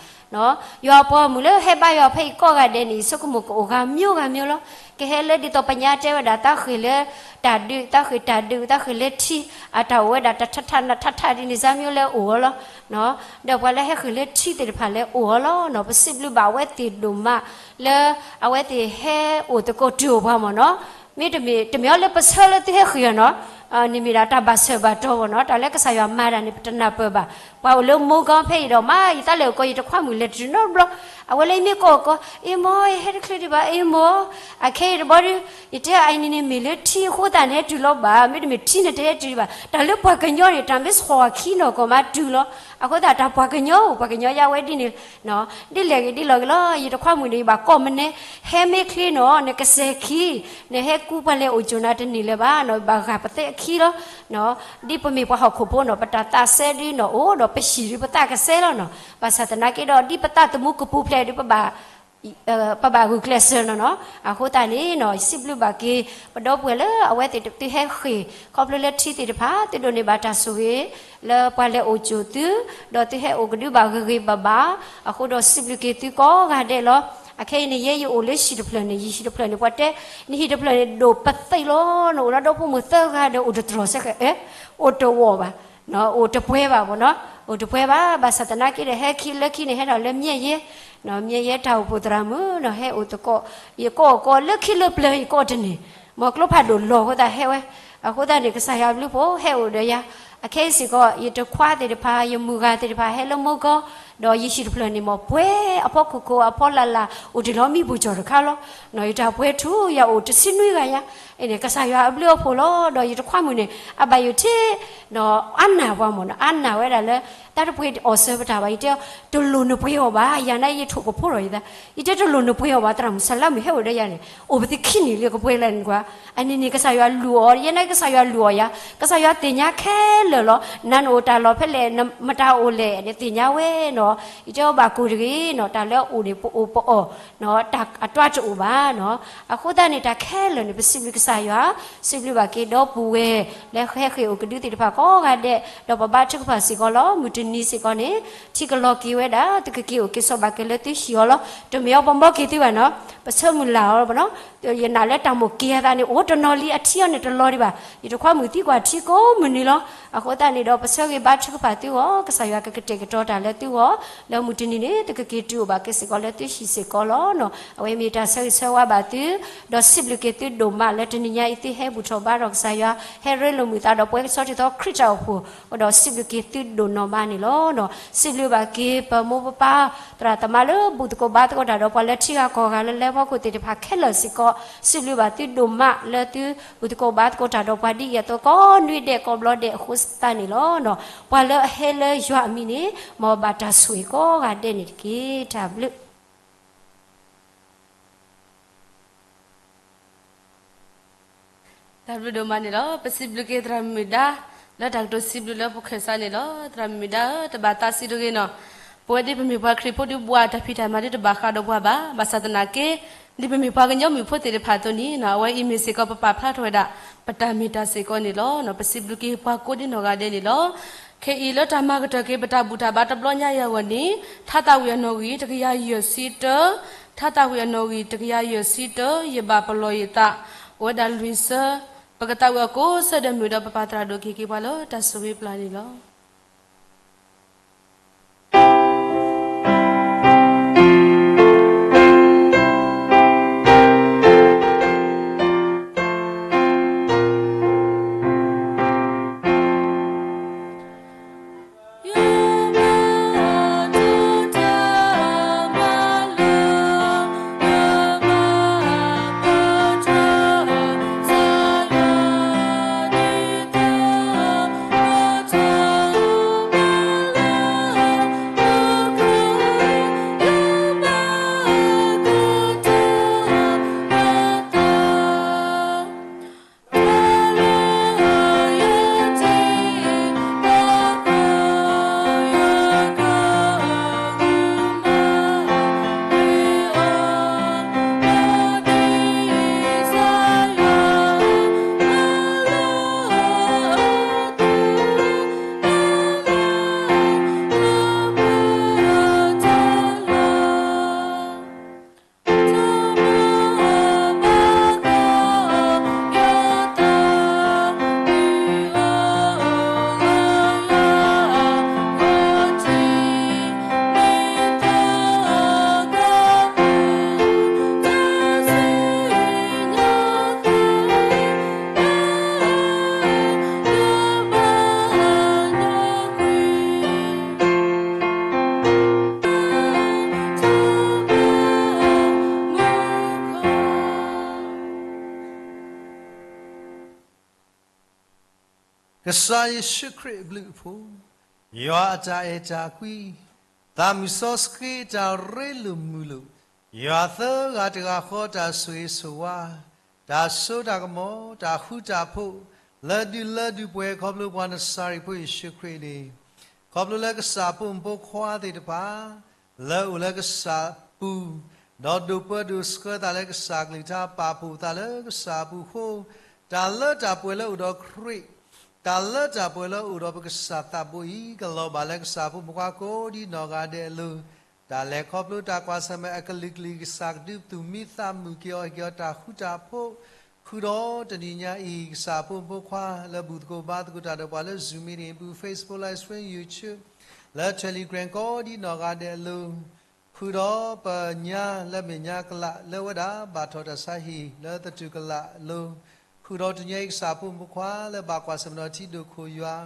ယွၤအပှၤဂီၢ်မုၢ်လၢဟဲဘါယွၤဖဲအံၤကိးဂၤဒဲးန့ၣ် ယဆိကမိၣ်ကအိၣ်ဂၤမျိုးဂၤမျိုးလီၤ. ကဟဲလၢဒ်သိးပညါတဲဝဲဒၣ် သးဃ့ၢ်လၢတၢ်ဒုး သးဃ့ၢ်တၢ်ဒုး သးဃ့ၢ်လၢထံ, အတၢ်အိၣ်ဝဲဒၣ်တၢ်ထးထးနးထးထးဒ်န့ၣ် စၢ်မျိုးလၢအိၣ်အီၤလီၤ. ဒီးပှၤလၢဟဲဃ့ၢ်လၢထံသ့ၣ်တဖၣ်လၢအိၣ်အီၤလီၤ. ပစံးဘျုးဘၣ်အဝဲသ့ၣ်ဒိၣ်မးလၢ အဝဲသ့ၣ်ဟဲအိၣ်သကိးတုၤအိၣ်ပှၤမ့ၢ်နီၤ, မ့တမ့ၢ် တမ့ၢ်အီၤလၢပဆၢလၢသုဟဲဃ့ၢ်အီၤနီၤ, န့ၣ်မ့ၢ်ဒၣ်တၢ်ဘၣ်ဆၢဘၣ်တီၤမ့ၢ်နီၤ, တၢ်လၢကစၢ်ယွၤမၤတၢ်န့ၣ် ပတနၢ်ပၢၢ်ဘၣ်. ပှၤအိၣ်လၢမိၢ်ကီဖဲအံၤဒီး မ့ၢ်ယသးလဲၤအိၣ်ကီး ယတခွါမုၣ်လဲၤတုၤနီတဘျီ, အဝဲလၢယမ့ၢ်ကိးကီး အ့မိၢ် ယဟဲတချုးဒံးဘၣ် အ့မိၢ်, အခဲအံၤတဘျီဒီး ယတဲအအံၤန့ၣ်န့ၣ်မ့ၢ်လၢထံအဃိသတးန့ၣ် ဟဲတုၤလီၤဘၣ်, မ့တမ့ၢ်ထံန့ၣ်တဟဲတုၤဘၣ်. တၢ်လၢပှၤကညီန့ၣ် တၢ်မ့ၢ်ဆီၣ်အခံနီၢ်ကီၢ်မးတုၤလီၤ. အဃိသတးတၢ်ပှၤကညီအိၣ် ပှၤကညီယါဝဲဒ်န့ၣ် ဒ်လဲၣ်ဂ့ၤဒ်လဲၣ်ဂ့ၤလီၤ. ယတခွါမုၣ်န့ၣ် ယဘၣ်ကိးမနုၤ, ဟဲမ့ၢ်ချ့နီၤ နကစဲၤခံ, နဟဲကူပှၤလဲၤအိၣ်ကၠိနၤတန့ၢ်လၢၤဘၣ်နီၤ, ဘၣ်ဂာ်ပသဲအခံလီၤ. ဒ်ပမ့ၢ်ပှၤဟီၣ်ခိၣ်ဖိနီၤ ပတၢ်သးစဲဒုးနီၤ အိၣ်ဒီးပဟံၣ်ဒုးပသးကစဲလီၤနီၤ. ဘၣ်ဆၣ်သနာ်က့ဒီး ဒ်ပသးသမူကပူၤဖျဲးဒုး ပဘၣ်ဂုာ်ကျဲးစၢးနီၤနီၤ. အဃိသတးန့ၣ်နီၤ ယစံးဘျုးဘၣ်က့ၤ ပဒီပုၢ်ဝဲၢ်လၢအဝဲသ့ၣ်သုဟဲဃ့ၢ် ခီဖျိလၢထံသ့ၣ်တဖၣ် သုဒိးန့ၢ်ဘၣ်တၢ်ဆိၣ်ဂ့ၤ လၢပှၤလဲၤအိၣ်ကၠိသု, ဒီးသုဟဲအိၣ်ကဒုဘၣ်ဂ့ၤဂ့ၤဘၣ်ဘၣ်, အဃိဒီးစံးဘျုးက့ၤသုကိးဂၤဒဲးလီၤ. အခဲအံၤန့ၣ် ယဲယအိၣ်လၢဟံၣ်တဖျၢၣ်န့ၣ် ယဟံၣ်တဖျၢၣ်န့ၣ် ပှၤတဲ နဟံၣ်တဖျၢၣ်န့ၣ် ဒိၣ်ပသ့လီၤ, နအိၣ်ဒီးဒီဖိမိၢ်သၢဂၤဒီး အိၣ်တတြီၤစဲဃဲး, အိၣ်တဝီၢ်ဘၣ်, အိၣ်တပှဲၤဘၣ်မ့ၢ်နီၤ, အိၣ်တပှဲၤဘၣ်. ဘၣ်ဆၣ်သနာ်က့ဒီး ဟဲခံလၢခံန့ၣ် ဟဲထီၣ်လၢမၠဲၣ်ယဲ, မၠဲၣ်ယဲတၢ်အိၣ်ဖှိၣ်သရၣ်မုၣ်နီၤ ဟဲအိၣ်သကိး, ယကိးအကိးလၢခံလၢပျၢၤ ယကိးတန့ၢ်, မ်ကျိဖးဒိၣ်လီၤအဃိသတးဟဲဝဲ, အဃိသတးန့ၣ် ကစၢ်ယွၤအဘျုးဖှိၣ် ဟဲအိၣ်ဒီးယၤ, အခဲအံၤစ့ၢ်ကီး ယတခွါသ့ၣ်တဖၣ် ယမုၢ်ဂၤသ့ၣ်တဖၣ် ဟဲလၢမိၢ်ကီၢ်, ဒီးယဟံၣ်တဖျၢၣ်န့ၣ် မ်ပှဲၤအဖီခိၣ်ခိၣ်အဖီလာ်လာ် အိၣ်တ့ၢ်လီၤမံပူၤကၠီၣ်တခါလီၤ. ယတၢ်ပှဲၤထူယၤအိၣ်တဆံနွံဂၤညါ, န့ၣ် ကစၢ်ယွၤအဘျုးအဖှိၣ်လီၤ. ဒီးယတခွါမုၣ်န့ၣ် အဘၣ်ယိၣ်ထံ အါနၢ်ပှၤမ့ၢ်နီၤ, အါနၢ်ဝဲဒၣ်လၢ တၢ်တပှဲၤအီၤစၢၤပတၢ်ဘၣ်. ယတဲအီၤ တလိၣ်နပှဲၤအီၤဘၣ်, ယၤန့ၣ် ယထိၣ်ကဖိဒီးယသး, ယတဲတလိၣ်နပှဲၤအီၤဘၣ်, သရၣ်မုၣ်စၢ်လါမုၣ်ဟဲအိၣ်ဒီးယၤန့ၣ် အိၣ်ပသ့ခံနံၣ်လံကပှဲၤလၢန့ၣ်ကွၢ်, အန့ၣ်န့ၣ် ကစၢ်ယွၤလူၤအီၤ, ယဲန့ၣ် ကစၢ်ယွၤလူၤအီၤယၤ, ကစၢ်ယွၤသ့ၣ်ညါခဲလၢာ်လီၤ. နၤနအိၣ်တၢ်လီၢ်ဖဲလဲၣ်, နမတၤအိၣ်လဲၣ်န့ၣ် သ့ၣ်ညါဝဲနီၤ. ယတဲအီၤဘၣ်ကိၢ်တဂ့ၤနီၤ, တၢ်လၢအအိၣ်န့ၣ်ပအိၣ်ပအီၣ် တၢ်အတွါတအိၣ်ဘၣ်နီၤ. အဃိသတးန့ၣ် တၢ်ခဲလၢာ်န့ၣ် ပစံးဘျုးကစၢ်ယွၤ, စံးဘျုးဘၣ်က့ၤဒီပုၢ်ဝဲၢ် လၢဟဲဃ့ၢ်အိၣ်ကဒုသ့ၣ်တဖၣ်ကိးဂၤဒဲး, ဒီးပဘါထုကဖၣ်စ့ၢ်ကီးလီၤ. မုၢ်တနံၤစ့ၢ်ကီးန့ၣ် ထံကလီၤက့ၤဝဲဒၣ်, သုကက့ၤအိၣ်က့ၤဆိးဘၣ်က့ၤလၢသုဟံၣ်အီၤလီၤ. တမ့ၢ်အီၤပမီက့ၤသုဘၣ်နီၤ, ပဆၢမုၢ်လၢ်အီၤလီၤနီၤ. ယနာ်လၢတၢ်မိၣ်က့ၤအသးန့ၣ် အိၣ်တနီၤလံ အထံအီၤန့ၣ်တလီၤဒံးဘၣ်. ယတခွါမုၣ်သံကွၢ်ထံကိးမုၢ်နံၤလီၤ. အဃိသတးန့ၣ်ဒီး ပဆၢဂ့ၤဘါထုကဖၣ်သုဂီၢ်, ကစၢ်ယွၤကကတဲာ်ကတီၤတၢ်လၢသုဂီၢ်, လၢမုၢ်တနံၤန့ၣ် သုကက့ၤတုၤအိၣ်ဘၣ်က့ၤစ့ၢ်ကီးလၢသုဟံၣ်စ့ၢ်ကီးလီၤနီၤ. အဝဲမ့ၢ်တၢ်ဆၢဂ့ၤဆၢဝါဘၣ်သု, ဒီးစံးဘျုးက့ၤသုဒိၣ်မးလၢတနံၤညါအံၤ သုဟဲဘူၣ်ထီၣ်ဘါထီၣ်ကစၢ်ယွၤ, ဟဲရ့လိာ်မုာ်သးဒီးပှၤကဆီတံသီခရံာ်တၢ်အိၣ်ဖှိၣ်, ဒီးစံးဘျုးက့ၤသုဒိၣ်နီၢ်မးန့ၣ်လီၤနီၤ. စံးဘျုးဘၣ်က့ၤပမိၢ်ပပၢ် သရၣ်သမါလၢဘူၣ်သကိးဘါသကိးတၢ်ဒီးပှၤလၢထံဂၤကီၢ်ဂၤလၢလၢဖီခိၣ်သ့ၣ်တဖၣ်ခဲလၢာ်စ့ၢ်ကီး, စံးဘျုးဘၣ်သုဒိၣ်မးလၢသုဘူၣ်သကိးဘါသကိးတၢ်ဒီးပှၤဒ်အံၤအသိးကိးနွံဒဲးကိးဘျီဒဲးအဃိသတးန့ၣ်လီၤ. ပှၤလၢအဟဲလၢယွၤအမံၤန့ၣ် မ်အဘၣ်တၢ်ဆိၣ်ဂ့ၤကိးဂၤဒဲးန့ၣ်တက့ၢ်. တၢ်ဘျုး တၢ်ဘျုးဒိၣ်မးန့ၣ်လီၤ. ပစံးဘျုးက့ၤသရၣ်မုၣ်ဒါ လၢတၢ်ကတိၤစံးဘျုးလၢပခိၣ်စါန့ၣ်လီၤ. သရၣ်မုၣ်ဒါဧၢ, တဘၣ်သးစံးတဂ့ၤနီၤ. ပဝဲဒ်ပမ့ၢ်ပှၤခရံာ်ဖိဒုး ဘၣ်တၢ်ဖံးတၢ်မၤဒုးတဘၣ်ဃးဒီးပှၤဘၣ်. ဘၣ်ဆၣ်သနာ်က့ ဒ်ပမ့ၢ်ပှၤကညီမုၣ်ဖိသ့ၣ်တဖၣ်အသိးန့ၣ် အဝဲအံၤမ့ၢ်စ့ၢ်ကီး ပပာ်ဖျါထီၣ်ဝဲဒၣ် ပတၢ်မ့ၢ်တၢ်စ့ၢ်ကီးန့ၣ်လီၤ. ပစံးဘျုးက့ၤပှၤကိးဒ်နီၢ်ဂၤဒဲးန့ၣ်လီၤ. ခဲအံၤလၢတၢ်မၤကတၢၢ်က့ၤ ပတၢ်ဘူၣ်တၢ်ဘါတဘျီညါအံၤအဂီၢ်န့ၣ် ထါသးဝံၣ်အနီၣ်ဂံၢ် တကယၤယဲၢ်ဆံတၢ ထါသးဝံၣ်အနီၣ်ဂံၢ်တကယၤယဲၢ်ဆံတၢ, ယဘၣ်ပလီၢ်ယသး, အိၣ်ဝဲဒၣ်လွံၢ်ဆၢ, ပကသးဝံၣ်အီၤကိးဆၢဒဲးမုၢ်ဒီး ပပၢ်သရၣ်ဒိၣ်ကဟ့ၣ်က့ၤပှၤလၢတၢ်ဆိၣ်ဂ့ၤပျၢ်န့ၣ်လီၤ. ကစၢ်ယ့ၣ်ၡူးခရံာ်အဘျုးအဖှိၣ်, ယွၤအတၢ်အဲၣ်တၢ်ကွံ, သးမုၢ်စီဆှံအတၢ်ရ့လိာ်မုာ်လိာ်, ယွၤသၢဂၤတဂၤဃီတၢ်ဆိၣ်ဂ့ၤဆိၣ်ဝါ, တၢ်စိတၢ်ကမီၤ, တၢ်ဃူတၢ်ဖိး, လၢဒုးလၢဒုးပှဲၤခီဖျိပှၤနစၤရ့းဖိယ့ၣ်ၡူးခရံာ်န့ၣ်, ခီဖျိလၢကစၢ်ဖိမုၣ်ဖိခွါသ့ၣ်တဖၣ် လၢအိၣ်လၢကစၢ်ပူၤ, ဒီးဒိးပၢဒိးဆှၢသးလၢကစၢ်ကလုၢ်ကထါ ပာ်ဖှိၣ်သးလၢကစၢ်အပူၤအဃိ, တၢ်လၢတၢ်ပှဲၤလၢအိၣ်ဒီးခရံာ်, တၢ်လၢတၢ်ပှဲၤလၢအိၣ်ဒီးပကစၢ်သးဘိအံၤ ကလီၤဘၣ်လၢကစၢ်ဖိမုၣ်ဖိခွါကိးဒ်နီၢ်ဂၤဒဲးအလိၤ, တၢ်လဲၤခီဖျိတၢ်ကွၢ်ဆၢၣ်မဲာ်အကလုာ်ကလုာ် ကစၢ်ကဒုးသူၣ်မံသးမုာ်က့ၤအီၤ ဟ့ၣ်က့ၤအီၤတၢ်ဃူတၢ်ဖိး, ဃုာ်ဒီးတနံၤညါအံၤ ကစၢ်ဖိမုၣ်ဖိခွါလၢဘူၣ်သကိးဘါသကိးတၢ်ဒီးပှၤလၢ Zoom meeting အပူၤ Facebook Live Stream YouTube လၢ Telegram ကိးဒ်နီၢ်ဂၤဒဲးအလိၤ, ဃုာ်ဒီးပညါလၢမဲာ်ညါကလးလၢဝဲဒၣ်ဘၣ်ထီၣ်တၢ်ဆါဟံၣ်လၢသတူၢ်ကလာ်အလိၤ, ဃုာ်ဒီးတနံၤညါအံၤကစၢ်ဖိမုၣ်ဖိခွါလၢဘၣ်ကွၢ်ဆၢၣ်မဲာ်ဒီးထံဒိၣ်ခိၣ်ယွၤ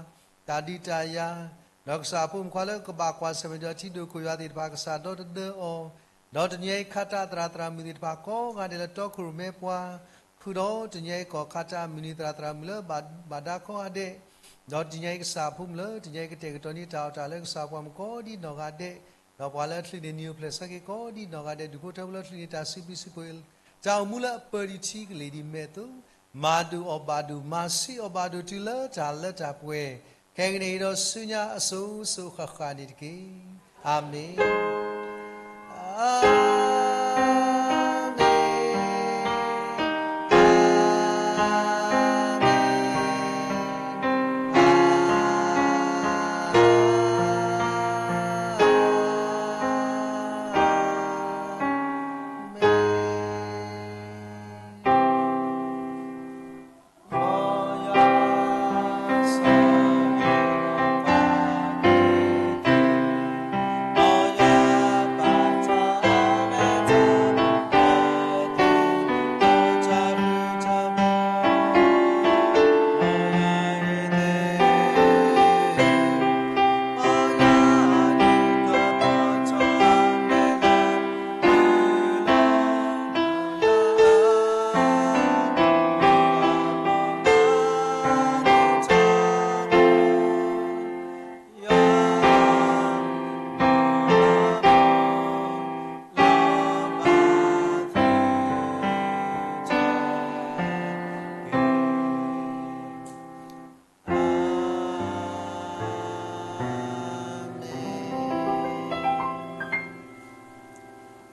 တၢ်ဒုးတၢ်ယၤ, ဒီးကစၢ်ဖိမုၣ်ဖိခွါလၢကဘၣ်ကွၢ်ဆၢၣ်မဲာ်ဒီးထံဒိၣ်ခိၣ်ယွၤသ့ၣ်တဖၣ် ကစၢ်ဒီသဒၢအီၤ, ဒီးတနံၤညါအံၤခါတၢ်သရၣ်သရၣ်မုၣ်သ့ၣ်တဖၣ်ကိးဂၤဒဲးလၢတီခိၣ်ရိၣ်မဲပှၤ, ဃုာ်ဒီးတနံၤညါအံၤကီၢ်ခါတၢ်မုၢ်နံၤသရၣ်သရၣ်မုၣ်လၢဘၣ်ဒါကိးဂၤဒဲး, ဒီးတနံၤညါအံၤကစၢ်ဖိမုၣ်လၢ တနံၤညါအံၤကတဲာ်ကတီၤန့ၢ်တၢ်အီၣ်တၢ်လၢကစၢ်ပှၤမုၣ်ကိးဒ်နီၢ်ဂၤဒဲး, ဒီးပှၤလၢအချုးန့ၢ်နံၤအိၣ်ဖျဲၣ်ဆၢက့ၤကိးဒ်နီၢ်ဂၤဒဲး ဒူၣ်ဖိထၢဖိလၢချုးန့ၢ်တၢ်စုပူၤစုဖှိၣ် တၢ်အိၣ်မူလၢအပၢၤဒံးထံကလ့ၢ်ဒံးမဲာ်အသိး, မၤဒိၣ်အီၣ်ဘၣ်ဒိၣ် မၤဆံးအီၣ်ဘၣ်ဒိၣ်တုၤလၢတၢ်လၢတၢ်ပှဲၤ, ခဲကနံၣ်အံၤဒီးဆူညါအစိၤစိၤဃၣ်ဃၣ်န့ၣ်တက့ၢ်. အၤမ့ၣ်.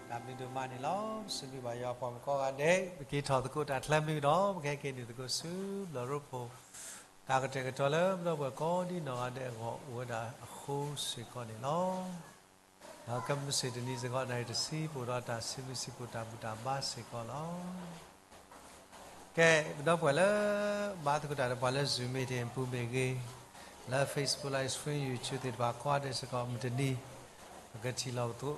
တၢ်ဘျုးဒိၣ်မးန့ၣ်လီၤ. ပစံးဘျုးဘၣ်ယွၤပှၤမုၣ်ကိးဂၤဒဲး, ပက့ၤထီၣ်သကိးတၢ်ချၢမ့ၢ်ဒီး ပကဟဲက့ၤနုာ်သကိးဆူဘျီၣ်ရိဖှိၣ်, တၢ်ကတဲာ်ကတီၤလၢပဒီပုၢ်ဝဲၢ်ကိးဒ်နီၢ်ဂၤဒဲးအဂီၢ် အိၣ်ဝဲဒၣ်အဃိစ့ၢ်ကီးန့ၣ်လီၤ. ကဲ မုၢ်ဆ့ၣ်တနံၤစ့ၢ်ကီး နၣ်ရံၣ်တဆံ ပအိၣ်ဒီးတၢ်စံးဘျုးစံးဖှိၣ်တၢ်ဘူၣ်တၢ်ဘါစ့ၢ်ကီးလီၤ. ကဲ ပဒီပုၢ်ဝဲၢ်လၢ ဘါသကိးတၢ်ဒီးပှၤလၢ Zoom meeting အပူၤမ့ၢ်ဂ့ၤ, လၢ Facebook Live Stream YouTube သ့ၣ်တဖၣ်ကိးဂၤဒဲးစ့ၢ်ကီး မုၢ်တနံၤ ပကထံၣ်လိာ်ပသး